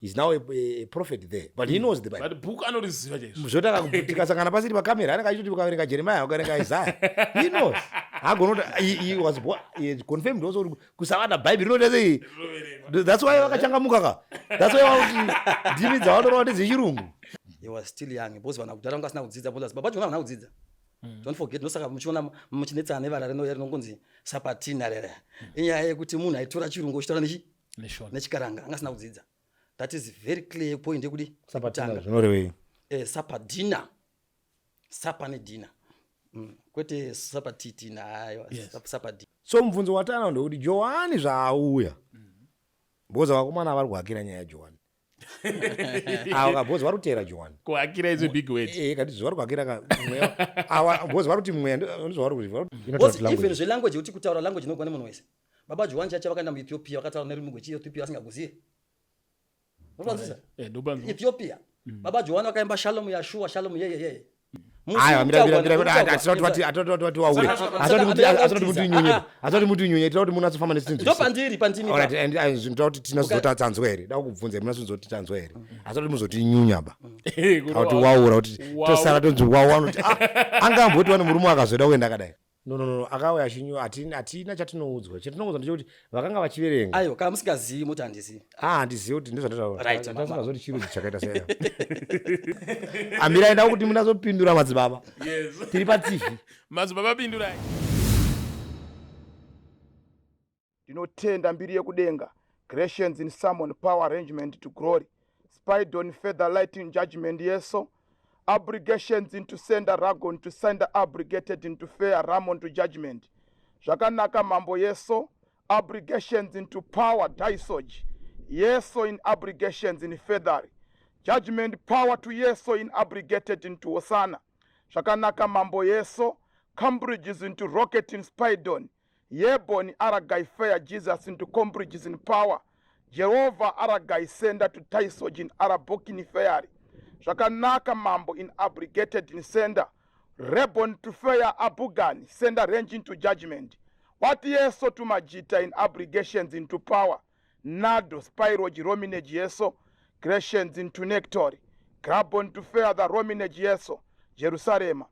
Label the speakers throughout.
Speaker 1: He's now a prophet there, but he knows the Bible.
Speaker 2: But book anoriziva chaizvo.
Speaker 1: Zvotaka tikasangana pasiri pakamera anenge achitoti ukaverenga Jeremiah ukaverenga Isaiah. He knows. Haagona kuti he was born, he has confirmed also kuti kusava na Bible rinoita sei? That's why vakachangamuka ka. That's why vakuti ndimi dzavanorova ndedzechirungu.
Speaker 3: He was still young because vanhu kudhara vanga vasina kudzidza because baba John havana kudzidza. Don't forget ndosaka muchiona muchinetsana nevara rinouya rinongonzi sapatina rere. Inyaya yekuti munhu aitora chirungu ochitora nechi nechikaranga anga asina kudzidza. That is very clear point yekudi
Speaker 1: sapatina zvinorevei?
Speaker 3: Eh, sapadina. Sapa nedina. Kwete sapatitina hayo,
Speaker 2: Yes.
Speaker 3: sapadina.
Speaker 1: So mubvunzo watanawo ndekuti Johani zvaauya. Because vakomana vari kuhakira nyaya yaJohani. Ava ka because vari kuteera Johani.
Speaker 2: Kuhakira is a big word.
Speaker 1: Eh, kati zvavari kuhakira ka mweya. Ava because vari kuti mweya ndozvavari kuti.
Speaker 3: Because even zvelanguage yekuti kutaura language inogona nemunhu wese. Baba Johani chacho vakaenda muEthiopia vakataura nerurimi rwechiEthiopia vasingakuziye. Unopanzwisisa?
Speaker 2: Eh, ndopanzwa.
Speaker 3: Ethiopia. Baba Johani vakaimba Shalom Yashua Shalom yeye yeye.
Speaker 1: Aiwa, mira mira mira mira hatina kuti vati hatina kuti vati waure. Hatina kuti hatina kuti muti nyunye. Hatina kuti muti nyunye, tinoda kuti munatsofamba nesinzwi.
Speaker 3: Ndopandiri pandimi.
Speaker 1: Alright, and ndinoda kuti tinazoti tanzwa here. Da kukubvunza munazoti tanzwa here. Hatina kuti muzotinyunya ba. Kana kuti waura kuti tosara tonzi wawa unoti ah anga amboti wani murume akazoda kuenda akadai. No no no akauya achinyu hatina hatina chatinoudzwa. Chatinoudzwa ndechekuti vakanga vachiverenga.
Speaker 3: Aiwa, kana musingazivi moti handizivi.
Speaker 1: Ah, handizivi kuti ndozvandataura.
Speaker 3: Right,
Speaker 1: Ndasingazoti chirudzi chakaita sei. Amirai ndau kuti munazopindura madzibaba.
Speaker 2: Yes.
Speaker 1: Tiri paTV.
Speaker 2: Madzibaba pindurai.
Speaker 4: Ndinotenda mbiri yekudenga Gratians in summon power arrangement to glory Spidon further light in judgment yeso Abregations into sender ragon to sender abregated into fair ramon to judgment Zvakanaka mambo yeso Abregations into power dysog yeso in abregations in feathery judgment power to yeso in abregated into hosanna Zvakanaka mambo yeso Cambridges into rocket in spidon Yebon aragai fair Jesus into Cambridges in power Jehovah aragai sender to Tysojin arabokini fairy Zvakanaka mambo in abregated in sender Rebon to fair abugani sender range into judgment What yeso to majita in abregations into power Nado spirogy rominage yeso Gratians into nectory Grabon to fair the rominage yeso Jerusarema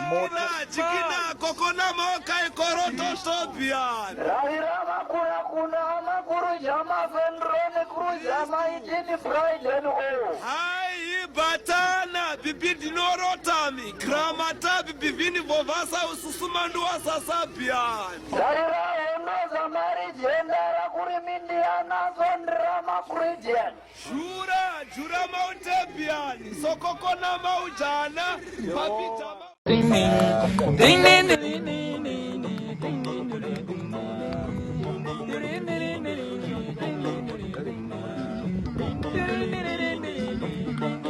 Speaker 4: moto
Speaker 5: Chikina kokona moka ikoroto tobian.
Speaker 6: Raira makura kuna makuru jama vendrone kuru jama itini pride and all.
Speaker 5: Hai batana bibi ndinorotami gramata bibi vini vovasa ususumandu wasasabian.
Speaker 6: Raira hondo zamari jendara kuri mindiana zondra makuridian.
Speaker 5: Jura jura mautebian sokokona maujana papita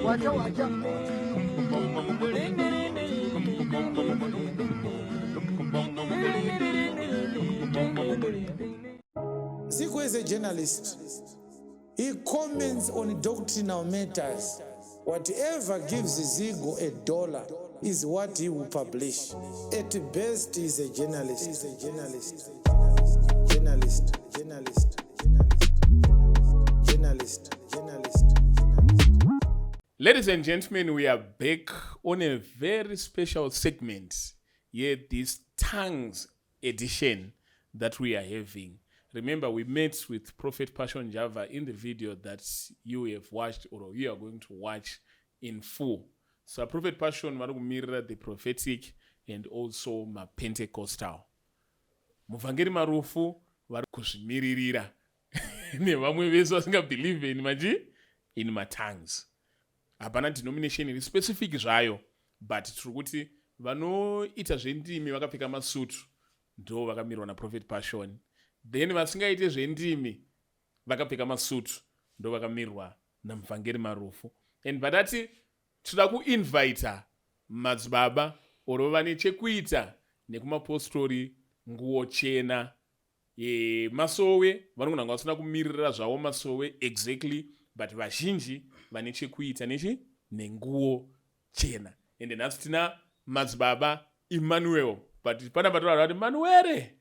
Speaker 6: Wacha wacha.
Speaker 7: Zico is a journalist. He comments on doctrinal matters. Whatever gives Zigo a dollar is what he will publish. At best, he's a journalist. He's a journalist. Journalist. Journalist. Journalist. Journalist. Journalist.
Speaker 2: Ladies and gentlemen, we are back on a very special segment here, this tongues edition that we are having. Remember, we met with Prophet Passion Java in the video that you have watched or you are going to watch in full. So Prophet Passion vari kumirira the prophetic and also maPentecostal. Muvhangeri Marufu vari kuzvimiririra nevamwe vese vasingabelieve in machi in matongues. Hapana denomination iri specific zvayo, but tiri kuti vanoita zvendimi vakapfeka masutu ndo vakamirwa naProphet Passion, then vasingaite zvendimi vakapfeka masutu ndo vakamirwa naMuvhangeri Marufu. And batati tinoda kuinvita madzibaba oro vane chekuita nekumapostori, nguo chena, masowe vanogona kunge vasina kumirira zvavo masowe exactly, but vazhinji vane chekuita nechi nenguo chena. Ende nhasi tina madzibaba Emmanuel, but pana patorara kuti Manuere.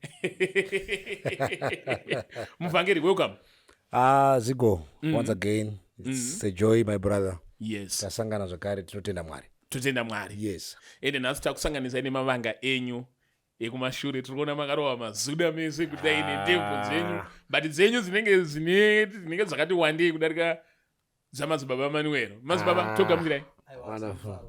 Speaker 2: Muvhangeri, welcome.
Speaker 1: Zigo, once again. It's a joy my brother.
Speaker 2: Yes.
Speaker 1: Tasangana zvakare tinotenda Mwari.
Speaker 2: Totenda Mwari.
Speaker 1: Yes.
Speaker 2: Ende nhasi takusanganisai nemavanga enyu ekumashure tiri kuona makarova mazuda mese kudai nendebvu dzenyu but dzenyu dzinenge dzine dzinenge dzakati wandei kudarika dzamadzibaba Manuel. Madzibaba
Speaker 1: Ah.
Speaker 2: togamuchirai.
Speaker 1: Wonderful.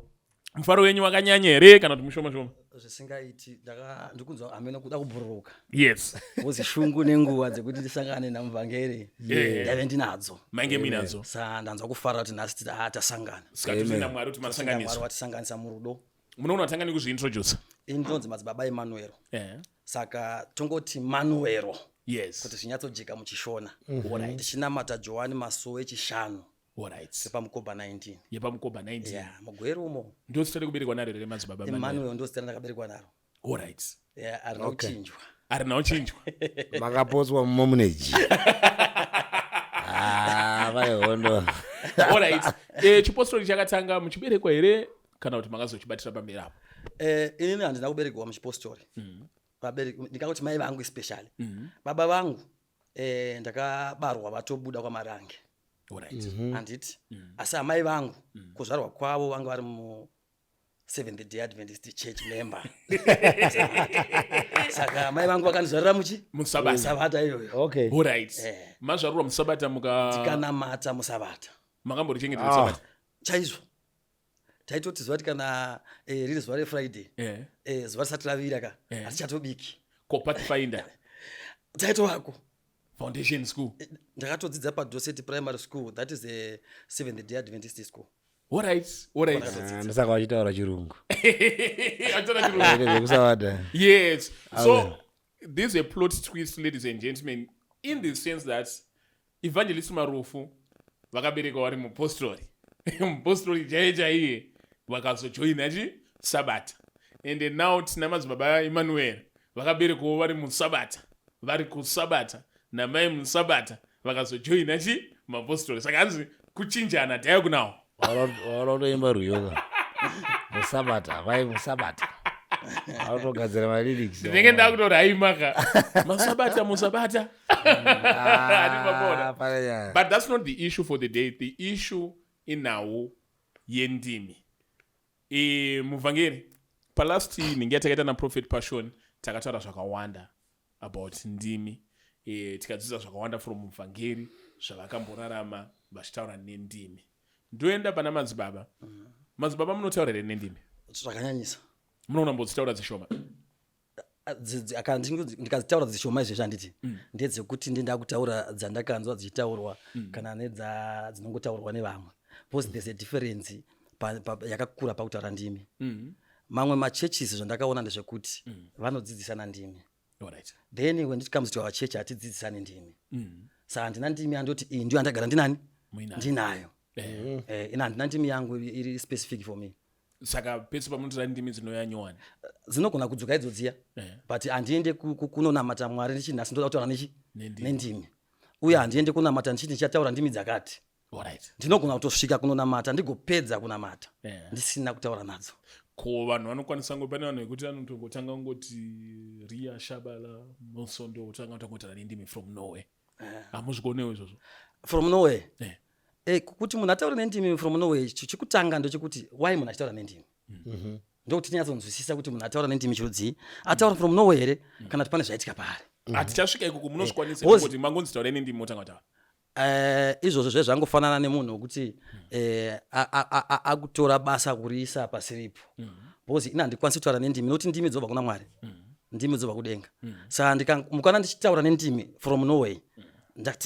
Speaker 2: Mufaro wenyu wakanyanya here kana kuti mushoma shoma?
Speaker 3: Zvisingaiti ndaka ndikunzwa hameno kuda kubhururuka.
Speaker 2: Yes.
Speaker 3: Ngozi shungu nenguva dzekuti ndisangane namuvhangeri
Speaker 2: Yeah.
Speaker 3: ndaive ndinadzo.
Speaker 2: Mange minadzo.
Speaker 3: Saka ndanzwa kufara kuti nhasi tasangana.
Speaker 2: Saka totenda Mwari kuti
Speaker 3: Totenda Mwari
Speaker 2: masanganiswa.
Speaker 3: watisanganisa murudo.
Speaker 2: Munoona tanga nekuzviintroduce.
Speaker 3: Ini ndinonzi madzibaba Emmanuel.
Speaker 2: Yeah.
Speaker 3: Saka tongoti Manuero.
Speaker 2: Yes.
Speaker 3: Kuti zvinyatsojeka muchishona.
Speaker 2: Alright.
Speaker 3: Tichinamata Johani Masowe echishanu.
Speaker 2: Alright.
Speaker 3: Yepamukoba 19.
Speaker 2: Yepamukoba 19.
Speaker 3: Yeah, mugweru umo.
Speaker 2: Ndio zita rekuberekwa naro here madzibaba Emmanuel?
Speaker 3: Emmanuel ndio zita randakaberekwa naro.
Speaker 2: Alright.
Speaker 3: Yeah, arina
Speaker 1: Okay.
Speaker 3: kuchinjwa.
Speaker 2: Arina kuchinjwa.
Speaker 1: Makapotswa mumomuneji. Ah, vai hondo.
Speaker 2: Alright. Eh, chipostori chakatanga muchiberekwa here kana kuti makazochibatira pamberi apo?
Speaker 3: Eh, inini handina kuberekwa muchipostori. Vabereki ndingangoti mai vangu especially. Baba vangu eh ndakabarwa vatobuda kwaMarange.
Speaker 2: Alright.
Speaker 3: Handiti? Asi amai vangu kuzvarwa kwavo vanga vari mu Seventh Day Adventist Church member. Saka amai vangu vakandizvarira muchi?
Speaker 2: Musabata.
Speaker 3: Musabata iyoyo.
Speaker 1: Okay.
Speaker 2: Alright.
Speaker 3: Eh.
Speaker 2: Mazvarurwa musabata muka
Speaker 3: Tikanamata musabata.
Speaker 2: Makamborichengetera
Speaker 1: Ah.
Speaker 2: sabata.
Speaker 3: Chaizvo. Taitoti zuva tikana eh, riri zuva reFriday.
Speaker 2: Eh.
Speaker 3: Eh, zuva risati ravira ka.
Speaker 2: Eh.
Speaker 3: Hatichatobiki.
Speaker 2: Ko Pathfinder
Speaker 3: Taitovako.
Speaker 2: Foundation School.
Speaker 3: Ndakatodzidza paDorset Primary School, that is a Seventh Day Adventist school.
Speaker 2: Alright, alright.
Speaker 1: Ah, ndosaka vachitaura chirungu.
Speaker 2: Achitaura chirungu.
Speaker 1: Aite zvekusavada.
Speaker 2: Yes. So this is a plot twist, ladies and gentlemen, in the sense that Evangelist Marufu vakaberekwa vari mupostori. Mupostori chaiye chaiye vakazojoina chi Sabata. And then now tina madzibaba Emmanuel vakaberekwawo vari musabata, vari kusabata namai musabata vakazojoina chi mapostori. Saka hanzi kuchinjana diagonal.
Speaker 1: Waona kutoimba rwiyo ka. Musabata, vai musabata. Autogadzira malyrics.
Speaker 2: Ndinenge ndakutoraima ka. Masabata musabata.
Speaker 1: Ah, pane nyaya.
Speaker 2: But that's not the issue for the day. The issue inhau yendimi. E, muvhangeri, palast nhingi yatakaita naProphet Passion takataura zvakawanda about ndimi. E, tikadzidza zvakawanda from muvhangeri zvavakamborarama vachitaura nendimi. Ndoenda pana madzibaba. Madzibaba munotaura here nendimi?
Speaker 3: Zvakanyanyisa.
Speaker 2: Munoona mbodzitaura dzishoma?
Speaker 3: Ndikadzitaura dzishoma izvezvi handiti ndedzekuti ndenda kutaura dzandakanzwa dzichitaurwa kana nedza dzinongotaurwa nevamwe, because there's a difference yakakura pakutaura ndimi. Mamwe machurches zvandakaona ndezvekuti vanodzidzisana ndimi.
Speaker 2: Alright.
Speaker 3: Then when it comes to our church hatidzidzisani ndimi. Saka handina ndimi yandoti iyi ndiyo yandagara ndinani
Speaker 2: Muinayo.
Speaker 3: ndinayo.
Speaker 2: Eh.
Speaker 3: Eh, ina handina ndimi yangu iri specific for me.
Speaker 2: Saka pese pamunotora ndimi dzinouya nyowani.
Speaker 3: Dzinogona kudzoka idzo dziya.
Speaker 2: Eh.
Speaker 3: But handiende kunonamata Mwari ndichiti nhasi ndoda kutaura nechi
Speaker 2: Nendimi.
Speaker 3: nendimi. Uye handiende kunamata ndichiti ndichataura ndimi dzakati.
Speaker 2: Alright.
Speaker 3: Ndinogona kutosvika kunonamata ndigopedza kunamata
Speaker 2: Yeah.
Speaker 3: ndisina kutaura nadzo.
Speaker 2: Ko vanhu vanokwanisa ngo pane vanhu vekuti vanotongotanga kungoti Ria Shabala Mosondo otanga kutongotaura nendimi from nowhere. Hamuzvikonewo izvozvo?
Speaker 3: From nowhere.
Speaker 2: Eh.
Speaker 3: Eh, kuti munhu ataure nendimi from nowhere, chekutanga ndechekuti why munhu achitaura nendimi. Ndokuti tinyatsonzwisisa kuti munhu ataura nendimi chirudzii, ataura from nowhere here kana kuti pane zvaitika paari.
Speaker 2: Hatichasvika ikoko, munozvikwanisa
Speaker 3: Because
Speaker 2: kuti mangonzi taura nendimi motanga kutaura?
Speaker 3: Eh, izvozvo zve zvangofanana nemunhu wekuti akutora basa kuriisa pasiripo. Because ini handikwanisi kutaura nendimi nokuti ndimi dzobva kuna Mwari. Ndimi dzobva kudenga. Saka mukana ndichitaura nendimi from nowhere,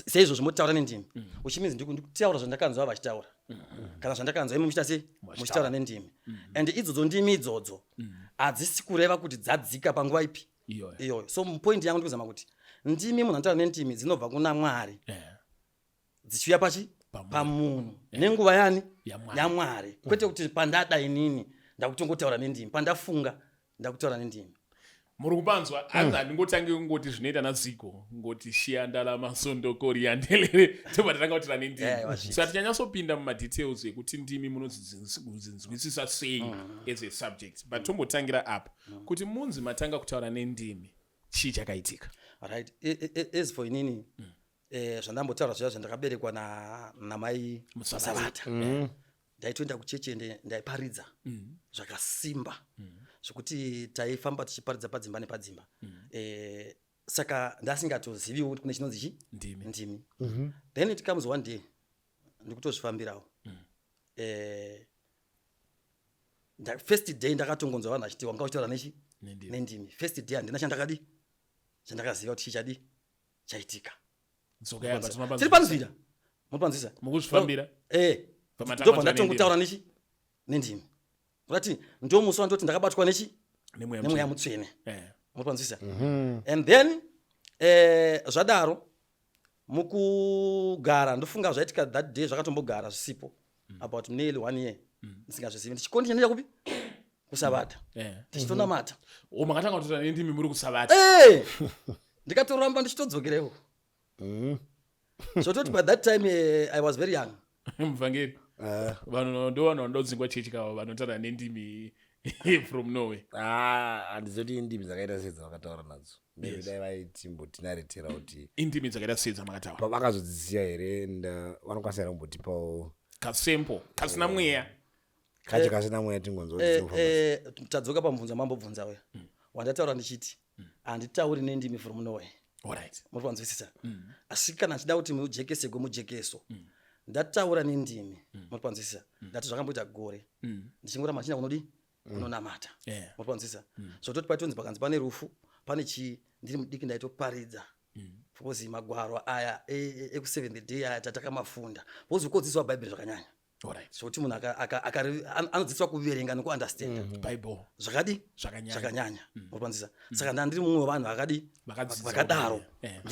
Speaker 3: seizvozvo motaura nendimi, which means ndikutaura zvandakanzwa vachitaura. Kana zvandakanzwa imi muchiita sei? Muchitaura nendimi. And idzodzo ndimi idzodzo hadzisi kureva kuti dzadzika panguva ipi
Speaker 2: Iyoyo.
Speaker 3: iyoyo. So point yangu ndikuzama kuti ndimi munhu anotaura nendimi dzinobva kuna Mwari. Dzichiuya pachi?
Speaker 2: Pamunhu.
Speaker 3: Pamunhu. Nenguva yani?
Speaker 2: YaMwari.
Speaker 3: YaMwari. Kwete kuti pandada inini ndakutongotaura nendimi, pandafunga ndakutaura nendimi.
Speaker 2: Muri kupanzwa? Hanzi handingotangi kungoti zvinoita naZigo ngoti shiyandala masondoko riyandelere tobva tatanga kutaura nendimi.
Speaker 3: Yeah, wazviita.
Speaker 2: Saka tichanyatsopinda mumadetails ekuti ndimi munodzinzwisisa sei as a subject, but tombotangira apa kuti munzi matanga kutaura nendimi, chii chakaitika?
Speaker 3: Right. As for inini, Eh, zvandambotaura zviya zvandakaberekwa namai Musavata. Ndaitoenda kuchechi ende ndaiparidza zvakasimba zvekuti taifamba tichiparidza padzimba nepadzimba. Eh, saka ndasingatoziviwo kuti kune chinonzi chi
Speaker 2: Ndimi.
Speaker 3: Ndimi. Then it comes one day ndikutozvifambirawo. Eh, first day ndakatongonzwa vanhu vachiti wanga uchitaura nechi
Speaker 2: Nendimi.
Speaker 3: Nendimi. First day handina chandakadi chandakaziva kuti chichadi chaitika.
Speaker 2: Dzokai apa, tinopanzwisa.
Speaker 3: Tiri panzira, mupanzwisa.
Speaker 2: Mukuzvifambira.
Speaker 3: Eh.
Speaker 2: Pamatanga
Speaker 3: Ndobva ndatongotaura nechi nendimi, kurati ndo musi wandoti ndakabatwa nechi
Speaker 2: Nemweya
Speaker 3: nemweya
Speaker 2: mutsvene.
Speaker 3: mutsvene. Mupanzwisa.
Speaker 2: Eh.
Speaker 3: And then eh, zvadaro mukugara ndofunga zvaitika that day zvakatombogara zvisipo about nearly one year ndisingazvizivi, ndichikondinya ndenda kupi kusavata tichitonamata.
Speaker 2: O, makatanga kutaura nendimi muri kusavata?
Speaker 3: Eh! Ndikatoramba ndichitodzokera ikoko zvototi by that time I was very young.
Speaker 2: Muvhangeri, vanhu ndo vanhu vanododzingwa chechi kavo vanotaura nendimi from nowhere.
Speaker 1: Ah, handizoti indimi dzakaita sei dzavakataura nadzo. Maybe dai vaitimbotinarethera kuti
Speaker 2: Indimi dzakaita sei dzamakataura?
Speaker 1: Vakazodziziva here and vanokwanisa here kumbotipawo
Speaker 2: kasample kasina mweya?
Speaker 1: Kacho kasina mweya tingonzwa
Speaker 3: Eh,
Speaker 1: kuti dzirikufamba.
Speaker 3: Eh, tadzoka pamubvunzo mambobvunza uya wandataura ndichiti handitauri nendimi from nowhere. Muri panzwisisa? Asi kana achida kuti mujekesegwe mujekeso, ndataura nendimi, muri panzwisisa, ndati zvakamboita gore ndichingoramba ndichienda kunodi kunonamata. Muri panzwisisa? Zvototi paitonzi pakanzi pane rufu, pane chii, ndiri mudiki ndaitoparidza because magwaro aya ekuseventh day aya tatakamafunda because ukodzidziswa Bhaibheri zvakanyanya zvokuti munhu anodzidziswa kuverenga nekuunderstanda
Speaker 2: Bible.
Speaker 3: Zvakadi
Speaker 2: Zvakanyanya.
Speaker 3: Zvakanyanya, muri panzwisisa? Saka ndandiri mumwe wevanhu vakadi
Speaker 2: Vakadzidzisa
Speaker 3: vakadaro.
Speaker 2: kuverenga.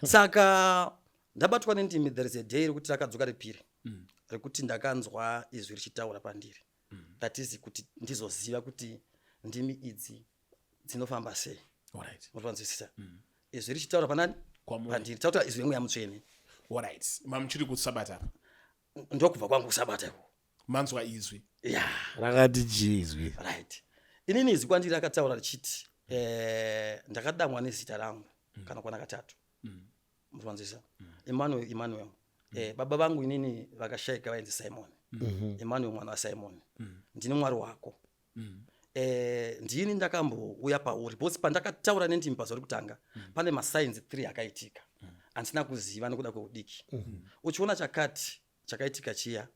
Speaker 3: Saka ndabatwa nendimi, there is a day rekuti rakadzoka repiri rekuti ndakanzwa izwi richitaura pandiri, that is kuti ndizoziva kuti ndimi idzi dzinofamba sei. Muri panzwisisa? Izwi richitaura panani?
Speaker 2: Kwamuri.
Speaker 3: Pandiri, takuta izwi remweya mutsvene.
Speaker 2: Alright, mamuchiri kusabata apa?
Speaker 3: Ndokubva kwangu kusabata ikoko.
Speaker 2: Manzwa izwi?
Speaker 3: Ya.
Speaker 1: Rakati chii izwi?
Speaker 3: Right, inini izwi kwandiri rakataura richiti ndakadamwa nezita rangu kana kwana katatu. Mufanzisa? Emmanuel, Emmanuel. Baba vangu inini vakashayika vainzi Simon. Emmanuel mwana waSimon, ndini Mwari wako. Ndini ndakambouya pauri because pandakataura nendimi pazuva rekutanga pane masigns 3 akaitika andisina kuziva nekuda kweudiki. Uchiona chakati chakaitika chiya,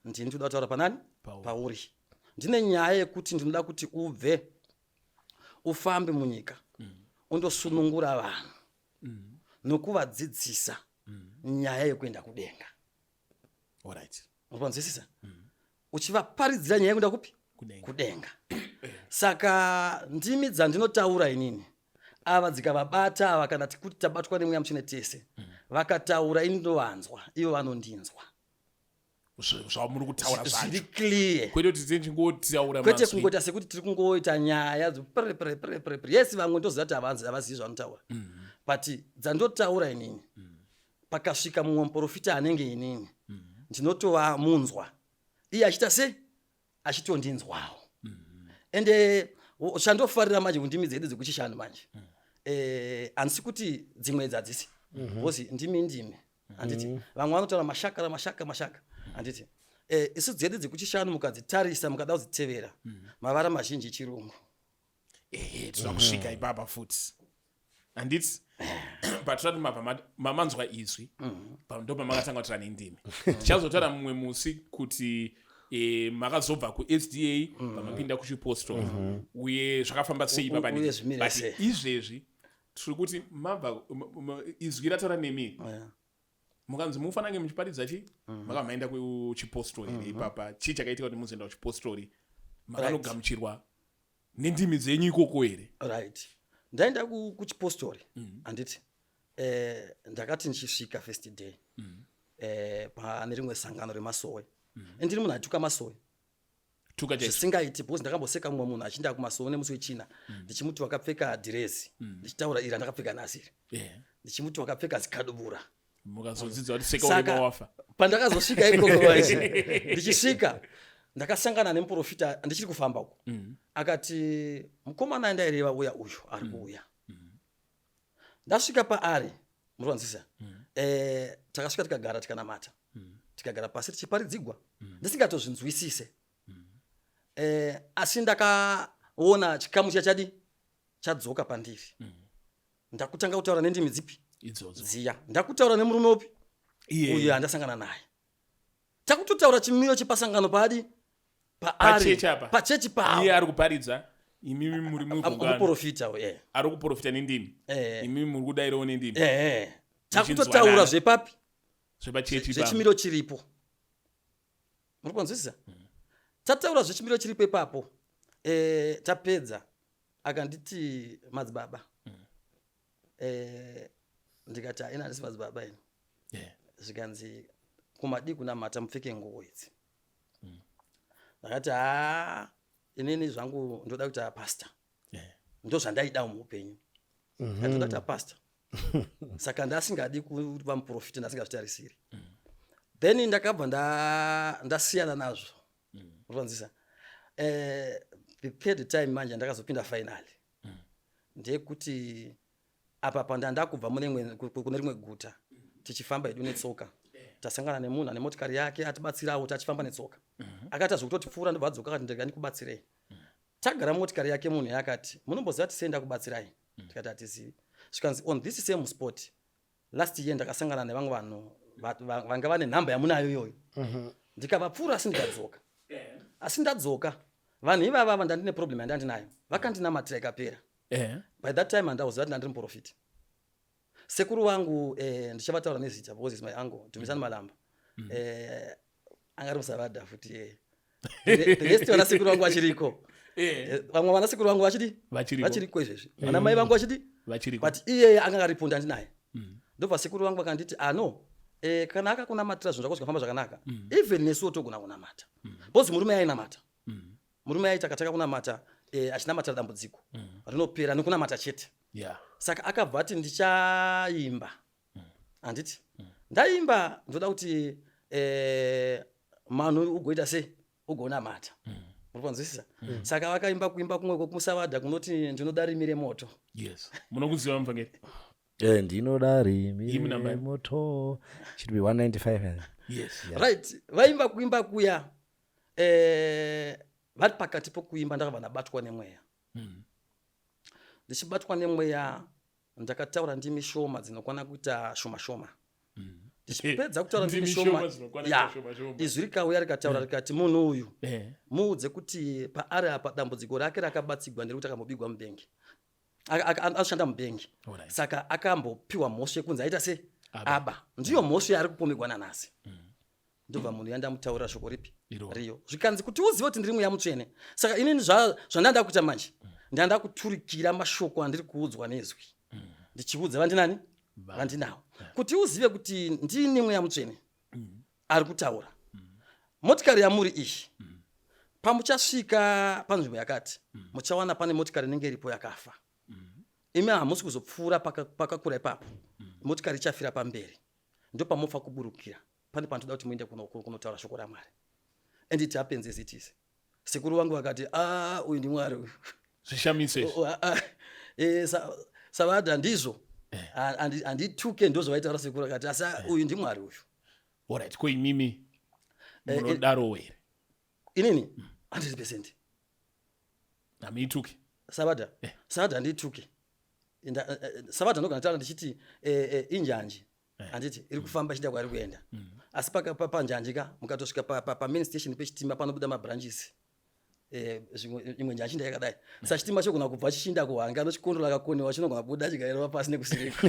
Speaker 3: ndini toda kutaura panani?
Speaker 2: Pauri.
Speaker 3: Pauri. Ndine nyaya yekuti ndinoda kuti ubve ufambe munyika undosunungura vanhu nokuvadzidzisa nyaya yekuenda kudenga. Unopanzwisisa? Uchivaparidzira nyaya yekuenda kupi?
Speaker 2: Kudenga.
Speaker 3: Kudenga. Saka ndimi dzandinotaura inini ava dzikavabata ava, kana tikuti tabatwa nemweya mutsvene tese, vakataura ini ndinovanzwa, ivo vanondinzwa.
Speaker 2: Zvamuri kutaura
Speaker 3: Zviri
Speaker 2: zvacho
Speaker 3: clear.
Speaker 2: Kwete kuti tichingotaura
Speaker 3: Kwete
Speaker 2: mazwi.
Speaker 3: kungoita sekuti tiri kungoita nyaya pre pre pre pre pre. Yes, vamwe ndoziva kuti havazivi zvavanotaura, but dzandotaura inini, pakasvika mumwe muprofita anenge inini, ndinotova munzwa iye achiita sei, achitondinzwawo. Ende chandofarira manje kundimi dzedu dzekuchishanu manje, handisi kuti dzimwe idzi hadzisi, because ndimi ndimi, handiti? Vamwe vanotaura mashakara, mashaka, mashaka, handiti? Isu dzedu dzekuchishanu mukadzitarisa, mukada kudzitevera, mavara mazhinji chirungu.
Speaker 2: Ehe, tinoda kusvika ipapa futi, handiti? But tati mabva mamanzwa izwi, ndo pamakatanga kutaura nendimi. Tichazotaura mumwe musi kuti makazobva kuSDA pamapinda kuchipostori uye zvakafamba sei ipapa.
Speaker 3: Uye zvimire
Speaker 2: But
Speaker 3: sei.
Speaker 2: izvezvi tiri kuti mabva izwi rataura nemi, mukanzi mufanange muchiparidza chi, makabva maenda kuchipostori here ipapa? Chii chakaitika kuti muzoenda kuchipostori? Makanogamuchirwa nendimi dzenyu ikoko here?
Speaker 3: Right, ndaenda kuchipostori, handiti? Ndakati ndichisvika first day pane rimwe sangano remasowe, ndiri munhu aituka masowe
Speaker 2: Tuka chaizvo.
Speaker 3: zvisingaiti, because ndakamboseka mumwe munhu achinda kumasowe nemusi wechina, ndichimuti wakapfeka dhirezi, ndichitaura iri randakapfeka nhasi iri, ndichimuti wakapfeka zikadubura.
Speaker 2: Mukazodzidza kuti seka urema
Speaker 3: Saka
Speaker 2: wafa.
Speaker 3: pandakazosvika ikoko manje, ndichisvika ndakasangana nemuprofita ndichiri kufamba uko, akati mukomana andaireva uya uyu ari kuuya. Ndasvika paari, muri wanzwisisa? Eh, takasvika tikagara tikanamata tikagara pasi tichiparidzigwa ndisingatozvinzwisise eh, asi ndakaona chikamu chiya chadi chadzoka pandiri ndakutanga kutaura nendimi dzipi
Speaker 2: idzodzo
Speaker 3: dziya ndakutaura nemurume upi
Speaker 2: Iye.
Speaker 3: uyo andasangana naye takutotaura chimiro chepasangano paadi paari
Speaker 2: Pachechi apa.
Speaker 3: pachechi pavo
Speaker 2: Iye ari kuparidza imimi muri mugungano
Speaker 3: muprofita eh.
Speaker 2: Ari kuprofita nendimi.
Speaker 3: Eh.
Speaker 2: Imimi muri kudairawo nendimi.
Speaker 3: Eh. Takutotaura
Speaker 2: Muchinzwanana.
Speaker 3: zvepapi
Speaker 2: Zvepachechi ipapo.
Speaker 3: Zvechimiro chiripo muri kunzwisisa tataura zvechimiro chiripo ipapo eh, tapedza akanditi madzibaba eh, ndikati haina handisi madzibaba ini Zvikanzi kumadii kunamata mupfeke nguo idzi ndakati haa inini zvangu ndoda kuita pastor Ndo zvandaidawo muupenyu ndoda kuita pastor saka ndasingadi kuva muprofita ndasingazvitarisiri then ndakabva ndasiyana nazvo mm. Eh, the third time manje ndakazopinda finally ndeyekuti apa panda ndakubva mune kune rimwe guta tichifamba hedu netsoka tasangana nemunhu ane motikari yake atibatsirawo tachifamba netsoka akaita zvekutotipfuura ndobva adzoka akati ndega ndikubatsirei tagara motikari yake munhu yakati munomboziva kuti sei ndakubatsirai tikati hatizivi zvikanzi on this same spot last year ndakasangana nevamwe vanhu vanga vane nhamba yamunayo iyoyo ndikavapfuura asi ndikadzoka asi ndadzoka vanhu ivava ndandine problem yandandinayo vakandinamatira ikapera By that time handauziva kuti ndandiri muprofiti sekuru vangu eh, ndichavataura nezita because is my uncle Dumisani Malamba eh, anga ari musavadha futi eh. The rest vana sekuru vangu vachiriko Eh, vamwe vana sekuru vangu vachidi
Speaker 2: Vachiriko.
Speaker 3: Vachiriko izvezvi vana mai vangu vachidi
Speaker 2: Vachiriko.
Speaker 3: But iyeye anga aripo ndandinaye ndobva sekuru vangu vakanditi ano eh, kana akakunamatira zvinhu zvako zvikafamba zvakanaka even nesuwo togona kunamata because murume ainamata murume aiti akatanga kunamata eh, achinamatira dambudziko rinopera nekunamata chete saka akabva ati ndichaimba handiti ndaimba ndoda kuti eh, manhu ugoita sei ugonamata muri kunzwisisa saka vakaimba kuimba kumwe kwokumusavadha kunoti ndinoda rimi remoto
Speaker 2: Yes munokuziva muvhangeri
Speaker 1: Eh, ndinoda rimi
Speaker 2: Hymn number.
Speaker 1: remoto should be 195 eh.
Speaker 2: Yes.
Speaker 3: Right vaimba kuimba kuya eh, vari pakati pokuimba ndakabva ndabatwa nemweya ndichibatwa nemweya ndakataura ndimi shoma dzinokwana kuita shoma shoma ndichipedza kutaura ndimi
Speaker 2: Ndimi
Speaker 3: shoma
Speaker 2: shoma dzinokwana
Speaker 3: ya
Speaker 2: kuita shoma shoma.
Speaker 3: Izwi rikauya rikataura rikati munhu uyu muudze kuti paari apa dambudziko rake rakabatsigwa nderekuti akambobigwa mubhengi anoshanda mubhengi saka akambopiwa mhosva yekunzi aita se
Speaker 2: Aba.
Speaker 3: aba ndiyo mhosva yaari kupomegwa nanhasi ndobva munhu yandamutaurira shoko ripi
Speaker 2: Iroro.
Speaker 3: Riyo zvikanzi kuti uzive kuti ndiri mweya mutsvene saka inini zvandanda kuita manje ndanda kuturikira mashoko andiri kuudzwa nezwi ndichiudza vandinani vandinawo kuti uzive kuti ndini mweya mutsvene ari kutaura motikari yamuri iyi pamuchasvika panzvimbo yakati muchawana pane motikari inenge iripo yakafa imi hamusi kuzopfuura pakakura ipapo motikari ichafira pamberi ndopamofa kuburukira pane panotoda kuti muende kunotaura shoko ramwari and it happens as it is sekuru vangu vakati a uyu ndimwari uyu
Speaker 2: Zvishamiso izvi.
Speaker 3: Oh, ah, ah. Eh, savada ndizvo handituke ndo zvavaitaura sekuru akati asi ah, uyu ndimwari uyu
Speaker 2: Alright ko imimi
Speaker 3: Eh,
Speaker 2: munodarowo here
Speaker 3: inini 100%
Speaker 2: hamuituki
Speaker 3: Savada savada handituke savada ndogona taura ndichiti eh, eh, injanji handiti iri kufamba ichienda kwairi kuenda asi panjanji ka mukatosvika pamain station pechitima panobuda mabranches Eh, imwe njanji nda yakadai saka chitima chogona kubva chichiinda kuhanga nochikondora akakoniwa chinogona kubuda chikairova pasi nekusiriko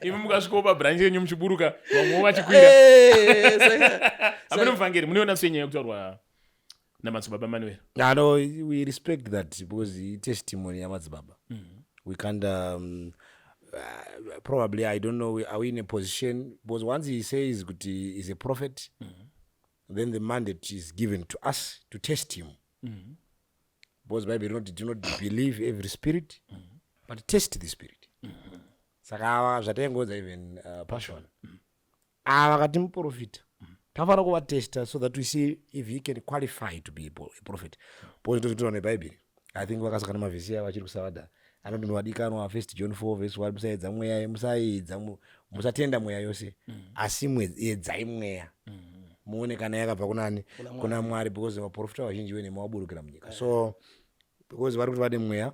Speaker 2: Imi mukasvikawo pabranch yenyu muchiburuka vamwewo vachikwira
Speaker 3: Eh,
Speaker 2: hamene muvhangeri munoona senyaya yekutaurwa namadzibaba Manuel
Speaker 1: Ah, no, we respect that because i-testimony yamadzibaba we can't probably I don't know are we in a position because once he says kuti is a prophet then the mandate is given to us to test him because bible rinoti do not believe every spirit but test the spirit saka ava zvataingodza even passion ava kati muprofita tafanira kuvatesta so that we see if he can qualify to be a prophet because ndozvinotaura nebhaibheri I think vakasangana mavhesi avo vachiri kusavadha Anoti ndovadikanwa, First John 4 verse 1, musaedza mweya, musaedza, musatenda mweya yose, asi edzai mweya muone kana yakabva kunani, kuna Mwari, because vaprofita vazhinji venhema vaburukira munyika. So because vari kuti vade mweya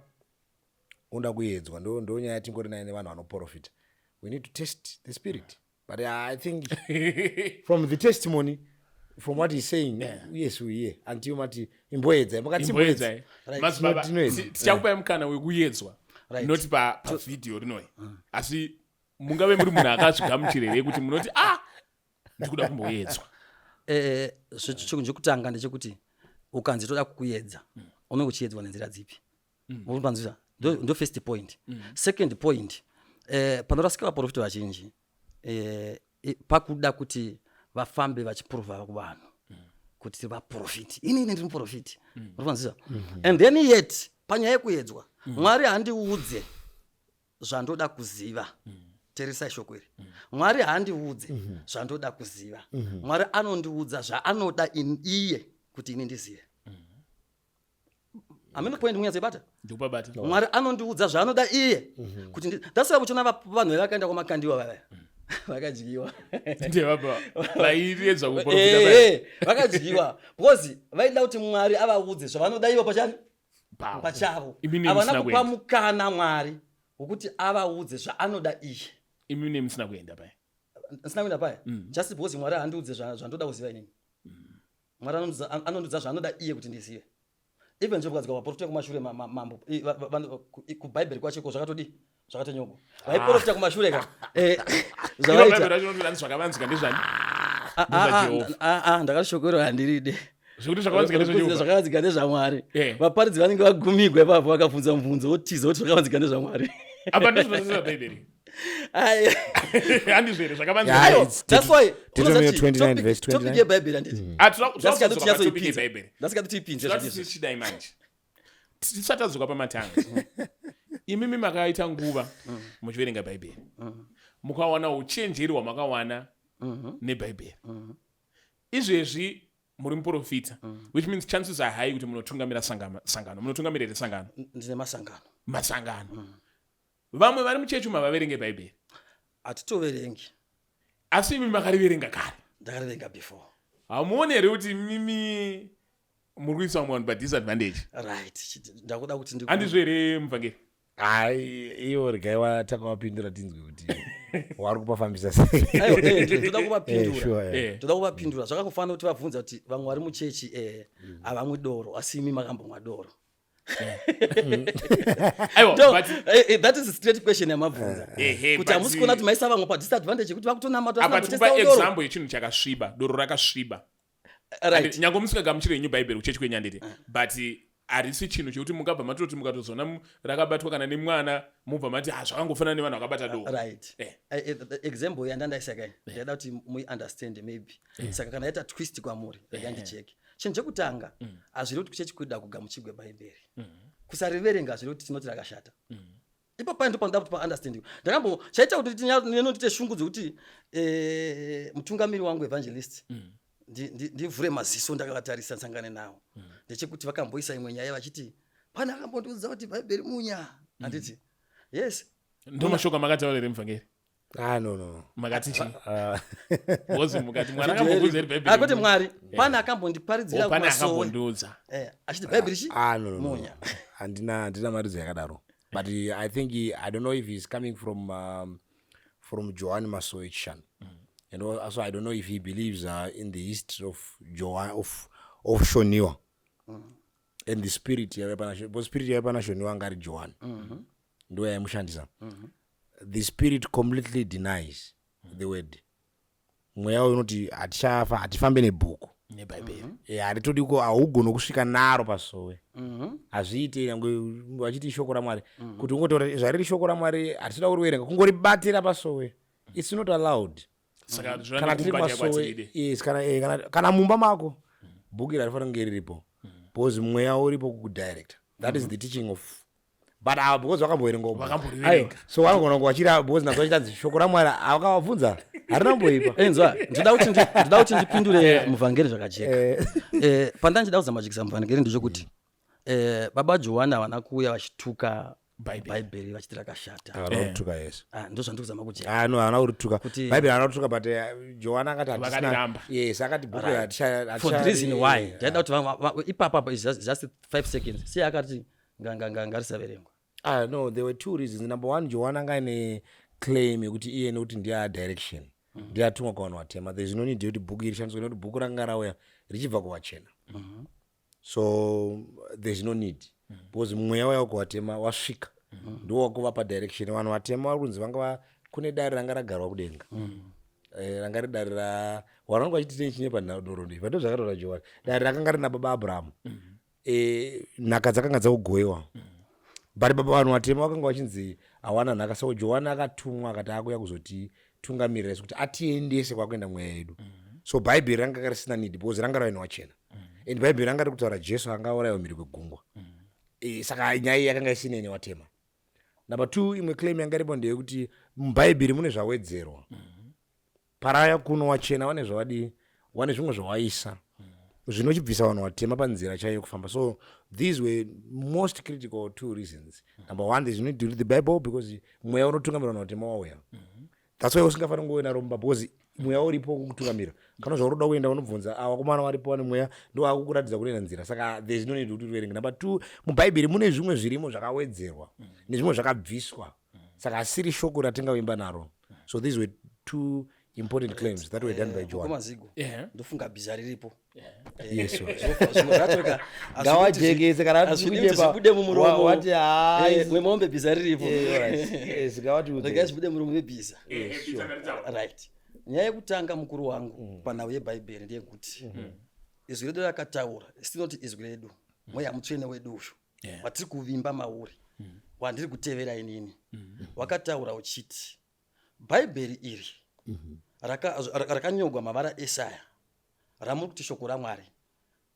Speaker 1: unoda kuedzwa, ndo nyaya yatingori nayo nevanhu vanoprofita. We need to test the spirit, but I think from the testimony, from what he's saying, yes, we hear until mati imboedzai, makati imboedzai.
Speaker 2: Imboedzai. Madzibaba,
Speaker 1: Tinoedza.
Speaker 2: tichakupai mukana wekuyedzwa, not pavhidhiyo rinoi, asi mungave muri munhu akazvigamuchira here kuti munoti, "Ah, ndikuda kumboedzwa"?
Speaker 3: Chekutanga ndechekuti ukanzi toda kukuedza, unenge uchiedzwa nenzira dzipi? Uripanzwisa? Ndo first point. Second point, panorasika vaprofita vazhinji pakuda kuti vafambe vachiprova kuvanhu kuti tiri vaprofiti, inini ndiri muprofiti. Uripanzwisa? And then yet panyaya yekuedzwa, Mwari handiudze zvandoda kuziva. Teresai shoko iri: Mwari haandiudze zvandoda kuziva. Mwari anondiudza zvaanoda iye kuti ini ndizive. Hameno point munyatsoibata.
Speaker 2: Ndikupabata.
Speaker 3: Mwari anondiudza zvaanoda iye kuti that's why uchiona vanhu vakaenda kwamakandiwa vavaya vakadyiwa.
Speaker 2: Ndevapa vaiedza kuprofita?
Speaker 3: Vakadyiwa because vaida kuti Mwari avaudze zvavanoda ivo pachani pachavo.
Speaker 2: Imini
Speaker 3: Havana
Speaker 2: musina
Speaker 3: kupa
Speaker 2: kuenda.
Speaker 3: mukana Mwari wokuti avaudze zvaanoda iye.
Speaker 2: Imini musina kuenda paya?
Speaker 3: Ndisina kuenda paya just because Mwari haandiudze zvandoda kuziva inini. Mwari anondiudza zvaanoda iye kuti ndizive. Even zvokugadzika vaprofita kumashure, mambo, kubhaibheri kwacho ko zvakatodi zvakatonyogwa, vaiprofita kumashure ka
Speaker 2: Iro
Speaker 3: zvavaita.
Speaker 2: Bhaibheri racho rinoti hanzi zvakavanzika ndezvani?
Speaker 3: Ah, ah,
Speaker 2: NdezvaJehovha.
Speaker 3: ah, ah, ndakati shoko iro handiride.
Speaker 2: Zvekuti zvakavanzika ndezvaJehovha.
Speaker 3: Zvakavanzika ndezvaMwari. Vaparidzi vanenge vagumigwa ipapo, vakabvunza mubvunzo wotiza kuti zvakavanzika ndezvaMwari.
Speaker 2: Apa ndizvo bhaibheri.
Speaker 3: Ai.
Speaker 2: Handizvo here zvakavanzika?
Speaker 1: Yeah,
Speaker 3: Aiwa,
Speaker 1: it's
Speaker 3: that's why
Speaker 1: Deuteronomy
Speaker 3: unozati
Speaker 1: 29 verse
Speaker 3: topic
Speaker 1: 29.
Speaker 3: yebhaibheri handiti
Speaker 2: Ah, tinoda
Speaker 3: Ndasikati
Speaker 2: kudzoka patopic
Speaker 3: tinyatsoipinza.
Speaker 2: yebhaibheri.
Speaker 3: Ndasikati tiipinze.
Speaker 2: Tinoda
Speaker 3: Zvandizvo.
Speaker 2: tichidai manje, tisati tadzoka pamatanga, imimi makaita nguva muchiverenga Bhaibheri, mukawana uchenjeri hwamakawana nebhaibheri. Izvezvi muri muprofita, which means chances are high kuti munotungamira sangano. Munotungamira here sangano?
Speaker 3: Ndine masangano.
Speaker 2: Masangano. Vamwe vari muchechi umu havaverenge Bhaibheri.
Speaker 3: Hatitoverengi.
Speaker 2: Asi imi makariverenga kare.
Speaker 3: Ndakariverenga before.
Speaker 2: Hamuoni here kuti mimi muri kuisa vamwe vanhu padisadvantage?
Speaker 3: Right, ndakuda kuti
Speaker 2: Handizvo here, muvhangeri?
Speaker 1: Hai, ivo regai watakavapindura tinzwe kuti wari kupafambisa sei.
Speaker 3: Aiwa, ndoda kuvapindura.
Speaker 1: Sure, yeah.
Speaker 3: Ndoda kuvapindura. Zvakakufanira kuti vabvunza kuti vamwe vari muchechi havamwi doro, asi imi makambomwa doro.
Speaker 2: Aiwa,
Speaker 3: No,
Speaker 2: but
Speaker 3: that is a straight question yamabvunza
Speaker 2: Ehe,
Speaker 3: kuti
Speaker 2: but
Speaker 3: hamusi kuona kuti maisa vamwe padisadvantage yekuti vakutonamata
Speaker 2: apa
Speaker 3: vasina
Speaker 2: tikupa
Speaker 3: kutestawo doro?
Speaker 2: example yechinhu chakasviba, doro rakasviba.
Speaker 3: Right.
Speaker 2: Nyange musingagamuchiri henyu Bhaibheri kuchechi kwenyu, handiti? But harisi chinhu chekuti mungabva matoti mukatozoona rakabatwa kana nemwana mubva mati, "Ah, zvakangofanana nevanhu vakabata doro."
Speaker 3: Right. The example yandandaisa kai, ndaida kuti muiunderstand maybe. Saka kana yaita twist kwamuri, rega ndicheke. Chinhu chekutanga, hazviri kuti kuchechi kuda kugamuchigwe Bhaibheri. Kusariverenga hazviri kuti tinoti rakashata. Ipo pai ndopanoda kuti paunderstanding. Ndakambo chaita kuti neno ndite shungu dzekuti mutungamiri wangu evangelist ndivhure maziso ndakavatarisa, ndisangane navo, ndechekuti vakamboisa imwe nyaya vachiti pane akambondiudza kuti Bhaibheri munya, handiti? Yes.
Speaker 2: Ndo mashoko amakataura here, muvhangeri?
Speaker 1: Ah, no.
Speaker 2: Makati chii?
Speaker 1: Ah.
Speaker 2: Because mukati mwana akambobvunza here
Speaker 3: Ah, kwete.
Speaker 2: Bhaibheri?
Speaker 3: Mwari pane akambondiparidzira
Speaker 2: Oh, pane
Speaker 3: kumasowe
Speaker 2: akambondiudza.
Speaker 3: Achiti Bhaibheri chi
Speaker 1: Ah, no.
Speaker 3: munya.
Speaker 1: Handina maridzo yakadaro, but I think I don't know if he's coming from Johan Masowe Chishanu, and also I don't know if he believes in the history of Johan, of Shoniwa and the spirit yaiva pana, because spirit yaiva pana Shoniwa anga ari Johan, ndo yaimushandisa. The spirit completely denies the word. Mweya uyu unoti hatichafa, hatifambe nebhuku.
Speaker 2: Nebhaibheri.
Speaker 1: Haritodi ko, haugoni kusvika naro pasowe, hazviiti. Nyangwe vachiti shoko raMwari, kuti ungotaura zvariri shoko raMwari, hatitoda kuriverenga, kungoribatira pasowe, it's not allowed.
Speaker 2: Saka
Speaker 1: Kana tiri
Speaker 2: zvanokubata
Speaker 1: masowe
Speaker 2: kwatiride.
Speaker 1: Yes, kana mumba mako bhuku iri harifanira kunge riripo, because mweya uripo kukudirector. That is the teaching of, but ava because vakamboverengawo bhuku.
Speaker 2: Vakamboriverenga.
Speaker 1: So vanogona kunge vachira because nazo vachitanzi shoko raMwari, akavabvunza harina kumboipa.
Speaker 3: Enzwa, ndoda kuti ndipindure muvhangeri zvakajeka. Pandanga ndichida kuzama kujekesa muvhangeri ndechekuti baba Johani havana kuuya vachituka. Bhaibheri vachiti rakashata.
Speaker 1: Havana kutuka Yesu.
Speaker 3: Ah, ndozvandiri kuzama kuti
Speaker 1: Ah, no, havana kurituka.
Speaker 3: Kuti-
Speaker 1: Bhaibheri havana kutuka but Johani akati hatisina.
Speaker 2: Vakariramba.
Speaker 1: Yes, akati bhuku
Speaker 3: Right. For the reason why ndaida kuti ipapo apo is just 5 seconds. Sei akati ngarisaverengwa?
Speaker 1: Ah, no, there were two reasons. Number one, Johani anga aine claim yekuti iye nekuti ndiye direction. Ndiye atumwa kuvanhu vatema. There is no need yekuti bhuku iri rishandiswe nekuti bhuku ranga rauya richibva kuvachena. So there is no need. Because mweya wauya kuvatema wasvika. Ndiwo wakuvapa direction. Vanhu vatema vari kunzi vanga kune dare ranga ragarwa kudenga. Ranga riri dare ra vanhu vanenge vachiti nei chinyepa nhoroondo iyi. But ndozvakataura Johani. Dare rakanga rina baba Abrahamu. Nhaka dzakanga dzakugoiwa. But baba vanhu vatema vakanga vachinzi hawana nhaka. So Johani akatumwa akati akuya kuzotitungamirira isu kuti atiendese kwakuenda mweya yedu. So Bhaibheri ranga risina need because ranga rave newachena. And Bhaibheri ranga riri kutaura Jesu anga aurayiwa mhiri kwegungwa. Saka nyaya iyi yakanga isina newatema. Number 2, imwe claim yanga iripo ndeyekuti muBhaibheri mune zvawedzerwa. Paraya kuno wachena vane zvavadii, vane zvimwe zvawaisa zvinochibvisa vanhu vatema panzira chaiyo yekufamba. So these were most critical two reasons. Number one, there's no need to read the Bible because mweya unotungamira vanhu vatema wauya. That's why usingafaniri kungoenda romba because mweya uripo kukutungamira. Kana zvauri kuda kuenda unobvunza vakomana varipo vane mweya ndo vakukuratidza kunoenda nzira. Saka there's no need kuti uverenge. Number 2, muBhaibheri mune zvimwe zvirimo zvakawedzerwa nezvimwe zvakabviswa. Saka asiri shoko ratingavimba naro. So these were two important claims that were done by John.
Speaker 3: Mukoma Zigo, ndofunga bhiza riripo.
Speaker 1: Yes, sir.
Speaker 3: Zvimwe zvacho ka,
Speaker 1: Ngawajekese kana
Speaker 3: hazvidi kuti
Speaker 1: kujepa,
Speaker 3: zvibude mumuromo.
Speaker 1: wati hai.
Speaker 3: Wemombe bhiza riripo.
Speaker 1: All right. Yes, ngawatiudze.
Speaker 3: Regai zvibude muromo webhiza.
Speaker 2: Bhiza ngaritaure.
Speaker 3: Right. Nyaya yekutanga mukuru wangu panhau yeBhaibheri ndeyekuti izwi redu rakataura, sinoti izwi redu, mweya mutsvene wedu uyu watiri kuvimba mauri, wandiri kutevera inini, wakataura uchiti Bhaibheri iri rakanyorwa mavara esaya ramuri kuti shoko raMwari,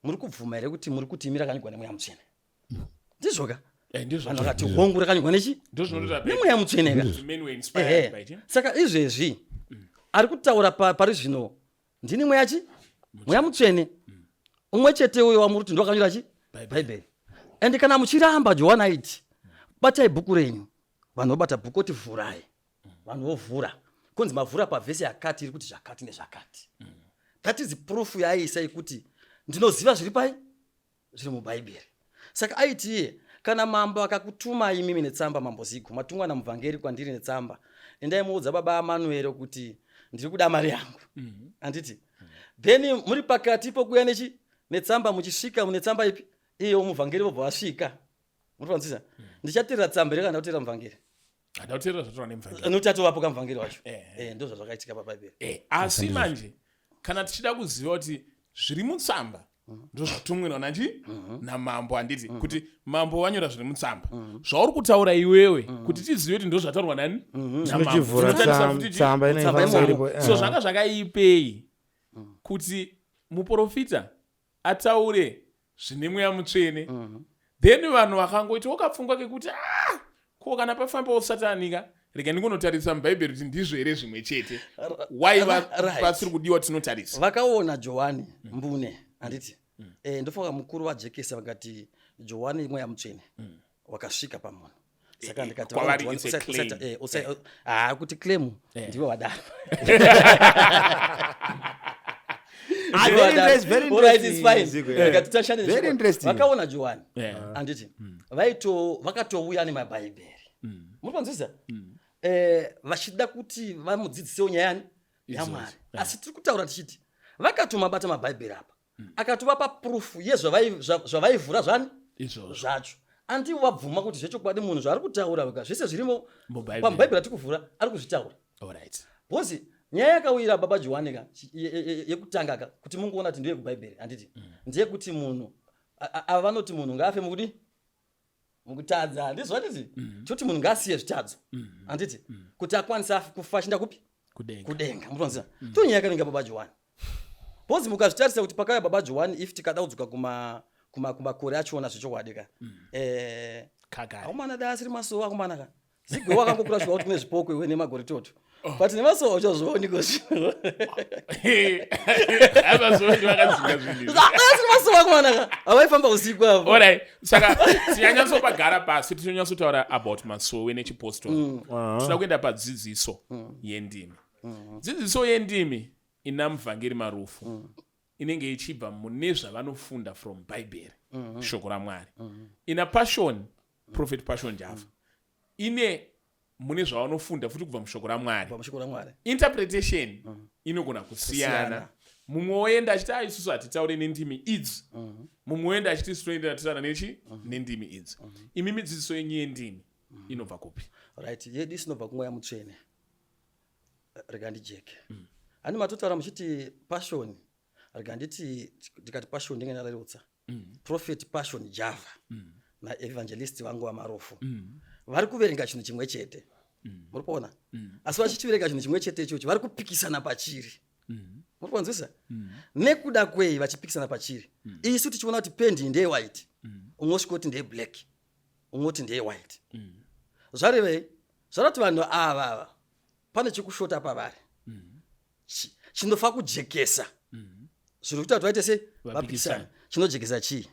Speaker 3: muri kubvuma here kuti muri kuti imi rakanyorwa nemweya mutsvene? Ndizvo ka?
Speaker 2: Ndizvo.
Speaker 3: Vanhu vakati hongu rakanyorwa nechi?
Speaker 2: Ndizvo zvinotoita Bhaibheri.
Speaker 3: Nemweya mutsvene ka?
Speaker 2: The men were inspired by it.
Speaker 3: Saka izvezvi ari kutaura pari zvino ndini mweya chi? Mweya mutsvene. Umwe chete uyo wamuri kuti ndowakanyora chi? Bhaibheri. And kana muchiramba Johani aiti batai bhuku renyu, vanhu vobata bhuku oti vhurai, vanhu vovhura, konzi mavhura pavhesi yakati iri kuti zvakati nezvakati. That is proof yaaiisa yekuti ndinoziva zviri pai zviri muBhaibheri. Saka aiti iye kana mambo akakutuma imimi netsamba, mambo Zigo, matumwa namuvhangeri kwandiri netsamba, endai muudza baba Amanuel kuti ndiri kuda mari yangu. Anditi then muri pakati pokuya nechi netsamba, muchisvika mune tsamba ipi iyo muvhangeri vobva vasvika. Muri kunzwisisa? Ndichatirira tsamba here kana ndakutirira muvhangeri?
Speaker 2: Handakutirira zvataura nemuvhangeri.
Speaker 3: Nokuti atovapo kamuvhangeri wacho. Ndo zvazvakaitika paBhaibheri.
Speaker 2: Asi manje kana tichida kuziva kuti zviri mutsamba ndozvatumwirwa nachi namambo, handiti kuti mambo vanyora zviri mutsamba zvauri kutaura iwewe kuti tizive kuti ndozvataurwa nani namambo.
Speaker 1: Tinochivhura
Speaker 2: Tinotarisa futi
Speaker 1: tsamba inenge
Speaker 3: Tsamba
Speaker 1: imomo.
Speaker 3: imomo.
Speaker 1: Iripo,
Speaker 2: So zvanga zvakaipei kuti muprofita ataure zvine mweya mutsvene, then vanhu vakangoitawo kapfungwa kekuti ko kana pafambawo satani ka, rega ndingonotarisa muBhaibheri kuti ndizvo here zvimwe chete. Why pasiri kudiwa tinotarisa?
Speaker 3: Vakaona Johani mbune, handiti? Ndofunga mukuru vajekesa vakati Johani mweya mutsvene wakasvika pamunhu. Saka ndikati
Speaker 2: Kwavari
Speaker 3: vaona
Speaker 2: it's a
Speaker 3: Johani,
Speaker 2: claim.
Speaker 3: kuti claim ndivo vadaro.
Speaker 1: Very interesting, very
Speaker 3: All right, it's
Speaker 1: interesting,
Speaker 3: fine.
Speaker 1: Zigo, yeah.
Speaker 3: Ndikati tashande
Speaker 1: Very
Speaker 3: nechikoro.
Speaker 1: interesting.
Speaker 3: Vakaona Johani, handiti? Vakatouya nemabhaibheri. Muri kunzwisisa? Vachida kuti vamudzidzisewo nyaya yani yaMwari. Asi tiri kutaura tichiti vakatomabata mabhaibheri apa. Akatovapa proof yezvavaivhura zvani
Speaker 2: Izvozvo.
Speaker 3: zvacho. Andivo vabvuma kuti zvechokwadi munhu zvaari kutaura ka zvese zvirimo
Speaker 2: MuBhaibheri.
Speaker 3: pamubhaibheri atiri kuvhura ari kuzvitaura.
Speaker 2: All right.
Speaker 3: Because nyaya yakawira baba Johani ka yekutanga ka kuti mungoona kuti ndiye kuBhaibheri, handiti? Ndeyekuti munhu ava vanoti munhu ngaafe mukudi mukutadza, ndizvo handiti? Toti munhu ngaasiye zvitadzo, handiti? Kuti akwanise kufa achinda kupi?
Speaker 2: Kudenga.
Speaker 3: Kudenga. Munoziva? To nyaya yakavinga baba Johani. Because mukazvitarisa kuti pakauya baba Johani, if tikada kudzoka kumakore achiona zvechokwadi ka.
Speaker 2: Kagari.
Speaker 3: Akomana dai asiri masowa akomana ka. Zigwe wakangokura shuwa kuti kune zvipoko iwe nemagoritoto. But nemasowa uchazvioni kozvino.
Speaker 2: Amasowa vakadzinga zvinhu izvi.
Speaker 3: Asiri masowe akomana ka havaifamba usiku avo.
Speaker 2: Alright, saka tinyanyatsopagara pasi tinonyatsotaura about masowe nechipostori. Tinoda kuenda padzidziso yendimi. Dzidziso yendimi ina Muvhangeri Marufu inenge ichibva mune zvavanofunda from Bhaibheri, shoko raMwari. Ina Passion, Prophet Passion Java, ine mune zvavanofunda futi kubva mushoko raMwari.
Speaker 3: Kubva mushoko raMwari.
Speaker 2: Interpretation inogona kusiyana.
Speaker 3: Kusiyana.
Speaker 2: Mumwe woenda achiti, "Ah, isusu hatitaure nendimi idzi." Mumwe woenda achiti, "Isu toenda titaura nechi nendimi idzi." Imi midzidziso yenyu yendimi inobva kupi?
Speaker 3: Right, yedu isinobva kumweya mutsvene. Rega ndijeke. Hani matotaura muchiti Passion, rega nditi, ndikati Passion ndinge ndarerutsa. Prophet Passion Java naevangelist vangu vaMarufu vari kuverenga chinhu chimwe chete, muri kuona? Asi vachichiverenga chinhu chimwe chete ichocho, vari kupikisana pachiri, muri kuwanzwisa? Nekuda kwei vachipikisana pachiri? Isu tichiona kuti pendi ndeyewhite, umwe usvika kuti ndeyeblack, umwe kuti ndeyewhite. Zvarevei? Zvareva kuti vanhu ava ava pane chekushota pavari chinofa kujekesa zviri kuita kuti vaite sei?
Speaker 2: Vapikisane.
Speaker 3: Vapikisane. Chinojekesa chii?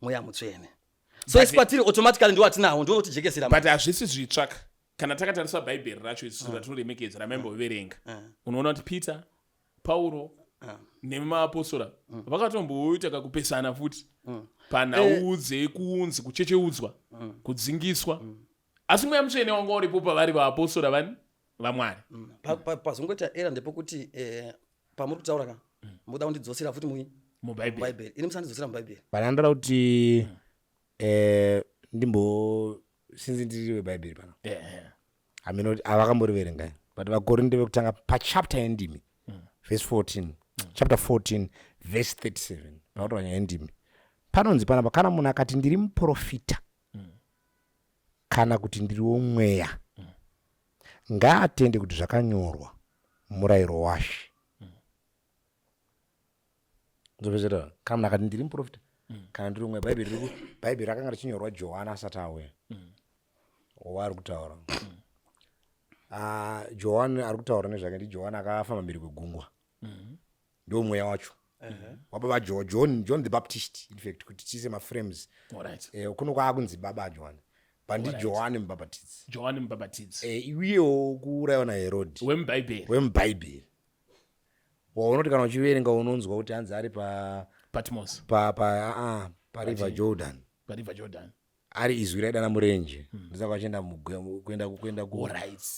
Speaker 3: Mweya mutsvene. So isu patiri automatically ndo watinawo, ndo unotijekesera.
Speaker 2: But hazvisi zvitsvaka. Kana takatarisa Bhaibheri racho isusu ratinoremekedza, ramaimboverenga, unoona kuti Peter, Pauro nemaapostora vakatomboita kakupesana futi panhau dzekunzi kuchecheudzwa, kudzingiswa, asi mweya mutsvene wanga uripo pavari vaapostora vani vaMwari.
Speaker 3: Pazongoita era ndepekuti pamuri kutaura ka, muda kundidzosera futi mui
Speaker 2: mubhaibheri.
Speaker 3: Mubhaibheri. Ini musandidzosera mubhaibheri.
Speaker 1: Pandandoda kuti ndimbo sinzi ndiri webhaibheri pana hameno havakamboriverenga, but Vakorinde vekutanga pachapter yendimi, verse 14, chapter 14 verse 37, pakutaura nyaya yendimi, panonzi panapa, kana munhu akati, "Ndiri muprofita," kana kuti, "Ndiri womweya," ngaatende kuti zvakanyorwa murayiro washe. Nzopedzera, kana munhu akati, "Ndiri muprofita," kana, "Ndiri womweya," Bhaibheri riri Bhaibheri rakanga richinyorwa Johani asati auya waari kutaura. Ah, Johani ari kutaura nezvake ndiJohani akafamba mberi kwegungwa, ndo mweya wacho wababa John, John the Baptist in fact, kuti tiise maframes. Kuno kwaakunzi baba Johani, but ndiJohani Mubhabhatidzi.
Speaker 2: Johani Mubhabhatidzi.
Speaker 1: Uyewo kuurayiwa naHerodhi.
Speaker 2: Wemubhaibheri.
Speaker 1: Wemubhaibheri, waunoti kana uchiverenga unonzwa kuti hanzi ari pa
Speaker 2: Patmos.
Speaker 1: Pa pariver Jordan.
Speaker 2: Pariver Jordan.
Speaker 1: Ari izwi raidana murenje, ndosaka vachienda kuenda ku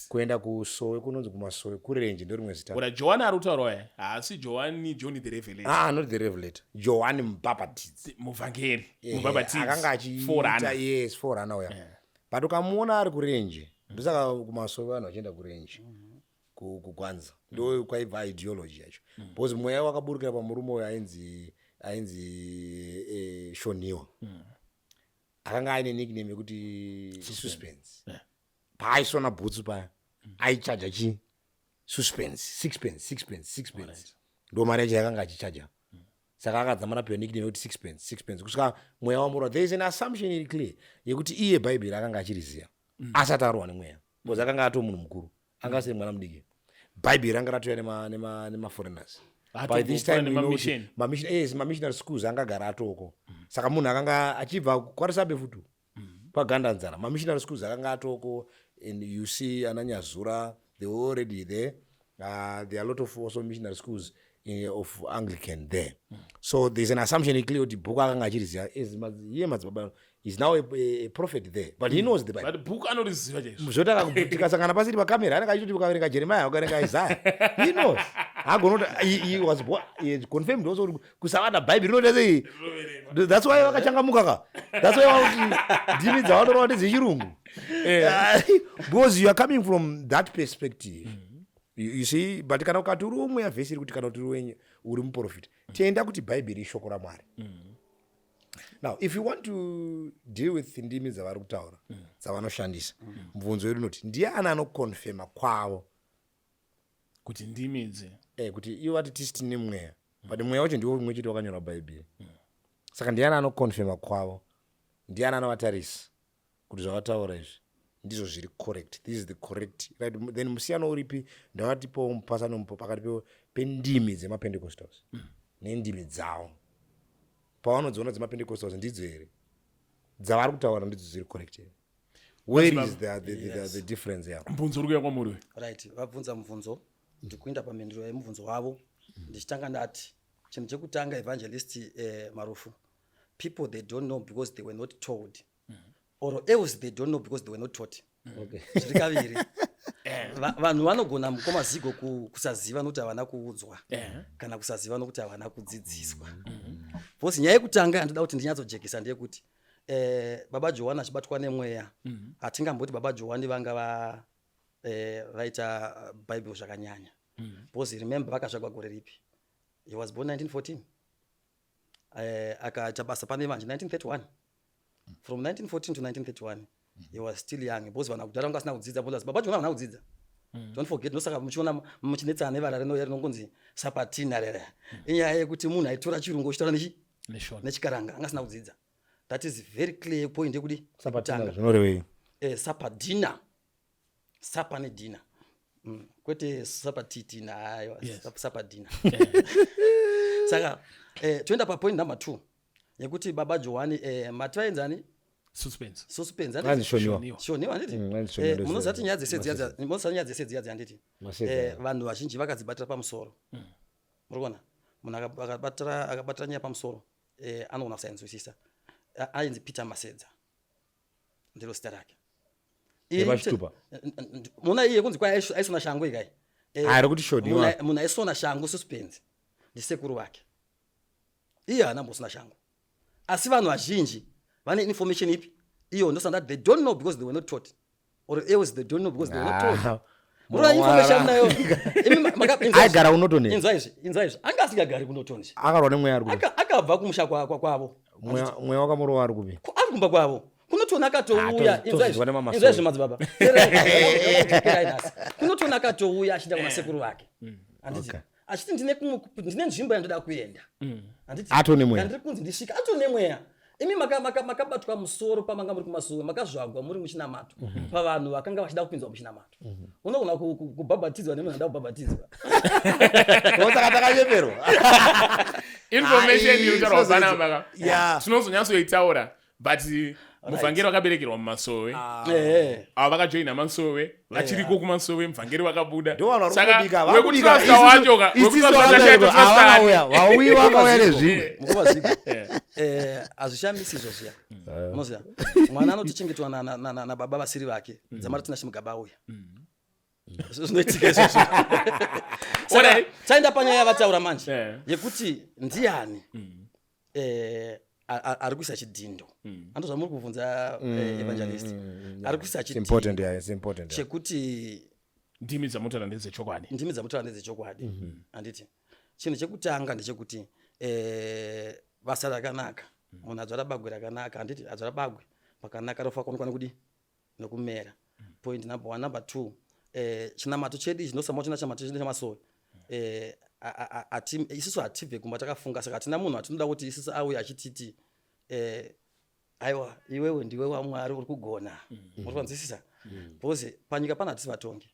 Speaker 1: kuenda kusowe, kunonzi kumasowe, kurenje ndo rimwe zita.
Speaker 2: Ora, Johani ari kutaurwa aya haasi Johani, John the Revelator?
Speaker 1: Ah, not the Revelator, Johani Mubhabhatidzi.
Speaker 2: Muvhangeri, mubhabhatidzi.
Speaker 1: Akanga achiita
Speaker 2: Forerunner.
Speaker 1: Yes, forerunner uya, but ukamuona ari kurenje, ndosaka kumasowe vanhu vachienda kurenje, kugwanza, ndo kwaibva ideology yacho, because mweya wakaburukira pamurume uyo ainzi Shoniwa, akanga aine nickname yekuti Suspense. Paaisona bhutsu paya aichaja chi suspense, sixpence, sixpence, sixpence, ndo mari yacho yakanga achichaja. Saka akadzamara piwa nickname yekuti Sixpence, Sixpence, kusvika mweya wamurwa. There is an assumption iri clear yekuti iye Bhaibheri akanga achiriziva asati arohwa nemweya, because akanga ato munhu mukuru, anga asiri mwana mudiki. Bhaibheri ranga ratouya nemaforeigners by this time. You know kuti
Speaker 2: Nemamission.
Speaker 1: Yes, mamissionary schools angagara atoko. Saka munhu akanga achibva kwaRusape futi, kwaGandanzara, mamissionary schools akanga atoko, and you see ananyazura, they were already there. There are a lot of also missionary schools of Anglican there. So there's an assumption clear kuti bhuku akanga achiriziva. Iye madzibaba is now a prophet there, but he knows the Bible.
Speaker 2: But bhuku anoriziva chaizvo.
Speaker 1: Zvoti tikasangana pasiri pakamera, anenge achitoti ukaverenga Jeremiah, ukaverenga Isaiah, he knows. Haagona kuti he had confirmed also kuti kusava nabhaibheri rinoita sei. That's why vakachangamuka ka, that's why vakuti ndimi dzavanorova ndedzechirungu, because you are coming from that perspective, you see. But kana ukati uri womweya, vhesi iri kuti kana kuti uri muprofita, tenda kuti Bhaibheri ishoko raMwari. Now, if you want to deal with ndimi dzavari kutaura, dzavanoshandisa, mubvunzo wedu unoti, ndiani anokonfema kwavo
Speaker 2: kuti ndimi idzi?
Speaker 1: Kuti ivo vati tisi tine mweya, but mweya wacho ndiwo mumwe chete wakanyorwa Bhaibheri. Saka ndiani anokonfema kwavo? Ndiani anovatarisa kuti zvavataura izvi ndizvo zviri correct? This is the correct, right? Then musiyano uripi? Ndavatipowo mupasano pakati pendimi dzemapentecostals nendimi dzavo. Pavanodziona dzemapentecostals ndidzo here dzavari kutaura, ndidzo dziri correct here? Where is the difference yeah?
Speaker 2: Mubvunzo uri kuya kwamuri uyu.
Speaker 3: Right, vabvunza mubvunzo, ndikuenda pamhinduro yemubvunzo wavo. Ndichitanga ndati chinhu chekutanga, evangelist Marufu, people, they don't know because they were not told, or else they don't know because they were not taught. Zviri kaviri. Vanhu vanogona, mukoma Zigo, kusaziva nokuti havana kuudzwa, kana kusaziva nokuti havana kudzidziswa. Because nyaya yekutanga yandoda kuti ndinyatsojekesa ndeyekuti baba Johani achibatwa nemweya, hatingamboti baba Johani vanga vaita Bhaibheri zvakanyanya, because remember, vakazvagwa gore ripi? He was born 1914, akaita basa pane manje 1931. From 1914 to 1931 he was still young, because vanhu kudhara vanga vasina kudzidza, because baba Johani havana kudzidza. Don't forget, ndosaka muchiona muchinetsana nevara rinongonzi sapatina rere. Inyaya yekuti munhu aitora chirungu achitaura
Speaker 2: NeShona.
Speaker 3: nechikaranga, anga asina kudzidza. That is very clear point yekudi
Speaker 1: Sapatina
Speaker 3: yekutanga.
Speaker 1: zvinorevei?
Speaker 3: Sapadina, sapa nedhina, kwete sapatitina, aiwa. Sapadina. Saka toenda papoint number two yekuti baba Johani, mati vaenzani?
Speaker 2: Suspense.
Speaker 3: Suspense.
Speaker 1: Anzi Shoniwa.
Speaker 2: Shoniwa.
Speaker 3: Shoniwa, handiti?
Speaker 1: Anzi Shoniwa,
Speaker 3: Munoziva kuti nyaya dzese dziya, munoziva nyaya dzese dziya, handiti?
Speaker 1: Masedza.
Speaker 3: Vanhu vazhinji vakadzibatira pamusoro. Muri kuona munhu akabatira nyaya pamusoro, anogona kusainzwisisa. Ainzi Peter Masedza, ndiro zita rake.
Speaker 1: Yepachitupa?
Speaker 3: Muna iye kunzi kwai aisona shangu ikai.
Speaker 1: Ah, rekuti Shoniwa.
Speaker 3: Munhu aisona shangu Suspense ndisekuru vake. Iye haana mbosona shangu, asi vanhu vazhinji vane information ipi iyo? Ndosanda they don't know because they were not taught, or else they don't know because they were not told.
Speaker 1: Ah,
Speaker 3: Murona information nayo. Imi
Speaker 1: Aigara kuNorton here?
Speaker 3: Inzwa izvi, inzwa izvi. Anga asingagari kuNorton.
Speaker 1: Akarwa nemweya ari kupi?
Speaker 3: Akabva kumusha kwavo.
Speaker 1: Mweya wakamurova ari kupi?
Speaker 3: Ari kumba kwavo kuNorton, akatouya.
Speaker 1: Ah,
Speaker 3: Inzwa izvi,
Speaker 1: tozvinzwa nemamasoro.
Speaker 3: inzwa izvi, madzibaba. Teererai nhasi. KuNorton akatouya achienda kuna sekuru vake, handiti? Achiti ndine nzvimbo yandoda kuenda, handiti?
Speaker 1: Atone mweya.
Speaker 3: Yandiri kunzi ndisvika, atone mweya. Imi makabatwa musoro pamanga muri kumasuwe, makazvagwa muri muchinamato, pavanhu vakanga vachida kupinzwa muchinamato. Unogona kubhabhatidzwa nemunhu anoda kubhabhatidzwa.
Speaker 1: Saka takanyeperwa.
Speaker 2: Information
Speaker 1: Ai,
Speaker 2: iri kutaurwa
Speaker 1: tinozoidza.
Speaker 2: panapa ka, tinozonyatsoitaura, but muvhangeri vakaberekerwa mumasowe. Ava vakajoina masowe, vachiriko kumasowe, muvhangeri vakabuda.
Speaker 1: Ndo vanhu vari
Speaker 2: Saka
Speaker 1: kungobika, vakubika.
Speaker 2: wekutrusta wacho ka,
Speaker 1: Isisu
Speaker 2: wekutrusta
Speaker 1: vakaberekwa,
Speaker 2: wacho
Speaker 1: havakauya, vauyi vakauya nezvimwe.
Speaker 3: Mukoma, hazvishamisi izvo zviya. Unoziva mwana anotochengetwa nababa vasiri vake, dzamara tina chimugaba auya. Zvinoitika izvozvo. Saka taenda panyaya yavataura manje, yekuti ndiani ari kuisa chidhindo. Ando zvamuri kubvunza, evangelist, ari kuisa
Speaker 1: It's important,
Speaker 3: chidhindo
Speaker 1: yeah, it's important, yeah.
Speaker 3: chekuti
Speaker 2: ndimi dzamutaura ndedzechokwadi.
Speaker 3: Ndimi dzamutaura ndedzechokwadi, handiti? Chinhu chekutanga ndechekuti basa rakanaka, munhu adzvara bagwe rakanaka, handiti? Adzvara bagwe pakanaka, rofa kuonekwa nekudi nekumera. Point number one. Number two, chinamato chedu ichi, ndosama china chamato chedu chamasowe, isusu hatibve kumba takafunga. Saka hatina munhu atinoda kuti isusu auye achititi, aiwa, iwewe ndiwe waMwari, uri kugona. Muri kunzwisisa? Because panyika pana hatisi vatongi.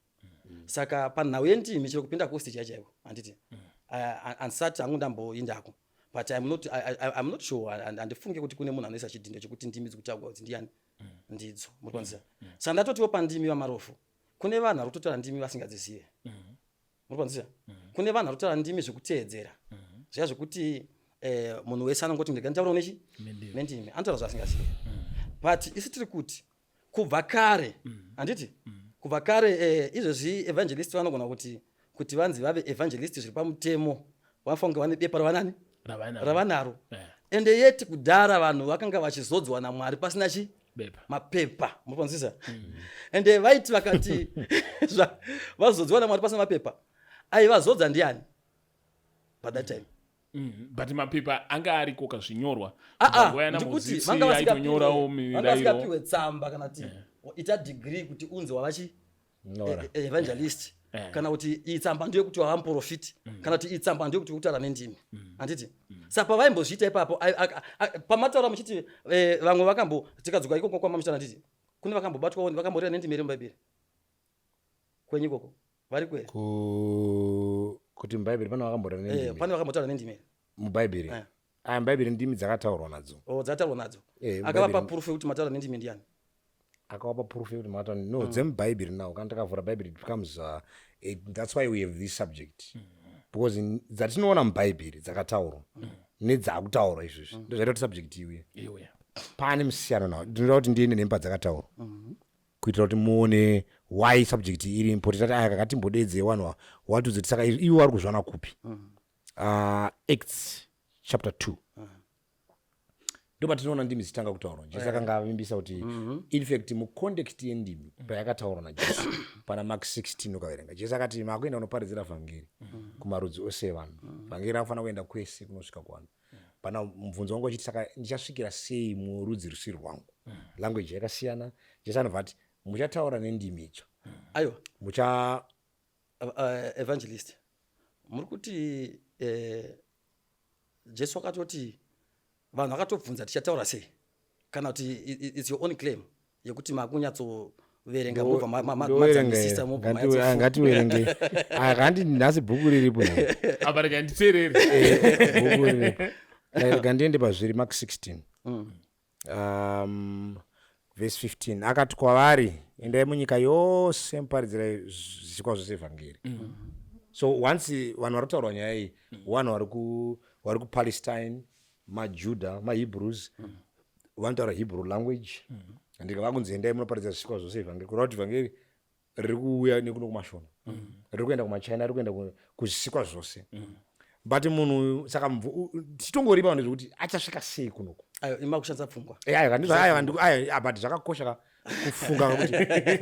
Speaker 3: Saka panhau yendimi, chero kupinda kusti chai chaiko, handiti? Handisati hangu ndamboindako, but I'm not sure, handifungi kuti kune munhu anoisa chidhindo chekuti ndimi dzikutaurwa kuti ndiyani ndidzo. Muri kunzwisisa? Saka ndatotiwo pandimi, vamarofu, kune vanhu vari kutotaura ndimi vasingadzizive. Muri kunzwisisa? Kune vanhu vari kutaura ndimi zvekuteedzera zviya, zvekuti munhu wese anongoti ndega nditaurawo nechi nendimi, anotaura zvaasingazivi. But isu tiri kuti kubva kare, handiti? Kubva kare, izvezvi evangelist vanogona kuti vanzi vave evangelist zviri pamutemo, vanofanira kunge vane bepa ravanani
Speaker 2: Ravanaro.
Speaker 3: Ravanaro. Ende yeti kudhara vanhu vakanga vachizodzwa naMwari pasina chi
Speaker 2: Bepa.
Speaker 3: Mapepa. Mupanzwisisa? Ende vaiti vakati vazodzwa naMwari pasina mapepa, aivazodza ndiani pa that time?
Speaker 2: But mapepa anga ariko kazvinyorwa.
Speaker 3: Ah, ah,
Speaker 2: Nguva yana
Speaker 3: ndikuti
Speaker 2: Mozisi
Speaker 3: vanga
Speaker 2: aitonyorawo
Speaker 3: vanga
Speaker 2: mirayiro.
Speaker 3: vasingapiwe tsamba kana kuti ita degree kuti unzi wavachi
Speaker 1: Nora.
Speaker 3: Evangelist, kana kuti iyi tsamba ndeyekuti wava muprofiti, kana kuti iyi tsamba ndeyekuti kutaura nendimi, handiti? Saka pavaimbozviita ipapo, pamataura muchiti vamwe vakambo, tikadzoka ikoko kwamamuchitaura, handiti kune vakambobatwawo vakamborira nendimi here muBhaibheri kwenyu ikoko? Vari kwere?
Speaker 1: Kuti muBhaibheri pane vakambotaura nendimi?
Speaker 3: Pane vakambotaura nendimi here?
Speaker 1: MuBhaibheri?
Speaker 3: Eh.
Speaker 1: Aya mubhaibheri ndimi dzakataurwa nadzo.
Speaker 3: Oh, dzakataurwa nadzo.
Speaker 1: Eh,
Speaker 3: Akavapa
Speaker 1: mubhaibheri
Speaker 3: proof yekuti mataura nendimi ndiani?
Speaker 1: Akavapa proof yekuti mataura no dzemubhaibheri. Now kana takavhura bhaibheri, it becomes that's why we have this subject, because dzatinoona mubhaibheri dzakataurwa nedzakutaurwa izvozvi, ndozvaita kuti subject iuye.
Speaker 2: Iwe.
Speaker 1: Pane musiyano nawo. Ndinoda kuti ndiende nemba dzakataurwa kuitira kuti muone why subject iri important. Ati aya kakatimbodedze vanhu watudze kuti saka ivo vari kuzvana kupi. Acts chapter 2 ndo patinoona ndimi dzichitanga kutaurwa. Jesu akanga avimbisa kuti, in fact, mucontext yendimi payakataurwa naJesu pana Mark 16, ukaverenga, Jesu akati makuenda kunoparidzira vhangeri kumarudzi ose evanhu. Vhangeri rakufanira kuenda kwese kunosvika kuvanhu. Pana mubvunzo wangu wachiti, saka ndichasvikira sei murudzi rusiri rwangu? Language yakasiyana. Jesu anobva ati muchataura nendimi itsva.
Speaker 3: Aiwa.
Speaker 1: Mucha
Speaker 3: Evangelist, muri kuti Jesu akatoti vanhu vakatobvunza tichataura sei, kana kuti it's your own claim yekuti makunyatsoverenga mobva madzamisisa, mobva
Speaker 1: Ngativerenge. Kandi nhasi bhuku riripo.
Speaker 2: Apa rega nditeerere.
Speaker 1: Bhuku riripo. Rega ndiende pazviri. Mark 16 verse 15, akati kwavari, "Endai munyika yose muparidzirai zvisikwa zvose vhangeri." So once vanhu vari kutaurwa nyaya iyi, vanhu vari kuPalestine, maJudha, maHebrews, vanotaura Hebrew language. Ndika vakunzi endai munoparidza zvisikwa zvose vhangeri, kureva kuti vhangeri riri kuuya nekuno kumaShona, riri kuenda kumaChina, riri kuenda kuzvisikwa zvose. But munhu saka tichitongori pano zvekuti achasvika sei kunoku?
Speaker 3: Ayo ima kushandisa pfungwa.
Speaker 1: Eh, aiwa, ndizvo, aiwa, aiwa, but zvakakosha ka kufunga kuti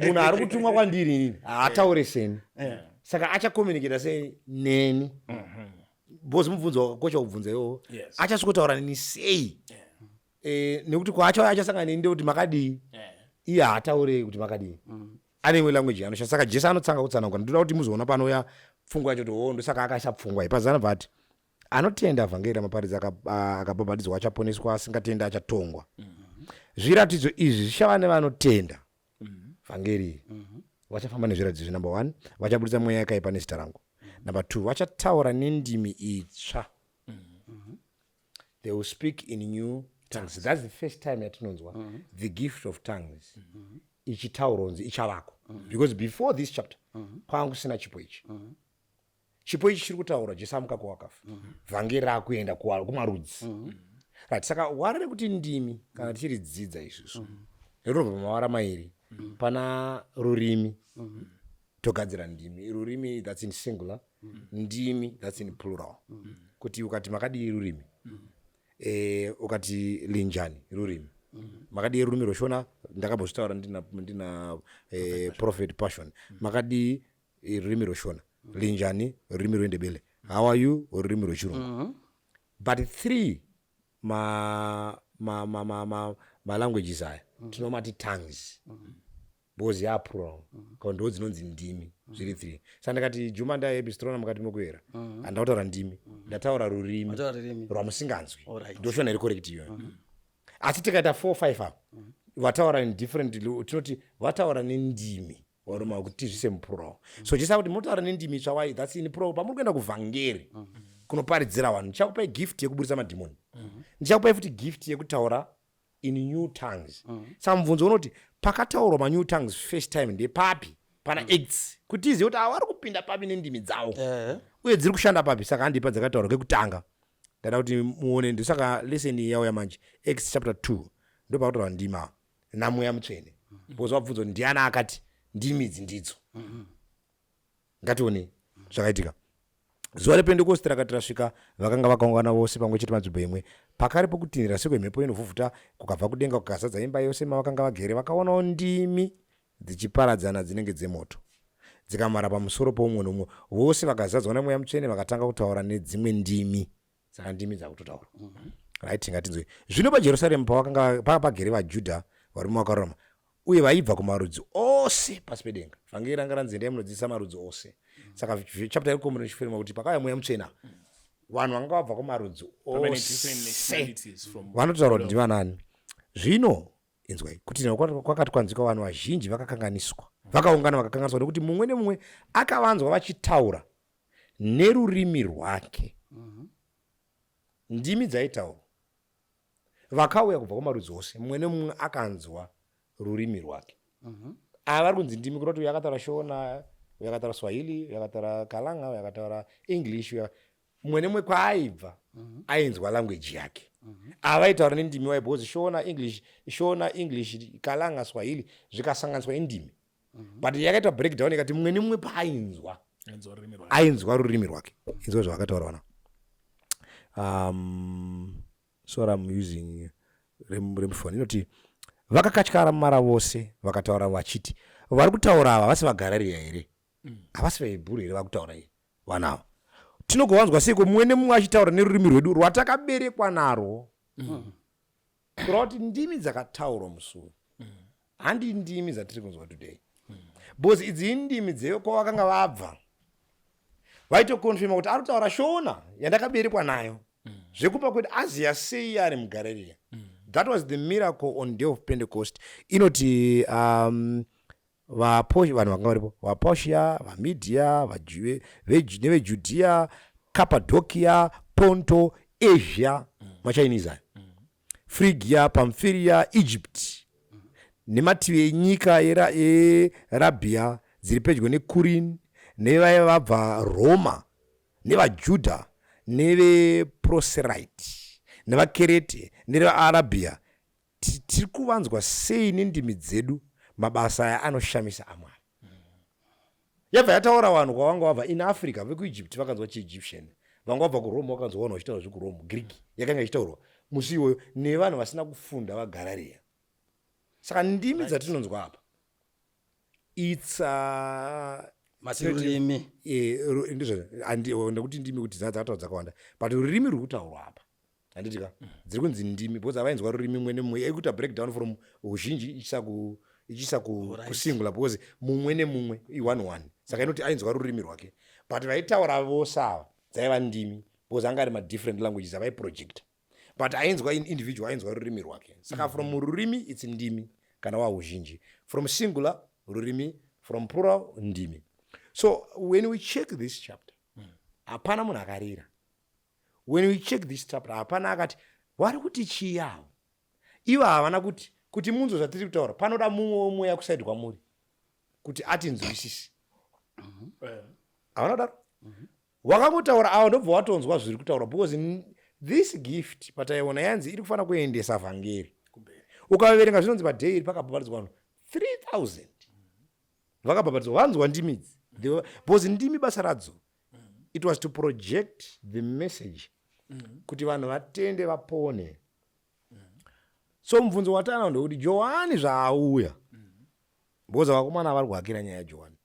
Speaker 1: munhu ari kutumwa kwandiri inini haataure seni, saka achacommunicata sei neni? Because mubvunzo wakakosha kubvunza iwowo. Achasvikotaura neni sei? Nekuti kwacho achasangana neni ndekuti makadii, iye haataure kuti makadii, ane imwe language yanoshandisa. Saka Jesu anotsanga kutsanangura. Ndinoda kuti muzoona panouya pfungwa yacho kuti o ndosaka akaisa pfungwa iyi pazana. Bva ati anotenda vhangeri ramaparidzi akabhabhatidzwa achaponeswa, asingatenda achatongwa. Zviratidzo izvi zvichava nevanotenda vhangeri iri. Vachafamba nezviratidzo izvi. Number one, vachabudisa mweya yakaipa nezita rangu. Number two, vachataura nendimi itsva. They will speak in new tongues. That's the first time yatinonzwa the gift of tongues ichitaurwa kunzi ichavako, because before this chapter kwanga kusina chipo ichi. Chipo ichi chiri kutaura Jesu amuka kuwakafa, vhangeri raakuenda kumarudzi, right? Saka wara rekuti ndimi, kana tichiridzidza isusu, rinobva pamawara mairi. Pana rurimi, togadzira ndimi. Rurimi, that's in singular. Ndimi, that's in plural. Kuti ukati makadii, rurimi. Ukati linjani, rurimi. Makadii, rurimi rweshona. Ndakambozvitaura ndina Prophet Passion. Makadii, rurimi rweshona. Linjani, rurimi rwendebele. How are you, rurimi rwechirungu. But three ma languages aya tinomati tongues because yaplural, kana ndo dzinonzi ndimi zviri three. Saka ndikati Juma ndaepistrona mukati mekuyera, handakutaura ndimi, ndataura rurimi
Speaker 3: Mataura rurimi.
Speaker 1: rwamusinganzwi.
Speaker 3: Alright.
Speaker 1: Ndoshona iri correct iyoyo. Asi tikaita 4 5 apa vataura in different, tinoti vataura nendimi varuma kuti tizvise muplural. So chisa kuti munotaura nendimi itsva. Why? That's in plural. Pamuri kuenda kuvhangeri kunoparidzira vanhu, ndichakupai gift yekuburisa madhimoni, ndichakupai futi gift yekutaura in new tongues. Saka mubvunzo unoti pakataurwa manew tongues first time ndepapi? Pana Acts, kuti tizive kuti ava vari kupinda papi nendimi dzavo uye dziri kushanda papi. Saka handipa dzakataurwa kekutanga. Ndada kuti muone, ndosaka lesson iyi yauya manje. Acts chapter 2 ndopakutaurwa ndima naMweya Mutsvene, because wabvunzwa kuti ndiani akati ndimi idzi ndidzo. Ngationei zvakaitika. Zuva rePentekosti rakati rasvika, vakanga vakaungana vose pamwe chete panzvimbo imwe. Pakare pokutinhira sekwemhepo inovhuvhuta kukabva kudenga, kukazadza imba yose mavakanga vagere. Vakaonawo ndimi dzichiparadzana dzinenge dzemoto, dzikamhara pamusoro poumwe nomumwe. Vose vakazadzwa naMweya Mutsvene, vakatanga kutaura nedzimwe ndimi. Saka ndimi dzakutotaura, right? Ngatinzwe zvino. PaJerusaremu pavakanga pagere vaJudha, varume vakarurama uye vaibva kumarudzi ose pasi pedenga. Vhangeri ranga ranzi endai munodzidzisa marudzi ose. Saka chapter iri kuti pakauya Mweya Mutsvena, vanhu vanga vabva kumarudzi ose vanotaura kuti ndivanani. Zvino inzwai kuti kwakati kwanzwika, vanhu vazhinji vakakanganiswa, vakaungana vakakanganiswa, nekuti mumwe nemumwe akavanzwa vachitaura nerurimi rwake. Ndimi dzaitaurwa. Vakauya kubva kumarudzi ose, mumwe nemumwe akanzwa rurimi rwake. Ava vari kunzi ndimi kureva kuti uyu akataura Shona, uyu akataura Swahili, uyu akataura Kalanga, uyu akataura English, uyu mumwe nemumwe kwaaibva ainzwa language yake. Ava vaitaura nendimi waibva because Shona, English, Shona, English, Kalanga, Swahili zvikasanganiswa indimi. But yakaitwa breakdown ikati mumwe nemumwe paainzwa ainzwa rurimi rwake. Inzwa zvavakataura vana. Sorry, I'm using remufoni inoti vakakatyara mara vose vakataura vachiti vari kutaura ava havasi vaGarariya here? Havasi vaHebhuru here vakutaura iyi vanhu ava? Tinogovanzwa seiko mumwe nemumwe achitaura nerurimi rwedu rwatakaberekwa narwo? Kureva kuti ndimi dzakataurwa musi uyu handi ndimi dzatiri kunzwa today, because idzi indimi dzekwavakanga vabva. Vaitokonfirma kuti ari kutaura Shona yandakaberekwa nayo. Zvekupa kwedu aziya sei ari muGarariya? That was the miracle on day of Pentecost. Inoti vanhu vakanga varipo, vaPortia, vaMidhia, neveJudhiya, Kapadhokia, Ponto, Asia, maChinese ayo, Frigia, Pamfiria, Egypt nemativi enyika yeRabhia dziri pedyo neKurini, nevaiva vabva Roma, nevaJudha, neveProserite, nevaKerete, neveArabhia, tiri kuvanzwa sei nendimi dzedu mabasa aya anoshamisa aMwari? Yabva yataura vanhu kwavanga vabva in Africa. VekuEgypt vakanzwa chiEgyptian, vanga vabva kuRome vakanzwa vanhu vachitaura zvekuRome, Greek yakanga ichitaurwa musi iwoyo nevanhu vasina kufunda vaGarariya. Saka ndimi dzatinonzwa apa, it's
Speaker 3: Mati rurimi.
Speaker 1: Ndizvo nekuti ndimi kuti dzakataura dzakawanda, but rurimi ruri kutaurwa apa, handiti ka? Dziri kunzi ndimi because havainzwa rurimi mumwe nemumwe. Ikuita breakdown from uzhinji ichiisa ku ichiisa kusingular, because mumwe nemumwe i1 1. Saka inoti ainzwa rurimi rwake, but vaitaura vose ava dzaiva ndimi because anga ari madifferent languages avaiprojecta, but ainzwa in individual ainzwa rurimi rwake. Saka from rurimi it's ndimi kana wauzhinji, from singular rurimi, from plural ndimi. So when we check this chapter, hapana munhu akarira. When we check this chapter, hapana akati vari kuti chii avo. Ivo havana kuti munzwe zvatiri kutaura panoda mumwe womweya kusaidi kwamuri kuti atinzwisise. Havana kudaro. Wakangotaura avo ndobva watonzwa zviri kutaurwa, because this gift pataiona yanzi iri kufanira kuendesa vhangeri. Ukaverenga zvinonzi paday iri pakabhabhatidzwa vanhu 3000 vakabhabhatidzwa vanzwa ndimi idzi, because ndimi basa radzo it was to project the message kuti vanhu vatende vapone. So mubvunzo watanawo ndekuti Johani zvaauya, because vakomana vari kuhakira nyaya yaJohani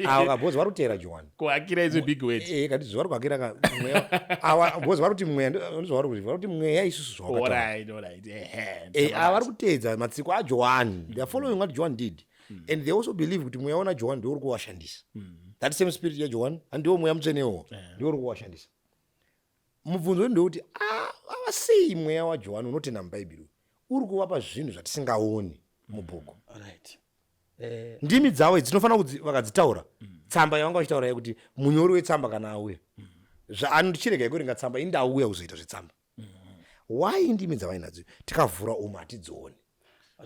Speaker 1: ava, because vari kuteera Johani.
Speaker 2: Kuhakira is a big word.
Speaker 1: Kati zvavari kuhakira ka mweya ava, because vari kuti mweya, ndozvavari kuti, vari kuti mweya isusu zvawakataura.
Speaker 2: All right. Ehe.
Speaker 1: Ava vari kuteedza matsiko aJohani. They are following what John did and they also believe kuti mweya wana Johani ndio uri kuwashandisa. That same spirit yaJohani handiwo mweya mutsvenewo ndio uri kuwashandisa. Mubvunzo ndewekuti ava sei mweya waJohani unotenda mubhaibheri uri kuvapa zvinhu zvatisingaoni mubhuku? Ndimi dzavo idzi dzinofanira kudzi vakadzitaura tsamba yavanga vachitaura yekuti munyori wetsamba kana auya zvaanotichirega ikuverenga tsamba, indauya kuzoita zvetsamba. Why ndimi dzavainadzo tikavhura umu hatidzioni?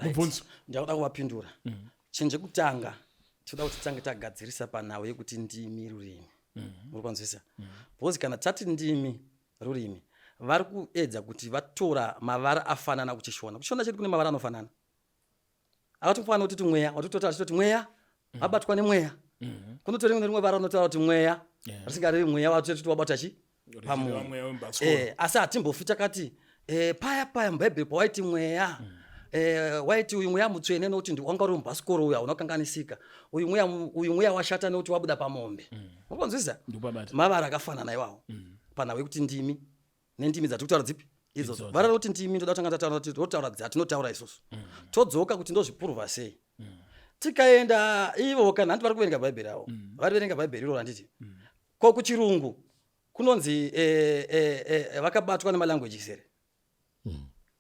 Speaker 2: Mubvunzo.
Speaker 3: Ndakuda kuvapindura. Chinhu chekutanga, tinoda kuti titange tagadzirisa panhau yekuti ndimi rurimi. Muri kwanzwisa? Because kana tati ndimi rurimi, vari kuedza kuti vatora mavara afanana kuchiShona. KuchiShona chedu kune mavara anofanana akatofanana kuti mweya, watotota achitoti mweya vabatwa nemweya. Kunotori rimwe vara rinotaura kuti mweya risingarevi mweya watoti wabata chi pamunhu.
Speaker 2: Mweya wemubhasikoro.
Speaker 3: Asi hatimbofi takati paya paya mubhaibheri pawaiti mweya, waiti uyu mweya mutsvene nokuti wanga uri mubhasikoro uyu, hauna kukanganisika. Uyu mweya, uyu mweya washata nokuti wabuda pamombe. Ukonzwisa?
Speaker 2: Ndikupabata.
Speaker 3: Mavara akafanana iwawo panhau yekuti ndimi nendimi dzatiri kutaura dzipi idzodzo. Vara roti ndimi, ndoda kutanga tataura kuti totaura dzatinotaura isusu, todzoka kuti ndozvipuruvha sei. Tikaenda ivo kana hanti vari kuverenga bhaibheri avo, vari verenga bhaibheri iroro, handiti? Ko kuchirungu kunonzi vakabatwa nemalanguages here?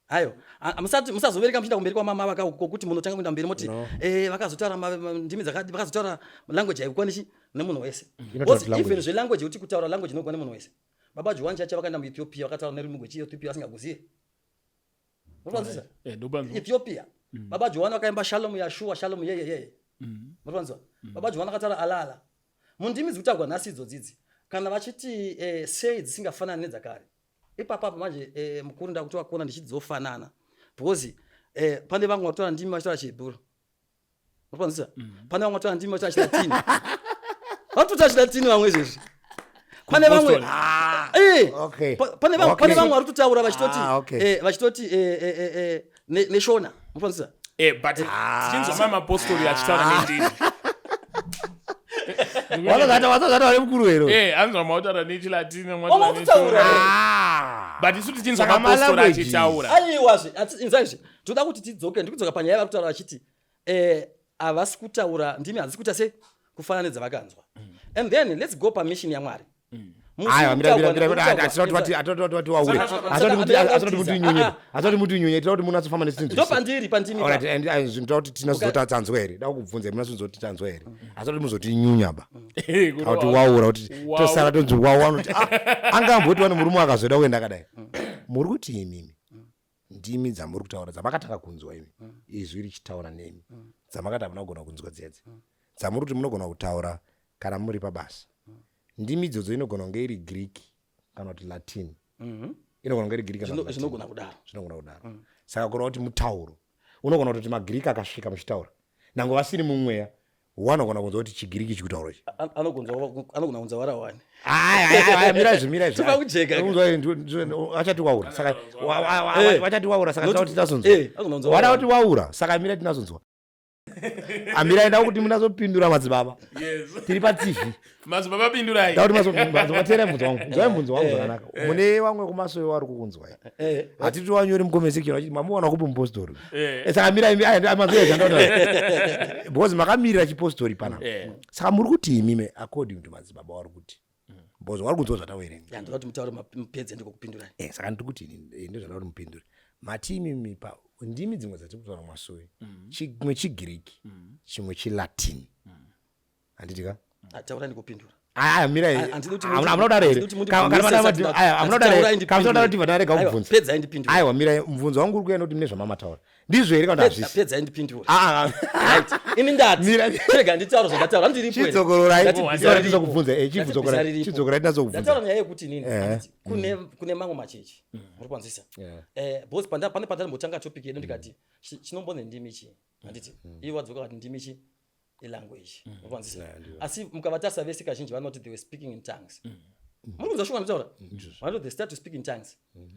Speaker 3: Hayo musati musazoverenga muchienda kumberi kwamama vaka kokuti munotanga kuenda mberi moti vakazotaura ndimi dzakati, vakazotaura language haikwa nechi nemunhu wese.
Speaker 1: Inotaura
Speaker 3: Because
Speaker 1: kuti language.
Speaker 3: Even zvelanguage, kuti kutaura language inogwa nemunhu wese. Baba Johani chacha vakaenda muEthiopia vakataura nerurimi rwechiEthiopia vasingakuzive. Munopanzwisa?
Speaker 2: Eh, ndopanzwa.
Speaker 3: Ethiopia. Baba Johani vakaimba Shalom Yashua Shalom yeye yeye. Munopanzwa? Baba Johani vakataura alala. Mundimi dziri kutaurwa nhasi idzodzi idzi kana vachiti eh, sei dzisingafanani nedzakare. Ipapa apa manje eh, mukuru ndakutovakuona ndichiti dzofanana because eh, pane vamwe vatotaura ndimi vachitaura chiHebheru. Munopanzwisa? Pane vamwe vatotaura ndimi vachitaura chiLatini. Vatotaura chiLatini vamwe izvezvi. Pane vamwe
Speaker 2: Kupostori.
Speaker 3: Eh,
Speaker 1: Okay.
Speaker 3: pane vamwe
Speaker 1: Okay.
Speaker 3: pane vamwe vari kutotaura vachitoti
Speaker 1: Ah, okay.
Speaker 3: eh, vachitoti eh, eh, eh, eh, neshona. Munopanzwisa?
Speaker 2: Eh, but tichinzwa mamwe mapostori achitaura nendimi.
Speaker 1: Wasazata wasazata vari mukuru here.
Speaker 2: Eh, anzwa mautaura nechilatini
Speaker 3: Vamwe
Speaker 2: mautaura
Speaker 3: kutaura.
Speaker 2: neshona.
Speaker 1: Ah.
Speaker 2: But isu tichinzwa
Speaker 1: Saka
Speaker 2: mapostori
Speaker 1: ma-languages.
Speaker 2: achitaura.
Speaker 3: Aiwazve, inzwaizve. Toda kuti tidzoke, ndikudzoka panyaya yavari kutaura vachiti eh, havasi kutaura ndimi hadzisi kuita sei kufanana nedzavakanzwa. And then let's go pamission yaMwari. Musi
Speaker 1: Aiwa, mira mira
Speaker 3: uri
Speaker 1: mira
Speaker 3: kutaurwa-
Speaker 1: mira atinoti vati atinoti vati waure.
Speaker 2: Saka-
Speaker 1: Atinoti kuti
Speaker 3: saka-
Speaker 1: atinoti kuti nyunye.
Speaker 3: Ah,
Speaker 1: Atinoti kuti nyunye tinoda kuti munatsofamba nesinzwi.
Speaker 3: Ndopandiri pandimi.
Speaker 1: Alright, and and zvinhu toda kuti tinazoti tanzwa here. Da kubvunza munazoti tanzwa here. Asi kuti muzotinyunya ba.
Speaker 2: Eh, kuti
Speaker 1: Kana kuti waura kuti
Speaker 2: Waura.
Speaker 1: tosara tonzi wawa unoti ah, anga amboti wani murume akazoda kuenda akadai. Muri kuti imimi ndimi dzamuri kutaura dzamakatanga kunzwa imi izwi richitaura nemi dzamakati hamuna kugona kunzwa dzedze dzamuri kuti munogona kutaura kana muri pabasa ndimi idzodzo inogona kunge iri Greek kana kuti Latin inogona kunge iri Greek kana kuti Latin.
Speaker 3: Zvinogona kudaro.
Speaker 1: Zvinogona kudaro. Saka kureva kuti mutauro unogona kutoti magiriki akasvika muchitaura nangwe vasiri mumweya wanogona kunzwa kuti chigiriki chikutaura ichi.
Speaker 3: Anogona kunzwa warawani.
Speaker 1: Aya, mira izvi, mira izvi.
Speaker 3: Tipa kujeka.
Speaker 1: Vachati waura saka
Speaker 3: Eh.
Speaker 1: vachati waura saka
Speaker 3: Not-
Speaker 1: tinoda kuti tinazonzwa.
Speaker 3: Eh, anogona kunzwa
Speaker 1: Wada
Speaker 3: warawani.
Speaker 1: kuti waura saka mira tinazonzwa. Amira enda kuti munazopindura madzibaba.
Speaker 2: Yes.
Speaker 1: Tiri pa TV.
Speaker 2: Madzibaba pindurai.
Speaker 1: Ndakuti mazobatera mubvunzo wangu. Nzwai mubvunzo wangu zvakanaka. Mune vamwe kumasowe vari kukunzwai.
Speaker 3: Eh,
Speaker 1: Hatiti wanyori mucomment section vachiti mamuwana kupi mupostori.
Speaker 2: Eh.
Speaker 1: Eh, saka mirai aya manzwa zvandaona. Because makamirira chipostori panapa.
Speaker 2: Eh.
Speaker 1: Saka muri kuti imime according to madzibaba vari kuti. Because vari kunzwa zvatawerenga.
Speaker 3: Ya, ndoda kuti mutaure mupedze ndikokupindurai.
Speaker 1: Eh, saka ndiri kuti inini, eh, ndozvandada kuti mupindure. Mati imimi pa ndimi dzimwe dzatiri kutaura mumasowe. Chimwe chiGiriki, chimwe chiLatin. Handiti ka?
Speaker 3: Ah, taurai ndikupindura.
Speaker 1: Aya, mirai.
Speaker 3: Handidi kuti
Speaker 1: Hamuna hamuna kudaro here?
Speaker 3: handidi kuti mundi-
Speaker 1: Kana- kana
Speaker 3: bvunze
Speaker 1: mada-
Speaker 3: sati-
Speaker 1: aya, hamuna kudaro
Speaker 3: taurai
Speaker 1: here? Kana musada
Speaker 3: ndipindure.
Speaker 1: kuti vandarega
Speaker 3: Aiwa,
Speaker 1: kubvunza.
Speaker 3: pedzai ndipindure.
Speaker 1: Aiwa, mirai. Mubvunzo wangu uri kuenda kuti mune zvamamataura. Ndizvo here kana kuti hazvisi?
Speaker 3: Pedzai ndipindure.
Speaker 1: Ah, ah.
Speaker 3: Right. Ini ndati.
Speaker 1: Mira.
Speaker 3: Chirega nditaure zvandataura. Handiripo here?
Speaker 1: Chidzokororai.
Speaker 3: Ndati
Speaker 2: Oh,
Speaker 3: bhiza
Speaker 1: Ndinoda
Speaker 3: riripo.
Speaker 1: kuzokubvunza, eh,
Speaker 3: Ndati bhiza
Speaker 1: chibvunzokorai.
Speaker 3: riripo.
Speaker 1: Chidzokorai ndinazokubvunza.
Speaker 3: Ndataura nyaya yekuti inini
Speaker 1: Eh.
Speaker 3: handiti, kune mamwe machechi. Muri kuanzwisisa?
Speaker 1: Yeah.
Speaker 3: Eh, because pane pandambotanga topic yedu ndikati chinombonzi ndimi chii? Handiti. Ivo vadzoka vakati ndimi chii? Ilanguage. Muri kuanzwisisa? Asi mukavatarisa vese kazhinji vanoti they were speaking in tongues. Muri kunzwa shoko ndinotaura? Vanoti they start to speak in tongues.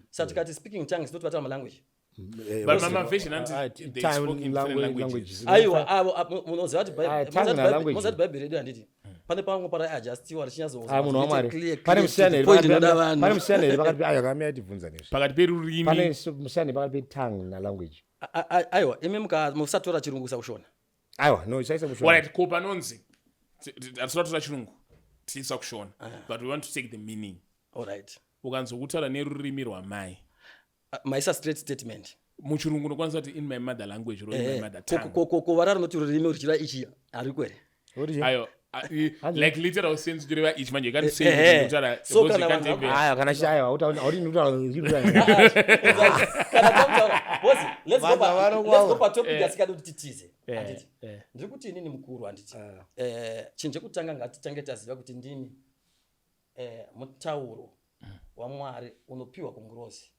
Speaker 3: Saka tikati speaking in tongues toti vataura malanguage.
Speaker 2: But mama version anti
Speaker 1: Ah,
Speaker 2: they
Speaker 1: time,
Speaker 2: spoke in different languages.
Speaker 1: languages.
Speaker 3: Aiwa, avo munoziva kuti
Speaker 1: Ah, tongue na language.
Speaker 3: munoziva kuti bhaibheri redu handiti pane pamwe paraiadjustiwa
Speaker 1: Ah, munhu waMwari.
Speaker 3: richinyazo
Speaker 1: Pane musiyano here
Speaker 3: point
Speaker 1: pakati
Speaker 3: inoda
Speaker 1: pe-
Speaker 3: vanhu.
Speaker 1: pane musiyano here pakati pe aiwa kamira tibvunza nezvi.
Speaker 2: Pakati perurimi.
Speaker 1: Pane musiyano here pakati petongue na language.
Speaker 3: Aiwa, imi musatora chirungu sakushona.
Speaker 1: Aiwa, no, isaisa kushona.
Speaker 2: Alright, ko panonzi hatisati tatora chirungu tichiisa kushona. But we want to take the meaning.
Speaker 3: Alright.
Speaker 2: Ukanzwa kutaura nerurimi rwamai.
Speaker 3: Ah, maisa straight statement.
Speaker 2: Muchirungu unokwanisa kuti in my mother language or in my
Speaker 3: Eh,
Speaker 2: mother tongue.
Speaker 3: ko vara rinoti rurimi ruchireva ichi hariko here?
Speaker 1: Uri chii?
Speaker 2: Ayo, like literal sense chireva ichi manje you can't say
Speaker 3: Eh,
Speaker 2: kuti
Speaker 3: eh.
Speaker 2: ndikutaura
Speaker 3: So
Speaker 2: because
Speaker 3: kana
Speaker 2: you can't
Speaker 3: vanhu
Speaker 2: even-
Speaker 1: Aiwa, kana chi aiwa, hautini kutaura
Speaker 3: Kana takutaura, boss, let's go
Speaker 1: Vanhu
Speaker 3: let's go
Speaker 1: vanokwaura.
Speaker 3: patopic yasikadi kuti titize. Handiti.
Speaker 2: eh.
Speaker 3: Ndiri kuti inini mukuru handiti. Eh, chinhu chekutanga ngatitange taziva kuti ndimi mutauro waMwari unopiwa kungirozi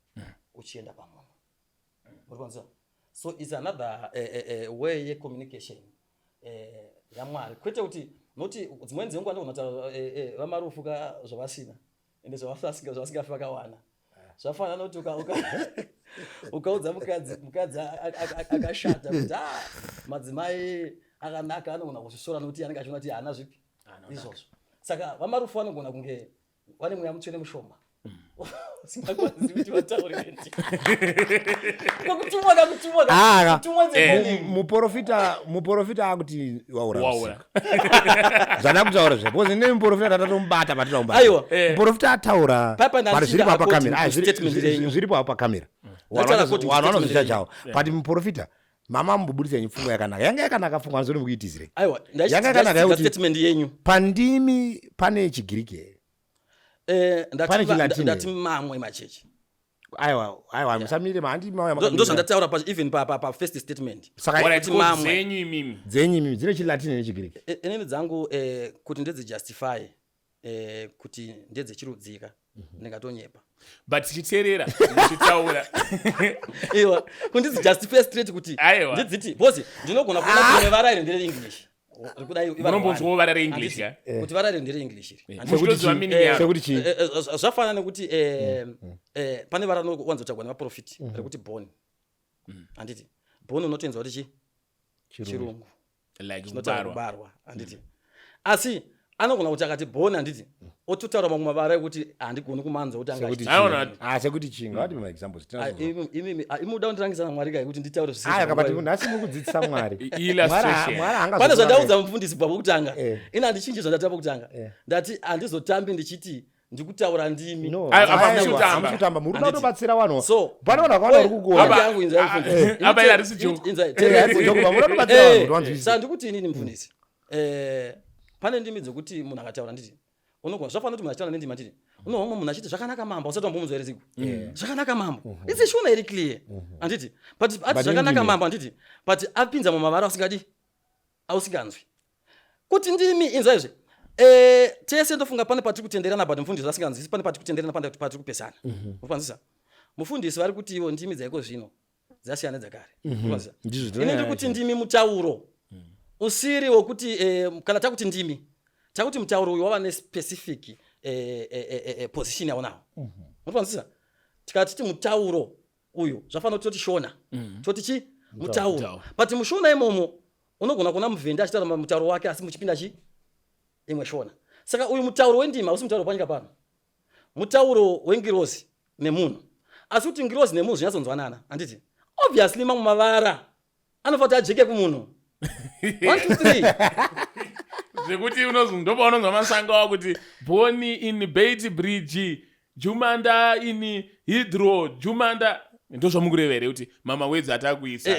Speaker 3: uchienda pamunhu. Muri kuanzwa? So it's another way yecommunication yaMwari. Kwete kuti noti dzimweni dzenguva ndogona kutaura vamarufu ka zvavasina ende zvavasingafi vakawana. Zvafanana nokuti ukaudza mukadzi akashata kuti madzimai akanaka anogona kuzvisora nokuti anenge achiona kuti haana zvipi izvozvo. Saka vamarufu vanogona kunge vane mweya mutsvene mushoma usingakwanisi kuti vataure ndi. Kokutumwa kakutumwa
Speaker 1: Ah, ka.
Speaker 3: kutumwa dzemorning.
Speaker 1: Muporofita akuti waura
Speaker 2: Waura.
Speaker 1: Zvana kutaura zve because ne muporofita tatatomubata patinombata.
Speaker 3: Aiwa.
Speaker 1: Muporofita ataura
Speaker 3: Papa
Speaker 1: but zviripo apa
Speaker 3: according
Speaker 1: kamera.
Speaker 3: to statement renyu.
Speaker 1: Zviripo apa kamera.
Speaker 3: Ndataura according to
Speaker 1: Vanhu
Speaker 3: statement
Speaker 1: vanozviita
Speaker 3: renyu.
Speaker 1: chavo. But muporofita mama mubudisa yenyu pfungwa yakanaka. Yanga yakanaka pfungwa anozoti mukuitizire.
Speaker 3: Aiwa,
Speaker 1: Yanga yakanaka yekuti
Speaker 3: statement yenyu.
Speaker 1: Pandimi pane chigiriki here?
Speaker 3: Eh, ndati
Speaker 1: Pane
Speaker 3: va-
Speaker 1: chiLatin
Speaker 3: ndati
Speaker 1: here?
Speaker 3: mamwe machechi.
Speaker 1: Aiwa, aiwa, musamire handi mauya
Speaker 3: Ndo
Speaker 1: makamira.
Speaker 3: ndozvandataura pa even pa pa, pa first statement.
Speaker 1: Saka
Speaker 2: Alright,
Speaker 3: kuti
Speaker 2: ko
Speaker 3: mamwe.
Speaker 2: dzenyu imimi
Speaker 1: dzenyu imimi dzine chiLatin nechiGreek.
Speaker 3: Inini dzangu kuti ndedzijustify kuti ndedzechirudzika ndingatonyepa.
Speaker 2: But tichiteerera muchitaura.
Speaker 3: Iwa kundizijustify straight kuti
Speaker 2: Aiwa.
Speaker 3: ndidziti because ndinogona kuona kuti rimwe vara iri ndere English. Rikudai ivara
Speaker 2: Munombonzwawo
Speaker 3: one.
Speaker 2: vara reEnglish,
Speaker 3: Handiti?
Speaker 2: ya?
Speaker 3: Kuti vara iri ndere English iri. Handiti?
Speaker 2: Muchitoziva meaning yaro.
Speaker 1: Sekuti chii?
Speaker 3: Zvafanana nekuti pane vara rinowanzotaurwa nevaprofiti rekuti born. Handiti? Born unotoinzwa kuti chii? Chirungu.
Speaker 2: Like
Speaker 3: Chinotaura
Speaker 2: kubarwa.
Speaker 3: kubarwa. Handiti? Asi anogona kuti akati born handiti? Ototaura mamwe mavara ekuti handigoni kumanzwa kuti anga
Speaker 1: Sekuti
Speaker 3: achiti
Speaker 1: chii?
Speaker 2: Aiona.
Speaker 1: Ah, sekuti chii? Ngavati ma examples.
Speaker 3: Ah,
Speaker 1: Tinazo.
Speaker 3: imi muda kundirangisa naMwari kai kuti nditaure zvisizvo
Speaker 1: Aya
Speaker 3: nguva
Speaker 1: kabati
Speaker 3: iyo.
Speaker 1: nhasi muri kudzidzisa Mwari.
Speaker 2: Illustration.
Speaker 1: Mwari haangazo-
Speaker 3: Pane zvandaudza mufundisi baba kutanga. Ini handichinji zvandataura pakutanga. Ndati handizotambi ndichiti ndikutaura ndimi.
Speaker 1: No,
Speaker 2: Ayo, apa
Speaker 1: aiwa,
Speaker 2: hamusi kutamba.
Speaker 1: hamusi kutamba. Muri kuda
Speaker 3: Handiti.
Speaker 1: kutobatsira vanhu.
Speaker 3: So,
Speaker 1: Pane vanhu vakawanda vari kugona.
Speaker 2: Apa-
Speaker 3: yangu inzai mufundisi.
Speaker 2: Apa iri harisi joke.
Speaker 3: Inzai,
Speaker 1: Eh, harisi joke, baba, munoda kubatsira vanhu kuti vanzwisise.
Speaker 3: Saka ndikuti inini mufundisi. Pane ndimi dzekuti munhu akataura nditi unogona zvafanira kuti munhu achitaura nendimi handiti unohwa mumwe munhu achiti zvakanaka mambo usati wambomunzwa here Zigo? Zvakanaka mambo. It's shona iri clear. Handiti? But ati
Speaker 1: But
Speaker 3: zvakanaka
Speaker 1: indimi.
Speaker 3: mambo handiti? But apinza mumavara usingadi ausinganzwi. Kuti ndimi inzwa izvi. Tese ndofunga pane patiri kutenderana but mufundisi asinganzwisi pane patiri kutenderana pane patiri kupesana. Mufanzisa. Mufundisi vari kuti ivo ndimi dzaiko zvino dzasiyana nedzakare. Mufanzisa.
Speaker 1: Ndizvo
Speaker 3: Ini
Speaker 1: ndinoona
Speaker 3: ndiri kuti
Speaker 1: yacho.
Speaker 3: ndimi mutauro usiri wokuti kana takuti ndimi takuti mutauro uyu wava nespecific position yaunawo. Mufanzisa. Tikati titi mutauro uyu zvafanira kuti toti shona. Toti chi mutauro.
Speaker 2: Mutauro.
Speaker 3: But mushona imomo unogona kuona muvhenda achitaura mutauro wake asi muchipinda chi imwe shona. Saka uyu mutauro wendima hausi mutauro wepanyika pano. Mutauro wengirozi nemunhu. Asi kuti ngirozi nemunhu zvinyatsonzwanana, handiti? Obviously mamwe mavara anofanira kuti ajeke kumunhu. 1 2 3.
Speaker 2: Zvekuti ndopaunonzwa masango awo kuti Boni in Beit Bridge, Jumanda in Hydro, Jumanda. Ndozvamukureva here kuti mama words atakuisa?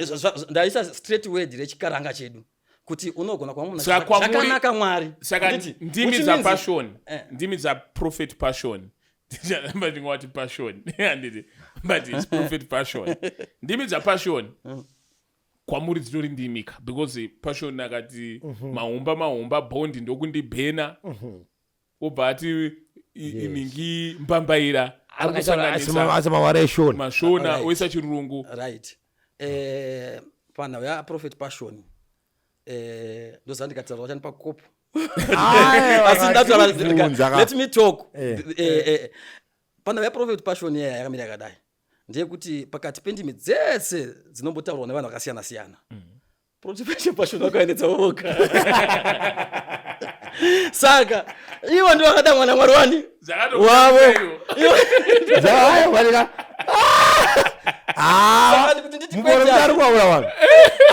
Speaker 3: Ndaisa straight word rechikaranga chedu kuti unogona kuva munhu
Speaker 2: Saka kwamuri-
Speaker 3: zvakanaka Mwari.
Speaker 2: Saka
Speaker 3: Handiti?
Speaker 2: ndimi
Speaker 3: Which
Speaker 2: dza
Speaker 3: means
Speaker 2: Passion, ndimi dza Prophet Passion. Ndicharamba ndingowati Passion. Handiti? But it's Prophet Passion. Ndimi dza Passion. Kwamuri dzitori ndimika because Passion akati mahumba mahumba bondi ndokundibhena. Obva ati iningi mbambaira. Ari kusanganisa
Speaker 1: Asi mawara eshona.
Speaker 2: mashona
Speaker 3: Right.
Speaker 2: oisa chirungu.
Speaker 3: Right. Panhau yaProphet Passion ndoziva ndikataura vachandipa kopo.
Speaker 1: Aiwa,
Speaker 3: Asi ndataura
Speaker 1: bvunza ka.
Speaker 3: let me talk. Panhau yaProphet Passion iya yakamira yakadai ndeyekuti pakati pendimi dzese dzinombotaurwa nevanhu vakasiyana siyana Prophet Passion vakaendedza voga. Saka ivo ndivo vakada mwana Mwari wani
Speaker 2: Zvakatobuda
Speaker 3: wavo.
Speaker 2: ivo.
Speaker 1: Aiwa, ndika- Ah,
Speaker 3: Saka ndikuti nditi
Speaker 1: mukore
Speaker 3: kwete
Speaker 1: kuti ari kuwaura vanhu.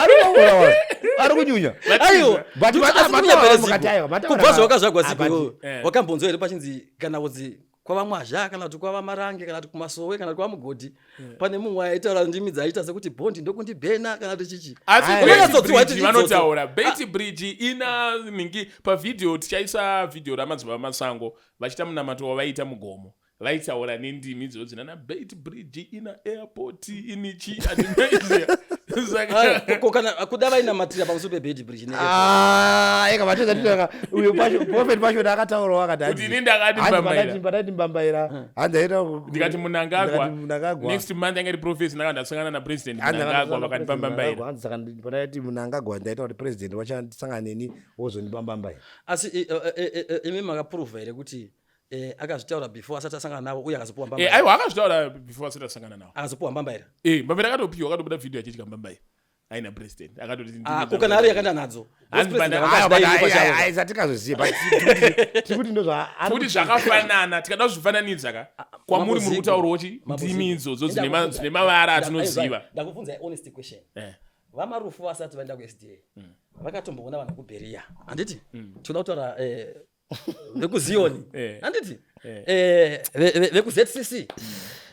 Speaker 1: Ari kuwaura vanhu. Ari kunyunya.
Speaker 3: Aiwa,
Speaker 1: But
Speaker 3: ndikuti asi
Speaker 1: mataura
Speaker 3: kunyepera
Speaker 1: mukati
Speaker 3: Zigo.
Speaker 1: aiwa, mataura
Speaker 3: Kubva zvawakazvagwa
Speaker 1: Ah,
Speaker 3: Zigo
Speaker 1: but-
Speaker 3: iwewe, wakambonzwa here pachinzi kana kuti kwava Mwazha kana kuti kwava Marange kana kuti kuMasowe kana kuti kwava Mugodhi pane mumwe aitaura ndimi dzaiita sekuti bhondi ndokundibhena kana kuti chichi.
Speaker 2: Asi
Speaker 1: Aiwa.
Speaker 2: Beit
Speaker 3: Unonyatsodziwa
Speaker 2: Bridge
Speaker 3: kuti idzodzo.
Speaker 2: vanotaura Beit Bridge ina ningi pavhidhiyo tichaisa vhidhiyo ramadzibaba Masango vachiita munamato wavaita mugomo vaitaura nendimi idzodzo nana Beit Bridge ina airport inichi andinoiziva. Saka
Speaker 3: Aiwa, ko kana kuda vainamatira pamusoro peBeit Bridge ne
Speaker 1: Ah, eka mateza nditaka uyo Passion Prophet Passion akataurawo akati
Speaker 2: Kuti ini ndakati
Speaker 1: hanzi
Speaker 2: mbambaira.
Speaker 1: ndakati mbambaira. Hanzi aita
Speaker 2: Ndikati Mnangagwa
Speaker 1: Ndikati Mnangagwa.
Speaker 2: Next month yange iri prophecy ndakanga ndasangana napresident
Speaker 1: Hanzi
Speaker 2: Mnangagwa
Speaker 1: ndakati
Speaker 2: vakandipambambaira.
Speaker 1: Hanzi saka pandakati Mnangagwa ndaita kuti president wachandisangana neni wozondipambambaira.
Speaker 3: Asi imi makaprova here kuti akazvitaura before asati asangana navo uye akazopuwa mbambaira?
Speaker 2: Aiwa, akazvitaura before asati asangana navo.
Speaker 3: Akazopuwa mbambaira?
Speaker 2: Mbambaira akatopiwa, akatobuda video achidya mbambaira aina president akatoti ndimi
Speaker 3: Ah, ko kana ari yakaenda nadzo?
Speaker 2: Hanzi
Speaker 3: Those president
Speaker 2: banda-
Speaker 1: Aiwa,
Speaker 3: vakazvidai
Speaker 1: but
Speaker 3: ivo pachavo.
Speaker 1: tikazoziva, but tiri kuti
Speaker 2: Kuti zvakafanana tikada kuzvifananidza ka kwamuri muri kutaurawo chi ndimi idzodzo dzine mavara atinoziva.
Speaker 3: Ndakubvunzai honest question. VaMarufu vasati vaenda kuSDA vakatomboona vanhu kuBheria handiti? Tinoda kutaura vekuZioni handiti? VekuZCC.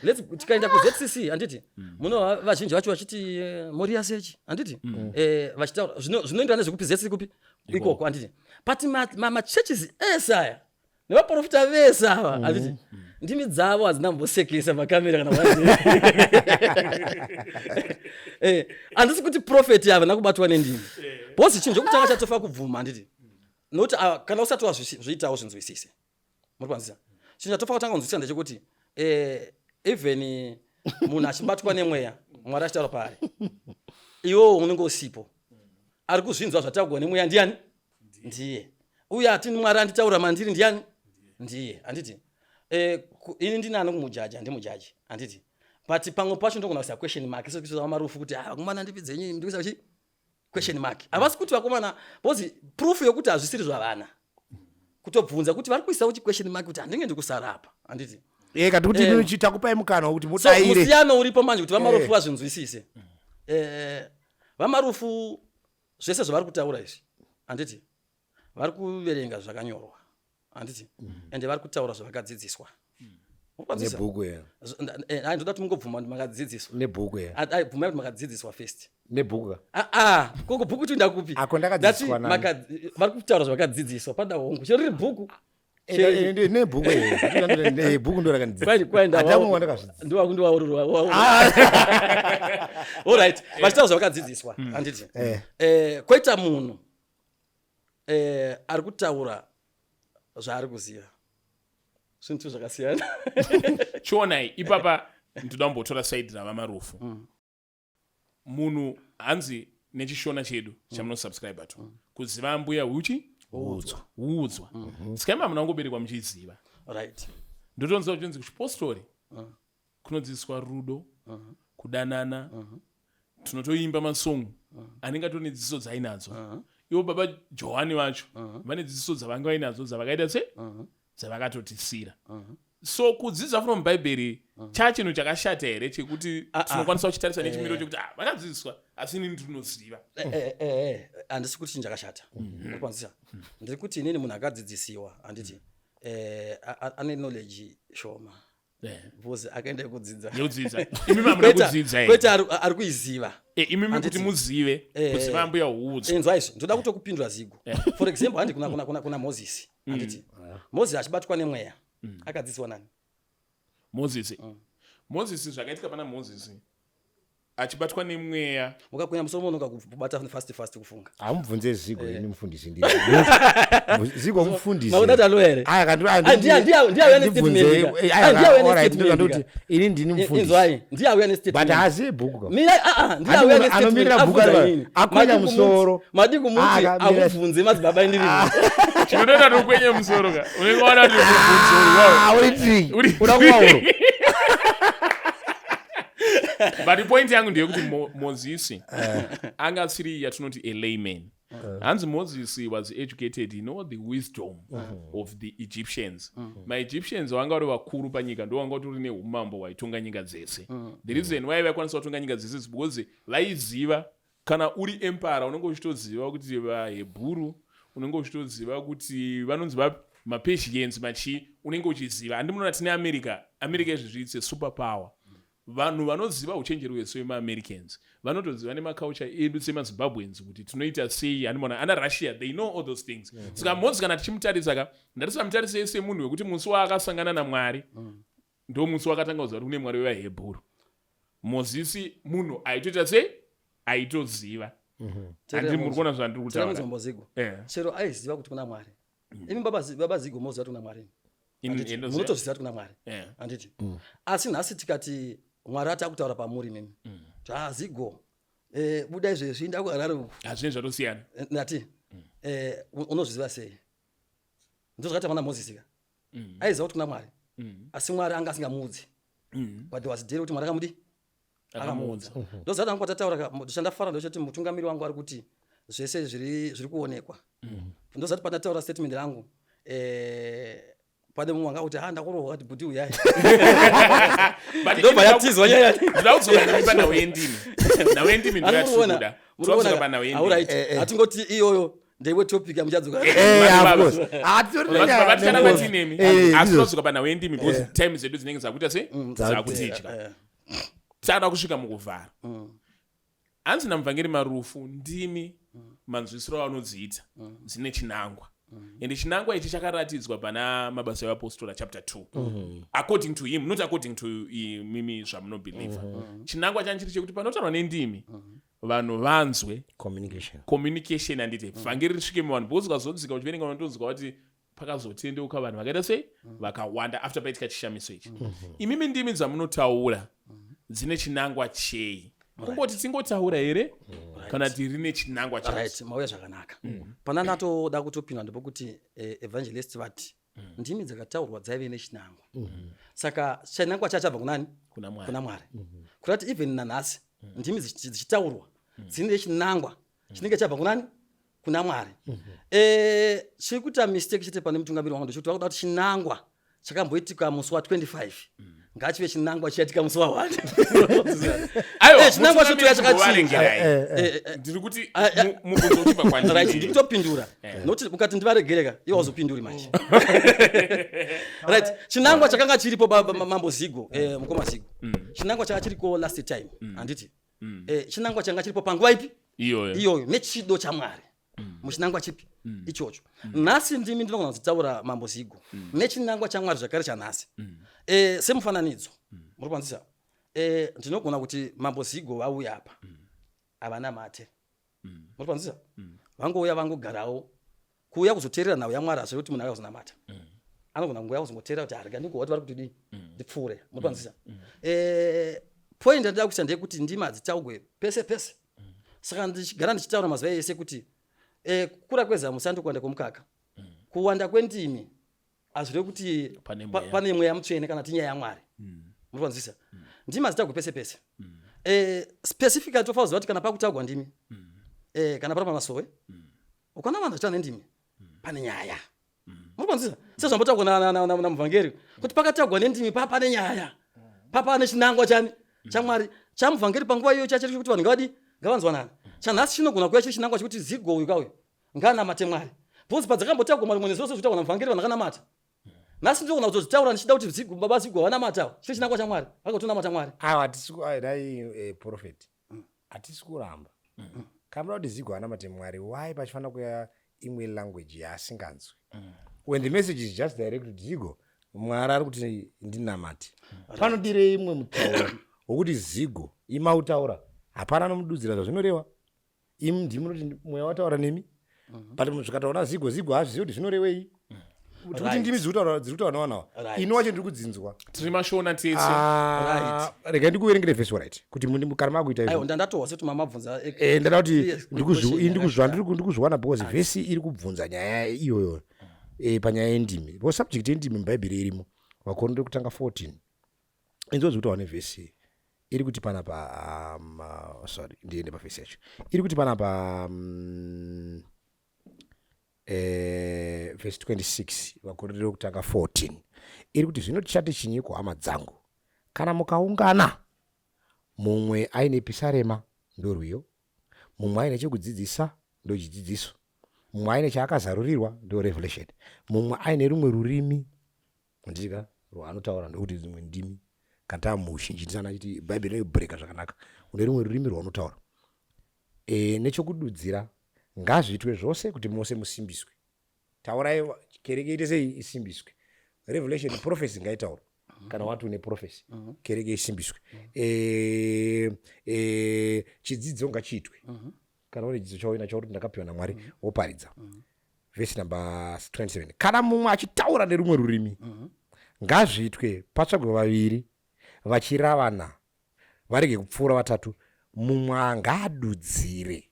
Speaker 3: Let's tikaenda kuZCC handiti? Muno vazhinji vacho vachiti Moria Sechi handiti? Vachitaura zvinoenderana nezvekupi ZCC kupi ikoko handiti? But machurches ese aya Nevaprofita vese ava, handiti? Ndimi dzavo hadzina kumbosekesa pakamera kana eh, handisi kuti profeti havana kubatwa nendimi. Because chinhu chokutanga chatofa kubvuma, handiti? Nokuti ah, kana usati wazviitawo zvinzwisise. Muri kwanzisa? Chinhu chatofa kutanga kunzwisisa ndechekuti eh, even munhu achibatwa nemweya, Mwari achitaura paari, iwewo unenge usipo. Ari kuzvinzwa zvataurwa nemweya ndiani? Ndiye. Uye ati Mwari anditaura mandiri ndiani? Ndiye. Handiti? Eh, ini ndinani kumujaji? Handimujaji. Handiti? But pamwe pacho ndogona kuisa question mark, sekuisa marufu kuti ah, vakomana ndipidzenyi, ndikuisa chi question mark. Havasi kuti vakomana, because proof yokuti hazvisiri zvavana. Kutobvunza kuti vari kuisawo chi question mark kuti handinge ndikusara apa. Handiti?
Speaker 1: Eh, kati kuti eh, takupai mukana wekuti mudaire.
Speaker 3: So musiyano uripo manje kuti vaMarufu eh, vazvinzwisise. Eh, vaMarufu zvese zvavari kutaura izvi, handiti vari kuverenga zvakanyorwa, handiti? Ende vari kutaura zvavakadzidziswa.
Speaker 1: Nebhuku ya.
Speaker 3: Eh, ndoda kuti mungobvuma kuti makadzidziswa.
Speaker 1: Nebhuku ya.
Speaker 3: Bvumai kuti makadzidziswa first.
Speaker 1: Nebhuku ka.
Speaker 3: Ah ah, koko bhuku kuti ndakupi?
Speaker 1: Ako ndakadzidziswa
Speaker 3: nani? Vari kutaura zvavakadzidziswa pada hongu. Chero riri bhuku.
Speaker 1: Nebhuku bhuku ndo
Speaker 3: rakandiwakundiwaururwa. Alright, vachitaura zvavakadzidziswa, handiti? Eh, koita munhu eh, ari kutaura zvaari kuziva. Zvinhu zvakasiyana.
Speaker 2: Chionai ipapa, ndoda kumbotora side raVaMarufu. Munhu hanzi nechishona chedu chamunosubscribe to kuziva ambuya huchi
Speaker 1: udzwa
Speaker 2: huudzwa. Saka imi hamuna kungoberekwa muchiziva. Ndotonzwa kuchinzi kuchipostori kunodzidziswa rudo, kudanana, tinotoimba masong anenge atori nedzidziso dzainadzo. Ivo baba Johani vacho vane dzidziso dzavanga vainadzo dzavakaita se dzavakatotisira. So kudzidza from Bhaibheri chaa chinhu chakashata here chekuti tinokwanisa kuchitarisa nechimiro chekuti ah, vakadzidziswa asi inini ndinoziva?
Speaker 3: Handisi kuti chinhu chakashata. Urikwanzisa? Ndiri kuti inini munhu akadzidzisiwa, handiti, ane knowledge shoma because akaenda kudzidza.
Speaker 2: Nekudzidza. Imi mamuna kudzidza here?
Speaker 3: Kwete, ari kuiziva.
Speaker 2: Imimi kuti muzive kuziva ambuya huudzwa.
Speaker 3: Inzwa izvi, ndoda kutokupindura Zigo. For example, handi kuna Moses, handiti? Moses achibatwa nemweya, akadzidziswa nani?
Speaker 2: Moses. Moses, zvakaitika pana Moses achibatwa nemweya.
Speaker 3: Ukakwenya musoro unonoka kubata fast fast kufunga.
Speaker 1: Hamubvunze Zigo, ini mufundisi ndiri. Zigo mufundisi.
Speaker 3: Makuda talo here?
Speaker 1: Aya kandi
Speaker 3: Ndiye auya nestatement ka. Ndiye auya nestatement
Speaker 1: ndoti ini ndini mufundisi.
Speaker 3: Inzwai, ndiye auya nestatement.
Speaker 1: But haazivi bhuku ka.
Speaker 3: Mira, ah ah, ndiye auya nestatement.
Speaker 1: Anomirira bhuku
Speaker 3: Abvunza
Speaker 1: ari
Speaker 3: inini.
Speaker 1: akwenya
Speaker 3: Madi
Speaker 1: musoro.
Speaker 3: Madi kumuti
Speaker 1: Ah, akamira-
Speaker 3: akubvunze madzibaba indiri.
Speaker 2: Chinotoita kuti ukwenye musoro ka, unenge waona kuti mubvunzo uri wawo.
Speaker 1: Ah, uri tricky.
Speaker 2: Uri
Speaker 1: Uda kuwauro.
Speaker 2: But point yangu ndeyekuti Mozisi anga asiri yatinoti a layman. Hanzi Moses was educated, he know the wisdom of the Egyptians. MaEgyptians vanga vari vakuru panyika, ndo vanga vatori neumambo hwaitonga nyika dzese. The reason why vaikwanisa kutonga nyika dzese is because vaiziva kana uri emperor unenge uchitoziva kuti vaHebhuru, unenge uchitoziva kuti vanonzi maPersians, machii, unenge uchiziva. Handi munoona tine America? America izvezvi it's a super power. Vanhu vanoziva uchenjeri hwesu vemaAmericans vanotoziva nemaculture edu semaZimbabweans kuti tinoita sei. Handimaona ana Russia, they know all those things. Saka Moses kana tichimutarisa ka, ndatisingamutarisei semunhu wekuti musi waakasangana naMwari ndo musi wakatanga kuziva kuti kune Mwari wevaHebhuru. Mozisi munhu aitoita sei, aitoziva. Handi muri kuona zvandiri kutaura?
Speaker 3: Zigo. Chero aiziva kuti kuna Mwari. Imi baba Zigo moziva kuti kuna Mwari. Handiti? Munotozviziva kuti kuna Mwari. Handiti? Asi nhasi tikati Mwari ati akutaura pamuri imimi. Ah, Zigo. Eh, buda izvezvi nda kuHarare uku.
Speaker 2: Hazvinhu zvatosiyana.
Speaker 3: Ndati unozviziva sei? Ndozvakaita mwana Moses ka. Aiziva kuti kuna Mwari. Asi Mwari anga asingamuudzi. But there was a day kuti Mwari akamudi akamuudza. Ndozvati angu patataura chandafara ndochoti mutungamiri wangu ari kuti zvese zviri kuonekwa. Ndozvati pandataura statement rangu pane mumwe anga kuti ha ndakurohwa kuti bhuti uyai. Ndobva yatizwa nyaya.
Speaker 2: Ndoda kudzoka nemi panhau yendimi. Nhau yendimi ndoyatiri kuda. Toda kudzoka panhau yendimi.
Speaker 3: Alright. Hatingoti iyoyo ndeiwe topic yamuchadzoka.
Speaker 1: Of course. Hatori
Speaker 2: Baba ticharamba tinemi.
Speaker 1: Eh,
Speaker 2: Asi
Speaker 1: ndizvo.
Speaker 2: todzoka panhau yendimi because time dzedu dzinenge dzakuita sei? Dzakutidya. Tada kusvika mukuvhara. Hanzi namuvhangeri Marufu, ndimi manzwisiro avanodziita dzine chinangwa. Ende chinangwa ichi chakaratidzwa pana Mabasa eVapostora chapter 2, according to him, not according to mimi zvamunobhelievha. Chinangwa chani chiri chekuti panotaurwa nendimi, vanhu vanzwe.
Speaker 1: Communication.
Speaker 2: Communication, handiti? Vhangeri risvike muvanhu, because ukazodzika uchiverenga, unotonzwa kuti pakazotendeuka vanhu vakaita sei, vakawanda, after paitika chishamiso ichi. Imimi ndimi dzamunotaura dzine chinangwa chei? Kungoti tingotaura here, kana kuti rine chinangwa chacho?
Speaker 3: Right, mauya zvakanaka. Pana ndatoda kutopinda ndepekuti evangelist vati ndimi dzakataurwa dzaive nechinangwa. Saka chinangwa chacho chabva kunani?
Speaker 2: Kuna Mwari.
Speaker 3: Kuna Mwari. Kurati even nanhasi ndimi dzichitaurwa dzine chinangwa chinenge chabva kunani? Kuna Mwari. Chiri kuita mistake chete pane mutungamiri wangu ndechekuti vakuda kuti chinangwa chakamboitika musi wa25 ngachive chinangwa chaitika musi wa1.
Speaker 2: Aiwa,
Speaker 3: Chinangwa chotoya
Speaker 2: mutungamiri,
Speaker 3: chakachinja.
Speaker 2: mbovaregerai. Ndiri kuti mubvunzo uchibva kwandiri.
Speaker 3: Ndikutopindura nokuti ukati ndivaregereka, iwe wazopinduri manje. Right, chinangwa chakanga chiripo, Mambo Zigo, mukoma Zigo, chinangwa changa chiriko last time, handiti? Chinangwa changa chiripo panguva ipi?
Speaker 2: Iyoyo.
Speaker 3: Iyoyo, nechido chaMwari muchinangwa chipi ichocho. Nhasi ndimi ndinogona kudzitaura, Mambo Zigo, nechinangwa chaMwari zvakare chanhasi. Semufananidzo, muri kwanzisa, ndinogona kuti Mambo Zigo vauya apa, havana mate, muri kwanzisa, vangouya vangogarawo, kuuya kuzoteerera nhau yaMwari. Hazviri kuti munhu auya kuzonamata, anogona kunguya kuzongoteerera kuti arega ndingowa kuti vari kuti dii, ndipfuure. Muri kwanzisa? Point yandida kuisa ndeyekuti ndimi hadzitaugwe pese pese. Saka ndichigara ndichitaura mazuva ese kuti kukura kwezamu sando kuwanda kwemukaka. Kuwanda kwendimi hazvirevi kuti
Speaker 2: Pane mweya.
Speaker 3: Pane mweya mutsvene kana ti nyaya yaMwari. Muri kwanzwisisa? Ndimi hadzitaugwe pese pese. Specifically tofanira kuziva kuti kana pakutaugwa ndimi, kana pari pamasowe, ukaona vanhu vachitaura nendimi, pane nyaya. Muri kwanzwisisa? Sezvambotaurwa namuvhangeri kuti pakataugwa nendimi, pa pane nyaya, pa pane chinangwa chani? ChaMwari. Chamuvhangeri panguva iyoyo chachiri kuti vanhu ngavadi ngavanzwanana. Chanhasi chinogona kuya chiri chinangwa chekuti Zigo uyu kauyu ngaanamate Mwari, because padzakambotaurwa marimwe nezvose zvitaurwa namuvhangeri, vanhu vakanamata. Nhasi ndinogona kuzozvitaura ndichida kuti Zigo, baba Zigo vanamatawo, chiri chinangwa chaMwari, vakatonamata Mwari.
Speaker 1: Aiwa, hatisi dai prophet, hatisi kuramba. Kana muda kuti Zigo anamate Mwari, why pachifanira kuya imwe language yaasinganzwi, when the message is just direct kuti Zigo, Mwari ari kuti ndinamate? Panodirei imwe mutauro wokuti Zigo imautaura, hapana anomududzira zvazvinoreva? Imi ndimi munoti mweya wataura nemi, but zvikataura Zigo, Zigo haazvizivi kuti zvinorevei, tikuti ndimi dziri kutaura nevanawa. Ini wacho ndiri kudzinzwa.
Speaker 2: Tiri mashona tese.
Speaker 1: Ah, regai ndikuverengere vhesi, right, kuti kana makuita izvo.
Speaker 3: Aiwa, ndandatohwa sekuti mamabvunza.
Speaker 1: Ndada kuti
Speaker 3: Question
Speaker 1: ndikuzviwana, because vhesi iri kubvunza nyaya iyoyo panyaya yendimi, because subject yendimi muBhaibheri irimo. VaKorinde kutanga 14, inzwa zvekutaura nevhesi iri kuti panapa, sorry, ndiende pavhesi yacho iri kuti panapa, vhesi 26, VaKorinde kutanga 14, iri kuti, "Zvino tichati chinyiko, hama dzangu? Kana mukaungana, mumwe aine pisarema, ndorwiyo, mumwe aine chekudzidzisa, ndochidzidziso, mumwe aine chaakazarurirwa, ndo revelation, mumwe aine rumwe rurimi, ndika rwaanotaura, ndokuti dzimwe ndimi." Kana taa muuzhinji tisana chiti Bhaibheri rinobhureka zvakanaka, une rumwe rurimi rwaunotaura nechokududzira, ngazviitwe zvose kuti mose musimbiswe. Taurai, kereke ite sei? Isimbiswe. Revelation, prophecy ngaitaurwa. Kana wati une prophecy, kereke isimbiswe. Chidzidzo ngachiitwe. Kana une chidzidzo chauina chakuti ndakapiwa naMwari, woparidza. Vhesi number 27, "Kana mumwe achitaura nerumwe rurimi, ngazviitwe patsvagwe vaviri vachiravana, varege kupfuura vatatu, mumwe angaadudzire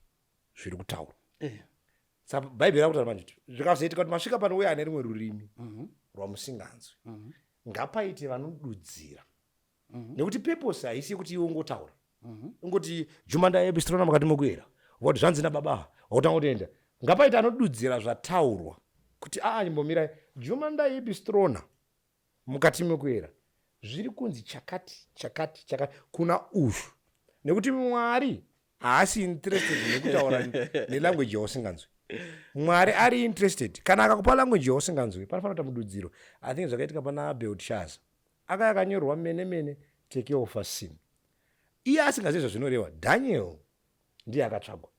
Speaker 1: zviri kutaurwa." Saka Bhaibheri rakutaura manje kuti zvikazoitika kuti masvika pano uye ane rimwe rurimi rwamusinganzwi, ngapaite vanodudzira, nekuti purpose haisi yekuti iwe ungotaura, ungoti juma ndaepistrona mukati mokuyera, wati zvanzi nababa, wakutanga kutoenda. Ngapaite anodudzira zvataurwa kuti aa, chimbomirai, juma ndaepistrona mukati mekuyera, zviri kunzi chakati chakati chakati kuna uyu, nekuti Mwari haasi interested nekutaura nelanguage yausinganzwi. Mwari ari interested kana akakupa language yausinganzwi, panofanira kuita mududziro. I think zvakaitika pana Beltshaza, akaya akanyorwa mene mene tekel ufarsin, iye asingazivi zvazvinoreva. Daniel ndiye akatsvagwa.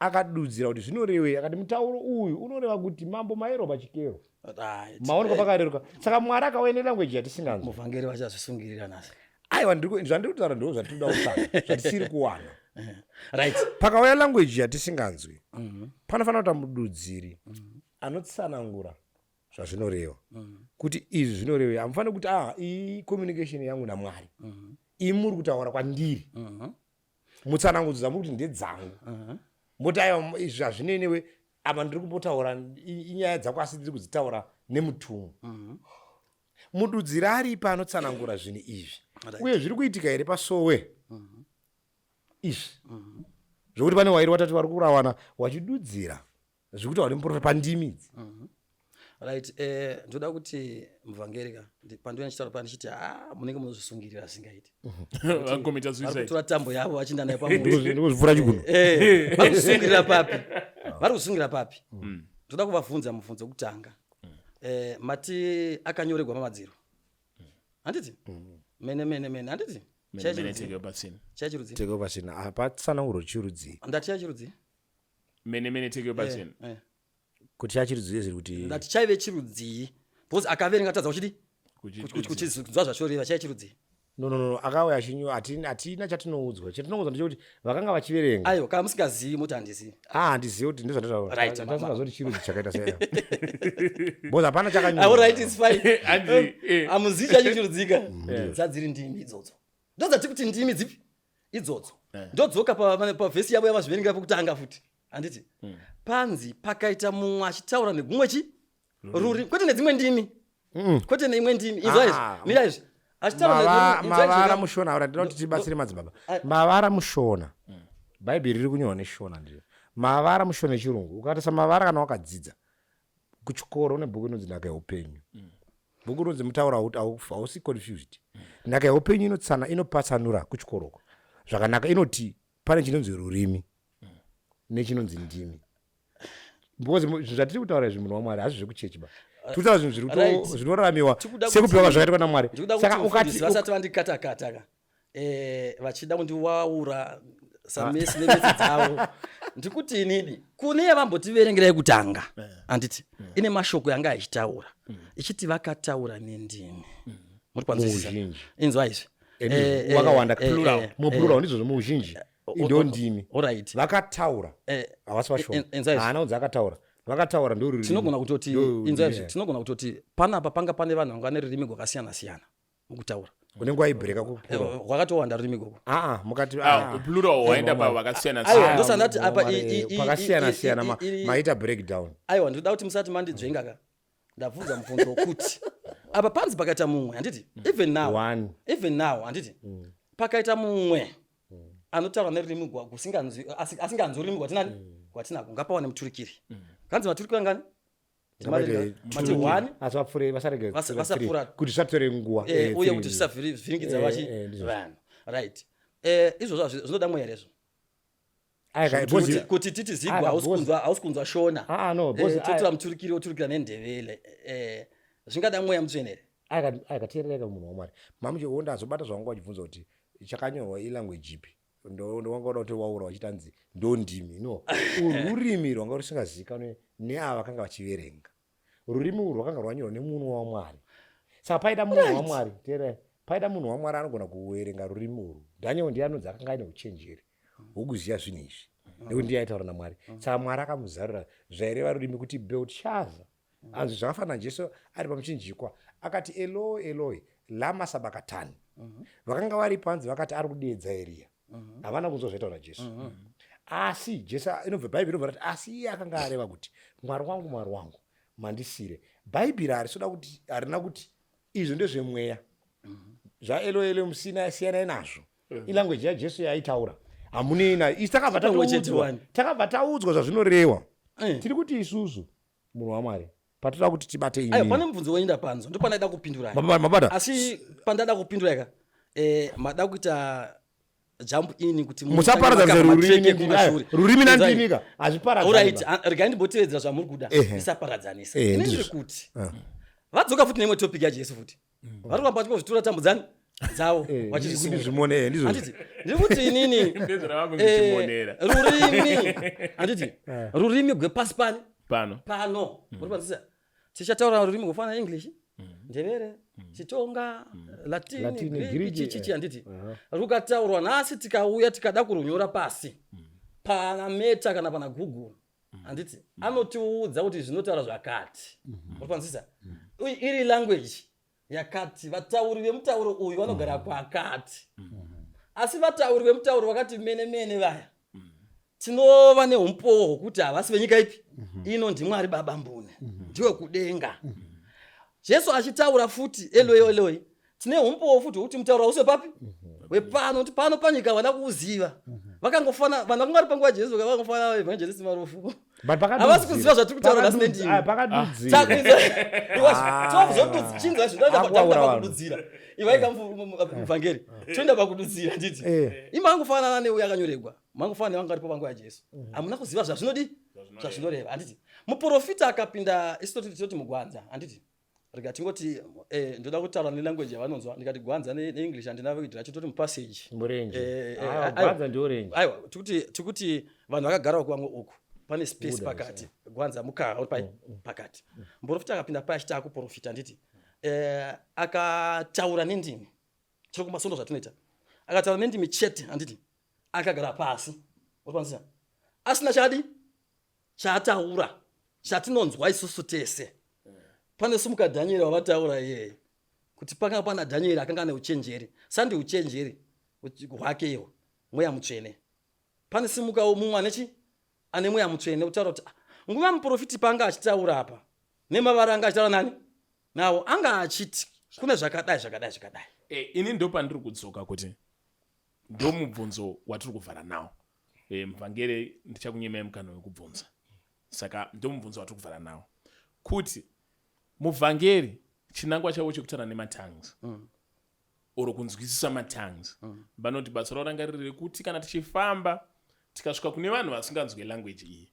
Speaker 1: Akadudzira kuti zvinorevei, akati mutauro uyu unoreva kuti mambo maerwa pachikero.
Speaker 3: Right.
Speaker 1: Maonekwa pakareruka. Saka Mwari akauya nelanguage yatisinganzwi.
Speaker 3: Muvhangeri vachazvisungirira nhasi.
Speaker 1: Aiwa, zvandiri kutaura ndizvo zvatinoda kutsvaga, zvatisiri kuwana.
Speaker 3: Right.
Speaker 1: Pakauya language yatisinganzwi, panofanira kuita mududziri anotsanangura zvazvinoreva kuti izvi zvinorevei. Hamufaniri kuti ah, iyi communication yangu naMwari, imi muri kutaura kwandiri, mutsanangudzo dzamuri kuti ndedzangu, moti aiwa, izvi hazvinei newe, apa ndiri kumbotaura inyaya dzako, asi ndiri kudzitaura nemutumwa. Mududziri aripo anotsanangura zvinhu izvi. Uye zviri kuitika here pasowe izvi zvokuti pane wairi watatu vari kurawana wachidudzira zviri kutaura nemuprofita pandimi idzi?
Speaker 3: Right, ndoda kuti muvhangeri ka, pandouya ndichitaura pa ndichiti ha, munenge munozvisungirira zvisingaiti.
Speaker 2: Vakomita
Speaker 3: Vari
Speaker 2: suicide.
Speaker 3: Kutora tambo yavo vachienda nayo pamuti.
Speaker 1: Ndikuzvipfura chiguno.
Speaker 3: Vari kusungirira papi? Vari kusungira papi? Ndoda kuvabvunza mubvunzo wekutanga. Mati akanyoregwa mamadziro, handiti? Mene mene mene, handiti? Chai
Speaker 2: Mene
Speaker 3: chirudzi?
Speaker 2: Tekel pasina.
Speaker 3: Chai chirudzi?
Speaker 1: Tekel pasina, hapatsanangurwa chirudzii.
Speaker 3: Ndati chai chirudzi?
Speaker 2: Mene mene tekel pasina.
Speaker 1: Kuti chachirudzii zviri kuti
Speaker 3: Ndati chaive chirudzii, because akaverenga tadza kuchidi kuchinzwa zvachoreva. Chai chirudzii?
Speaker 1: No, no, no, akauya achinyo, hatina chatinoudzwa. Chatinoudzwa ndechekuti vakanga vachiverenga.
Speaker 3: Aiwa, kana musingazivi moti handizivi.
Speaker 1: Ah, handizivi kuti ndozvanditaura.
Speaker 3: Right,
Speaker 1: Ndasingazoti chirudzi chakaita sei, because hapana
Speaker 3: Ah,
Speaker 1: chakanyorwa.
Speaker 3: alright, it's fine.
Speaker 2: Hanzi,
Speaker 3: Hamuzivi chacho chirudzika. Dzadziri ndimi idzodzo, ndodzati kuti ndimi dzipi idzodzo. Ndodzoka pavhesi yavo yavazviverengera pokutanga futi, handiti? Panzi pakaita mumwe achitaura negumwe chi rurimi, kwete nedzimwe ndimi, kwete neimwe ndimi. Inzwa izvi.
Speaker 1: Ah,
Speaker 3: Mira izvi, achitaura inzwa izvi.
Speaker 1: Mavara muShona ora, ndinoda kuti tibatsire madzibaba. Mavara muShona, Bhaibheri riri kunyorwa neShona, ndiro mavara muShona echirungu. Ukatarisa mavara, kana wakadzidza kuchikoro, une bhuku inonzi Nhaka Yeupenyu, bhuku rinonzi Mutauro Hausi Confused. Nhaka Yeupenyu inotsana, inopatsanura kuchikoroko zvakanaka. Inoti pane chinonzi rurimi nechinonzi ndimi, because zvinhu zvatiri kutaura izvi, munhu waMwari, hazvi zvekuchechi ba. Tiri kutaura zvinhu zviri zvinoraramiwa sekupiwa zvakaitwa naMwari.
Speaker 3: Ndikuda
Speaker 1: Saka
Speaker 3: kuti
Speaker 1: ukati
Speaker 3: mufundisi vasati vandikatakata ka, vachida kundiwaura samesi nemesi dzavo, ndikuti inini kune yavambotiverengerai kutanga, handiti? Ine mashoko yanga ichitaura ichiti vakataura nendimi. Muri kwanzwisisa?
Speaker 1: Muuzhinji.
Speaker 3: Inzwa izvi.
Speaker 1: Wakawanda,
Speaker 2: Plural.
Speaker 1: Muplural, ndizvozvo, muuzhinji ndo ndimi.
Speaker 3: Alright.
Speaker 1: Vakataura havasi vashoma.
Speaker 3: Inzwa izvi.
Speaker 1: Haana kunzi akataura, vakataura ndo rurimi.
Speaker 3: Tinogona kutoti
Speaker 1: Ndo
Speaker 3: inzwa
Speaker 1: ndimi.
Speaker 3: izvi, tinogona kutoti panapa panga pane vanhu vanga nerurimi rwakasiyana siyana mukutaura.
Speaker 1: Unenge waibhureka kuplural.
Speaker 3: Rwakatowanda rurimi ikoko.
Speaker 1: Aa, mukati
Speaker 2: Ah, plural waenda pa vakasiyana
Speaker 3: Aiwa,
Speaker 2: siyana.
Speaker 3: ndosaka ndati apa
Speaker 1: Pakasiyana siyana maita breakdown.
Speaker 3: Aiwa, ndinoda kuti musati mandidzvenga ka, ndabvunza mubvunzo wokuti apa panzi pakaita mumwe, handiti? Even now,
Speaker 1: One.
Speaker 3: even now, handiti, pakaita mumwe anotaura nerurimi asinganzwi rurimi rwatinani, rwatinako, ngapawane muturikiri. Kanzi maturikiri angani? Mati one.
Speaker 1: Asi vapfure, vasarege
Speaker 3: Vasapfuura.
Speaker 1: kuti zvisatore nguva.
Speaker 3: Uye
Speaker 1: Three.
Speaker 3: kuti zvisavhiringidza vachi
Speaker 1: Ndizvo.
Speaker 3: vanhu, right? Izvozvo zvinoda mweya here izvo?
Speaker 1: Aika, because
Speaker 3: Kuti titi zigwa
Speaker 1: Aka,
Speaker 3: hausi kunzwa Shona,
Speaker 1: Ah, ah, no, because
Speaker 3: totora muturikiri oturikira nendevele, zvingada mweya mutsvene here?
Speaker 1: Aika, teerereka, munhu waMwari. Mamuche ndazobata zvawangu wachibvunza kuti chakanyorwa ilanguage ipi. Ndowanga uda kuti waura wachitanzi ndo ndimi. No, urwu rurimi rwanga rusingazivikanwe neava vakanga vachiverenga. Rurimi urwu rwakanga rwanyorwa nemunhu waMwari, saka paida munhu waMwari. Teererai, paida munhu waMwari anogona kuverenga rurimi urwu. Daniel ndiye anonzi akanga aine uchenjeri hwokuziva zvinhu izvi, nekuti ndiye aitaura naMwari. Saka Mwari akamuzarura zvaireva rurimi kuti Beltshaza anzi zvakafanana Jesu ari pamuchinjikwa akati, "Eloi, Eloi, lama sabakatani." Vakanga varipo hanzi vakati ari kudeedza Eriya. Havana kunzwa zvaitaura Jesu, asi Jesu inobva, Bhaibheri inobva rati asi iye akanga areva kuti, "Mwari wangu, Mwari wangu, mandisire." Bhaibheri harisoda kuti, harina kuti izvo ndezvemweya zvaEloi Eloi, musina, siyanai nazvo. Ilanguage yaJesu yaaitaura, hamunei nayo. Isi takabva
Speaker 3: Chimwe chete
Speaker 1: tatoudzwa,
Speaker 3: wani.
Speaker 1: takabva taudzwa zvazvinorewa. Tiri kuti isusu, munhu waMwari, patoda kuti tibate
Speaker 3: Aiwa,
Speaker 1: imini.
Speaker 3: pane mubvunzo wenyu ndapanzwa, ndopandaida kupindura.
Speaker 1: Mabata.
Speaker 3: Asi pandada kupindura ka, mada kuita jump in kuti
Speaker 1: Musaparadzanisa
Speaker 3: mutange
Speaker 1: rurimi
Speaker 3: matreke
Speaker 1: nendimi.
Speaker 3: kumashure.
Speaker 1: Rurimi
Speaker 3: Inzwai.
Speaker 1: nandimika hazviparadzani.
Speaker 3: Alright, regai ndimbotevedzera zvamuri kuda. Ndisaparadzanisa. Ini ndiri
Speaker 1: Ndizvo.
Speaker 3: kuti vadzoka futi neimwe topic yaJesu futi, vari kuramba vachingozvitura tambudzani. Dzavo
Speaker 1: Eh,
Speaker 3: vachizvisunga.
Speaker 1: zvimone eh, ndizvo
Speaker 3: Handiti ndiri kuti inini
Speaker 2: Ndezvavava
Speaker 3: eh, rurimi, handiti rurimi gwepasi pani
Speaker 2: pano.
Speaker 3: Pano uri panzisa tichataura rurimi rwofana English, Ndevere, Chitonga, Latini,
Speaker 1: Latini,
Speaker 3: Greek,
Speaker 1: Greek,
Speaker 3: chichichi, handiti rukataurwa nhasi, tikauya tikada kurunyora pasi pana Meta kana pana Google, handiti anotiudza kuti zvinotaura zvakati. Uri panzisa iri language yakati, vatauri vemutauro uyu vanogara kwakati, asi vatauri vemutauro vakati mene mene vaya tinova neumpowo hwokuti havasi venyika ipi ino. NdiMwari Baba mbune, ndiwe kudenga. Jesu achitaura futi Eloi Eloi, tine umpowo futi hwokuti mutauro hausi wepapi, wepano, kuti pano panyika vana kuuziva vakangofana vanhu vakanga vari panguva yaJesu vakangofana evangelist Marufu.
Speaker 1: But
Speaker 3: Havasi kuziva zvatiri kutaura nhasi nendimi.
Speaker 1: Pakadudzira.
Speaker 3: Chinzwa.
Speaker 1: Akuwaura vanhu.
Speaker 3: Pakududzira ivaika muvhangeri, toenda pakududzira, nditi imangofanana neuyo akanyoregwa, mangofanana nevanga varipo panguva yaJesu, hamuna kuziva zvazvinodi, zvazvinoreva, handiti muprofita akapinda, isu toti mugwanza, handiti rega tingoti ndoda kutaura nelanguage yavanonzwa, ndikati gwanza neEnglish handina word racho, toti mupassage.
Speaker 1: Murenje.
Speaker 3: Eh,
Speaker 1: Ah, gwanza ndiorenje.
Speaker 3: Aiwa, tikuti vanhu vakagara uku, vamwe uku, pane space
Speaker 1: Buda,
Speaker 3: pakati, gwanza mukaha uri pai pakati. Muprofita akapinda pai achiti akuprofita, handiti akataura nendimi, chero kumasondo zvatinoita, akataura nendimi chete, handiti akagara pasi, uri panzisa asina chadi chaataura chatinonzwa isusu tese. Pane sumuka Dhanieri wavataura iyeye kuti pakanga pana Dhanieri akanga ane uchenjeri, sandi uchenjeri hwake ihwo Mweya Mutsvene. Pane simukawo mumwe anechi ane Mweya Mutsvene kutaura kuti, "Ah, nguva muprofiti paanga achitaura apa nemavara anga achitaura nani nawo, anga achiti kune zvakadai, zvakadai, zvakadai."
Speaker 2: Ini ndo pandiri kudzoka kuti ndo mubvunzo watiri kuvhara nawo. Muvhangeri, ndichakunyemai mukana wekubvunza. Saka ndo mubvunzo watiri kuvhara nawo kuti muvhangeri chinangwa chavo chekutaura nematongues or kunzwisisa matongues, vanoti basa ravo ranga riri rekuti kana tichifamba tikasvika kune vanhu vasinganzwe language iyi,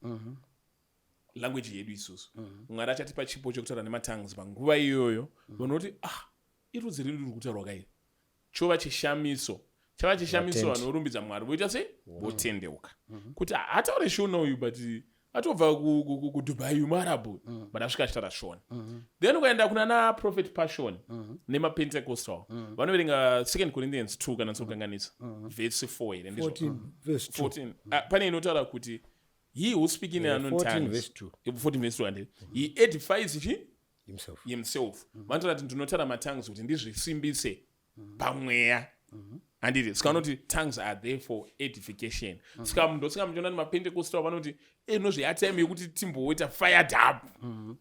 Speaker 2: language yedu isusu, Mwari achatipa chipo chekutaura nematongues panguva iyoyo. Vanoti, "Ah, irudzi riri riri kutaurwa kairi." Chova chishamiso, chava chishamiso.
Speaker 1: Vatendi.
Speaker 2: Vanhu vorumbidza Mwari, voita sei, votendeuka kuti, "Ah, ataure Shona uyu, but atobva kuDubai, muArabhu, but asvika achitaura Shona." Then ukaenda kuna na Prophet Passion nemaPentecostal, vanoverenga Second Corinthians 2, kana ndisikukanganisa, verse 4 here, ndizvo?
Speaker 1: 14 verse 2.
Speaker 2: 14. Ah, pane inotaura kuti he who speak in unknown
Speaker 1: 14
Speaker 2: tongues
Speaker 1: verse 2.
Speaker 2: 14 verse 2, handiti he edifies chi
Speaker 1: Himself.
Speaker 2: Himself. Vanotaura kuti ndinotaura matongues kuti ndizvisimbise pamweya, handiti? Saka vanoti tongues are there for edification. Saka munhu osika muchiona kuti maPentecostal vanoti inozveyatime yekuti timboita fired up,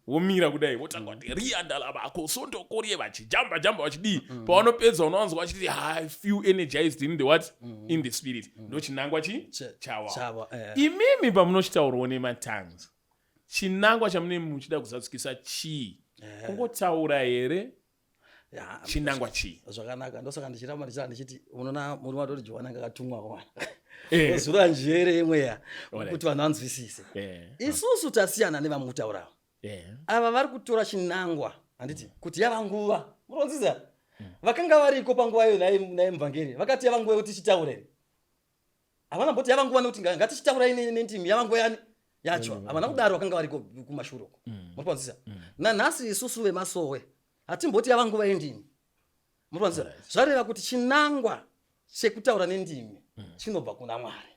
Speaker 2: womira kudai, wotanga kuti riandalavako sondokorie, vachijamba jamba, vachidii. Pavanopedza unowanzwa vachiti, "I feel energized in the what, in the spirit." Ndo chinangwa chi chawa.
Speaker 3: Chava.
Speaker 2: Imimi pamunochitaurawo nematongues, chinangwa chamunenge muchida kuzadzikisa chii? Kungotaura here?
Speaker 3: Ya,
Speaker 2: Chinangwa chii?
Speaker 3: Zvakanaka. Ndosaka ndichiramba ndichira ndichiti unoona murume watori Johani anga akatumwa wana zura njere yemweya kuti vanhu vanzwisise. Isusu tasiyana nevamwe kutaurawo. Ava vari kutora chinangwa, handiti kuti yava nguva, muronzisa vakanga variko panguva iyo naye muvhangeri vakati yava nguva yekuti tichitaure here? Havana mboti yava nguva nekuti ngatichitaurai nendimi, yava nguva yani yacho. Havana kudaro vakanga variko kumashure uko. Muri kuwanzisa nanhasi isusu vemasowe hatimboti yava nguva yendimi. Muri kuwanzisa, zvareva kuti chinangwa chekutaura nendimi chinobva kuna Mwari.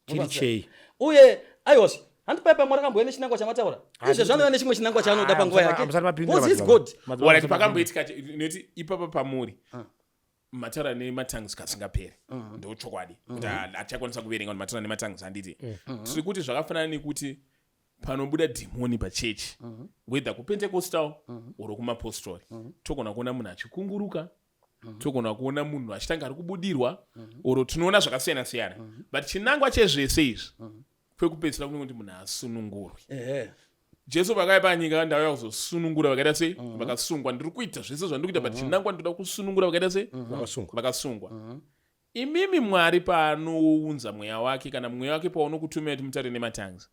Speaker 1: Chiri chei?
Speaker 3: Uye aiwazve, handi pai pamwari akambouya nechinangwa chamataura izvezvi, anouya nechimwe chinangwa chaanoda
Speaker 1: Ah,
Speaker 3: panguva yake.
Speaker 1: musati mapindura,
Speaker 3: Because he's
Speaker 1: madzibaba.
Speaker 3: God.
Speaker 1: Madzibaba,
Speaker 2: Alright,
Speaker 1: musati
Speaker 2: pakamboitika nekuti ipapa pamuri mataura nematongues kasingaperi, ndochokwadi kuti hatichakwanisa kuverenga kuti mataura nematongues, handiti? Tiri kuti zvakafanana nekuti panobuda dhimoni pachechi, whether kuPentecostal or kumapostori, togona kuona munhu achikunguruka, togona kuona munhu achitanga ari kubudirwa, or tinoona zvakasiyana siyana, but chinangwa chezvese izvi kwekupedzisira kunenge kuti munhu asunungurwe. Jesu vakauya panyika, ndauya kuzosunungura vakaita sei? Vakasungwa. Ndiri kuita zvese zvandiri kuita, but chinangwa ndoda kusunungura vakaita sei?
Speaker 1: Vakasungwa.
Speaker 2: Vakasungwa. Imimi, Mwari paanounza mweya wake, kana mweya wake paunokutumira kuti mutaure nematongues.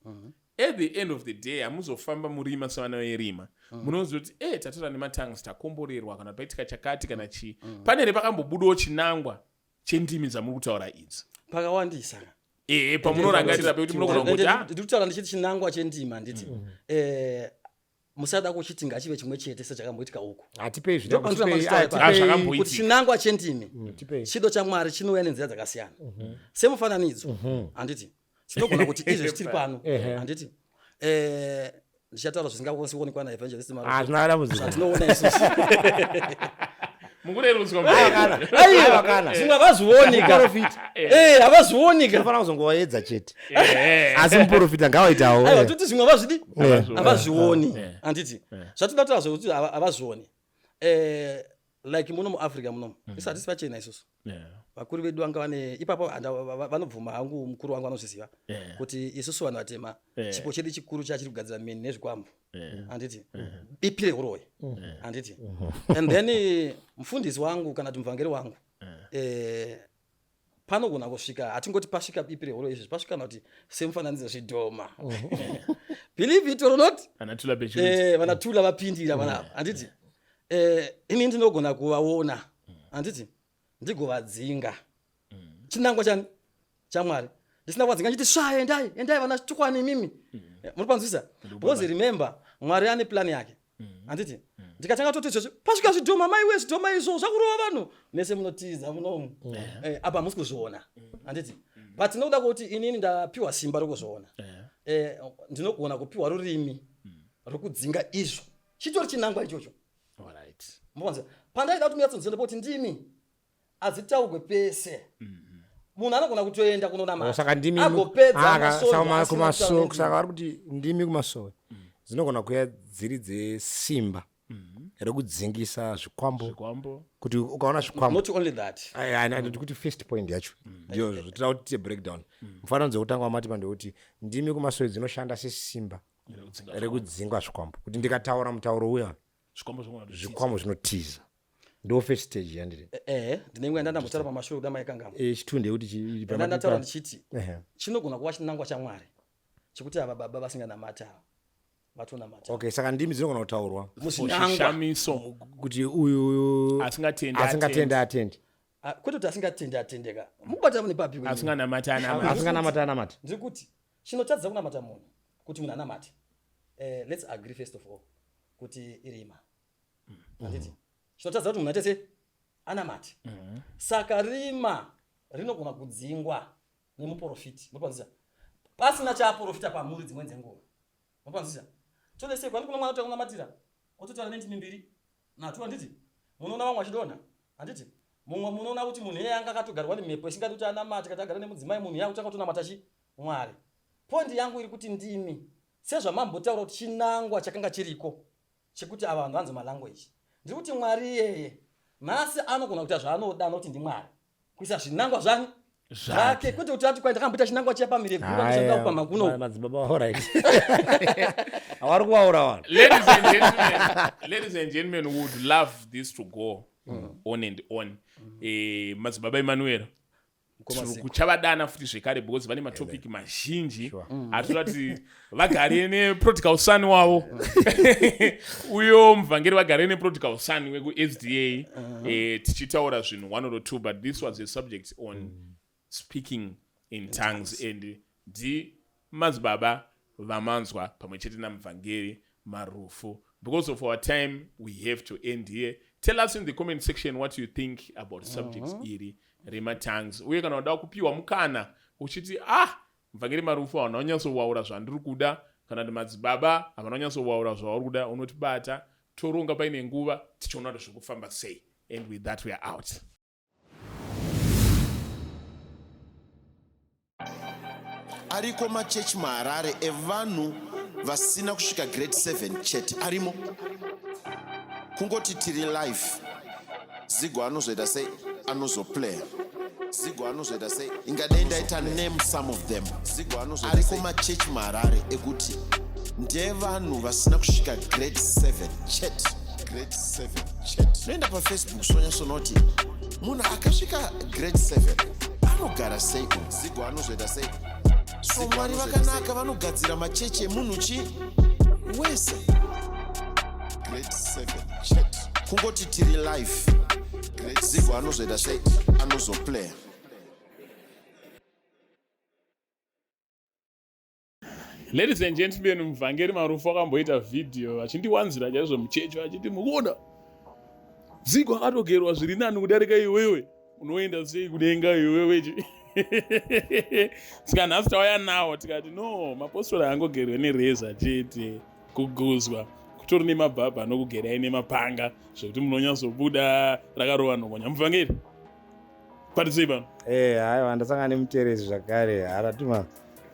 Speaker 2: At the end of the day hamuzofamba murima sevana verima. Munoziva kuti e tatora nematangs, takomborerwa, kana paitika chakati kana chii. Pane here pakambobudawo chinangwa chendimi dzamuri kutaura idzi?
Speaker 3: Pakawandisa.
Speaker 2: Ehe, pamunorangarira pekuti munogona kungoti ah,
Speaker 3: Ndiri kutaura ndichiti chinangwa chendima, handiti? Musada kuchiti ngachive chimwe chete sechakamboitika uku.
Speaker 1: Hatipei.
Speaker 3: Ndopandinoda
Speaker 2: Ah, zvakamboitika.
Speaker 3: Kuti chinangwa chendimi,
Speaker 1: Tipei.
Speaker 3: chido chaMwari chinouya nenzira dzakasiyana. Semufananidzo, handiti, tinogona kuti izvezvi tiri pano, handiti, ndichataura zvisingakwanisi kuonekwa naEvangelist Marufu.
Speaker 1: Hazvina dambudziko.
Speaker 3: Zvatinoona isusu.
Speaker 2: Mukurerutswa.
Speaker 1: Aiwa kana.
Speaker 3: Zvimwe havazvionika.
Speaker 1: Muprofita.
Speaker 3: Havazvionika.
Speaker 1: Unofanira kuzongovaedza chete, asi muprofita ngawaitawo.
Speaker 3: Aiwa, toti zvimwe havazvidi,
Speaker 2: Havazvioni.
Speaker 3: Havazvioni, handiti? Zvatinoda kutaura zvekuti havazvioni, like muno muAfrica munomu, isu hatisi pachena isusu. Vakuru vedu vanga vane ipapo vanobvuma hangu, mukuru wangu anozviziva kuti isusu vanhu vatema, chipo chedu chikuru chachiri kugadzira meni nezvikwambo, handiti? Bipi rehuroyi, handiti? And then mufundisi wangu kana kuti muvhangeri wangu, panogona kusvika, hatingoti pasvika bipi rehuroyi izvi, pasvika kana kuti semufananidzo zvidhoma, believe it or not.
Speaker 2: Ana Tula Bechirudzi.
Speaker 3: Vana Tula vapindira vanapa, handiti? Ini ndinogona kuvaona, handiti, ndigovadzinga. Chinangwa chani chaMwari, ndisina kuvadzinga nchiti sva, endai, endai, vana tukwani imimi. Muri panzwisa? Because remember, Mwari ane plan yake, handiti? Ndikatanga toti izvezvi pasvika zvidhoma, maiwe, zvidhoma izvo zvakurova vanhu mese, munotiza munomu. Apa hamusi kuzviona, handiti? But nokuda kwekuti inini ndapiwa simba rokuzviona, ndinogona kupiwa rurimi rokudzinga izvo. Chitori chinangwa ichocho. Mbonza pandaida kuti munyatsoziva ndepekuti ndimi hadzitaurwe pese. Munhu anogona kutoenda kunonamata,
Speaker 1: Saka ndimi
Speaker 3: agopedza
Speaker 1: Ah,
Speaker 3: masowe
Speaker 1: saka
Speaker 3: asina
Speaker 1: kumasowe
Speaker 3: kutaura nendimi.
Speaker 1: Saka vari kuti ndimi kumasowe dzinogona kuya dziri dzesimba rekudzingisa zvikwambo.
Speaker 2: Zvikwambo.
Speaker 1: Kuti ukaona zvikwambo.
Speaker 3: Not only that.
Speaker 1: Ndikuti first point yacho ndiyozvo tinoda kuti tiite breakdown. Mufananidzo wekutanga wamatipa ndewekuti ndimi kumasowe dzinoshanda sesimba
Speaker 2: Rekudzinga
Speaker 1: rekudzingwa zvikwambo, kuti ndikataura mutauro uya,
Speaker 2: zvikwambo zvinogona kutiza.
Speaker 1: Zvikwambo zvinotiza. Ndo first stage yandiri.
Speaker 3: Ndine imwe yandandambotaura pamashure, kuda maikangamo.
Speaker 1: Chitu ndeyekuti
Speaker 3: Ndandataura ndichiti chinogona kuva chinangwa chaMwari chekuti ava baba vasinganamati ava vatonamata.
Speaker 1: Okay, saka ndimi dzinogona kutaurwa
Speaker 3: muzvinangwa.
Speaker 2: Chishamiso.
Speaker 1: Kuti uyu
Speaker 2: Asingatendi
Speaker 1: asingatendi atendi.
Speaker 3: Ah, kwete kuti asingatendi atendeka, mukubata nepapi kwenyu?
Speaker 2: Asinganamati anamati.
Speaker 1: Asinganamati anamati.
Speaker 3: Ndiri kuti chinotadzisa kunamata munhu, kuti munhu anamate, let's agree first of all kuti irima, handiti? Chinotadzisa kuti munhu aite se anamate, saka rima rinogona kudzingwa nemuprofiti, mupanzisa, pasina chaaprofita pamuri dzimweni dzenguva, mupanzisa? Todese kwani kuno mwana kunamatira ototaura nendimi mbiri nhatu, handiti? Munoona vamwe vachidonha, handiti? Mumwe munoona kuti munhu iyeye anga akatogarwa nemhepo isingadi kuti anamate, kati agara nemudzimai, munhu iye akutanga kutonamata chi Mwari. Point yangu iri kuti ndimi, sezvamambotaura kuti chinangwa chakanga chiriko chekuti ava vanhu vanzi malanguage, ndiri kuti Mwari iyeye nhasi anogona kuita zvaanoda, anoti ndiMwari, kuisa zvinangwa zvani zvake, kwete kuti ati kwai ndakamboita chinangwa chiya pamire gura ndichada kupamha kuno.
Speaker 1: Madzibaba, alright, havari kuvaura vanhu.
Speaker 2: Ladies and gentlemen, ladies and gentlemen, we would love this to go on and on. Madzibaba Emmanuel,
Speaker 3: Mukoma Ziko.
Speaker 2: kuchavadana futi zvekare because vane matopic mazhinji atinoda kuti vagare neprodigal son wavo uyo muvhangeri, vagare neprodigal son wekuSDA, tichitaura zvinhu one or two. But this was a subject on speaking in tongues, and ndi madzibaba vamanzwa pamwe chete namuvhangeri Marufu. Because of our time, we have to end here. Tell us in the comment section what you think about subject iri rematongues, uye kana uda kupiwa mukana uchiti, ah, muvhangeri Marufu havana kunyatsowaura zvandiri kuda, kana kuti madzibaba havana kunyatsowaura zvauri kuda, unotibata, toronga paine nguva, tichiona kuti zviri kufamba sei. And with that, we are out.
Speaker 8: Ariko machechi muHarare evanhu vasina kusvika grade 7 chete arimo. Kungoti tiri live, Zigo anozoita sei, anozoplaya. Zigo anozoita sei, ingadei ndaita name some of them. Zigo anozoita ariko machechi muHarare ekuti ndevanhu vasina kusvika grade 7 chete, grade 7 chete. Unoenda paFacebook, sonyasonoti munhu akasvika grade 7 anogara sei uyu? Zigo anozoita sei? So Mwari vakanaka vanogadzira machechi emunhu chi wese. Grade 7 chete. Kungoti tiri live. Zigo anozoita sei? Anozoplaya.
Speaker 2: Ladies and gentlemen, muvhangeri Marufu akamboita vhidhiyo vachindiwanzira chaizvo muchechi vachiti mukuona Zigo akatogerwa zviri nani kudarika iwewe unoenda sei kudenga iwewe saka nhasi tauya nawo tikati no mapostori angogerwe nereza chete kuguzwa kutori nemabhabha anokugerai nemapanga zvekuti munonyatsobuda rakarova nhongonya muvhangeri patisei pano
Speaker 1: eh haiwa ndasangana nemuteresi zvakare haratuma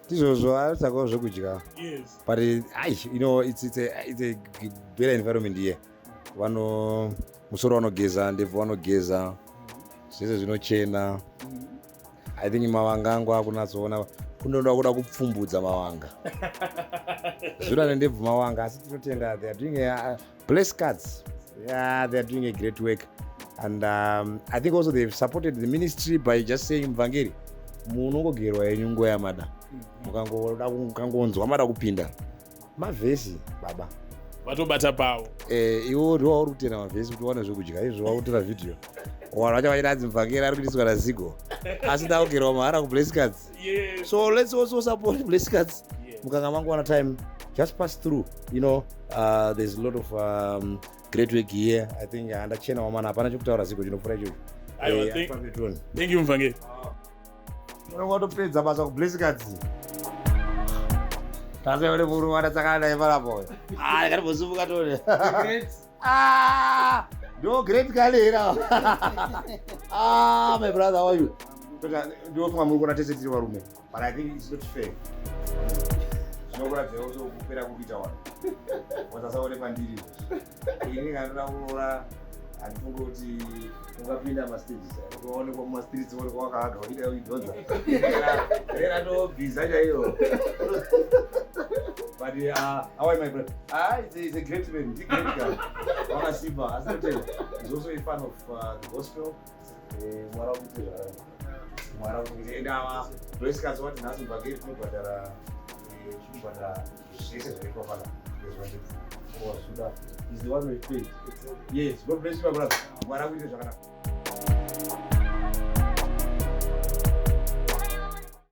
Speaker 1: tizvozvo aritsakawo zvekudya
Speaker 2: yes.
Speaker 1: But ai you know it's a better environment here. Vano musoro vanogeza, ndebvu vanogeza, zvese zvinochena. I think mavanga angu akunatsoona kundoda kuda kupfumbudza mavanga zvinoda nendebvu mavanga, asi tinotenda. They are doing a Bless Cards. Yeah, they are doing a great work and I think also they've supported the ministry by just saying, muvhangeri munongogerwa yenyu nguva yamada, mukangoda mukangonzwa mada kupinda mavhesi baba.
Speaker 2: Vatobata pavo.
Speaker 1: Eh, iwo ndiwo wauri kutenda mavhesi kuti uwane zvekudya. Izvo wakutora vhidhiyo, vanhu vacho vachiti anzi muvhangeri ari kuitiswa naZigo, asi ndakugerwa mahara kuBless Cards. So let's also support Bless Cards. Mukanga mangowana time, just pass through. There's a lot of great work here. I think handachena wamana, hapana chekutaura Zigo chinopfuura ichocho.
Speaker 2: Aiwa,
Speaker 1: Eh, afambe tione.
Speaker 2: Thank you, muvhangeri.
Speaker 1: Unonga watopedza basa kuBless Cards. Taseone murume watatsakana naye panapo. Ah, ndakatombosimuka tone. Ah, ndo great kalera. Ah, my brother, how are you? Ndinofunga muri kuona tese tiri varume, but I think it's not fair. Zvinokuratidza also kupera kuri kuita vanhu wasasaone pandiri izvozvi. Ini kana kuroora, handifungi kuti ungapinda mastages, ukaonekwa mumastreets, onekwa wakahaga uchida kuidhonza rera tobhiza chaiyo. But how are you, my brother? Ah, it's a great man, he's a great guy, wakasimba. Asi totenda, he's also a fan of the gospel. Mwari akuite zvakanaka, Mwari akuite. Ende ava Bless Cards wati nhasi mubhangeri tinobhadhara, tinobhadhara zvese zvaiitwa panapa. Wazuda is the one we paid. Yes, God bless you, my brother. Mwari akuite zvakanaka.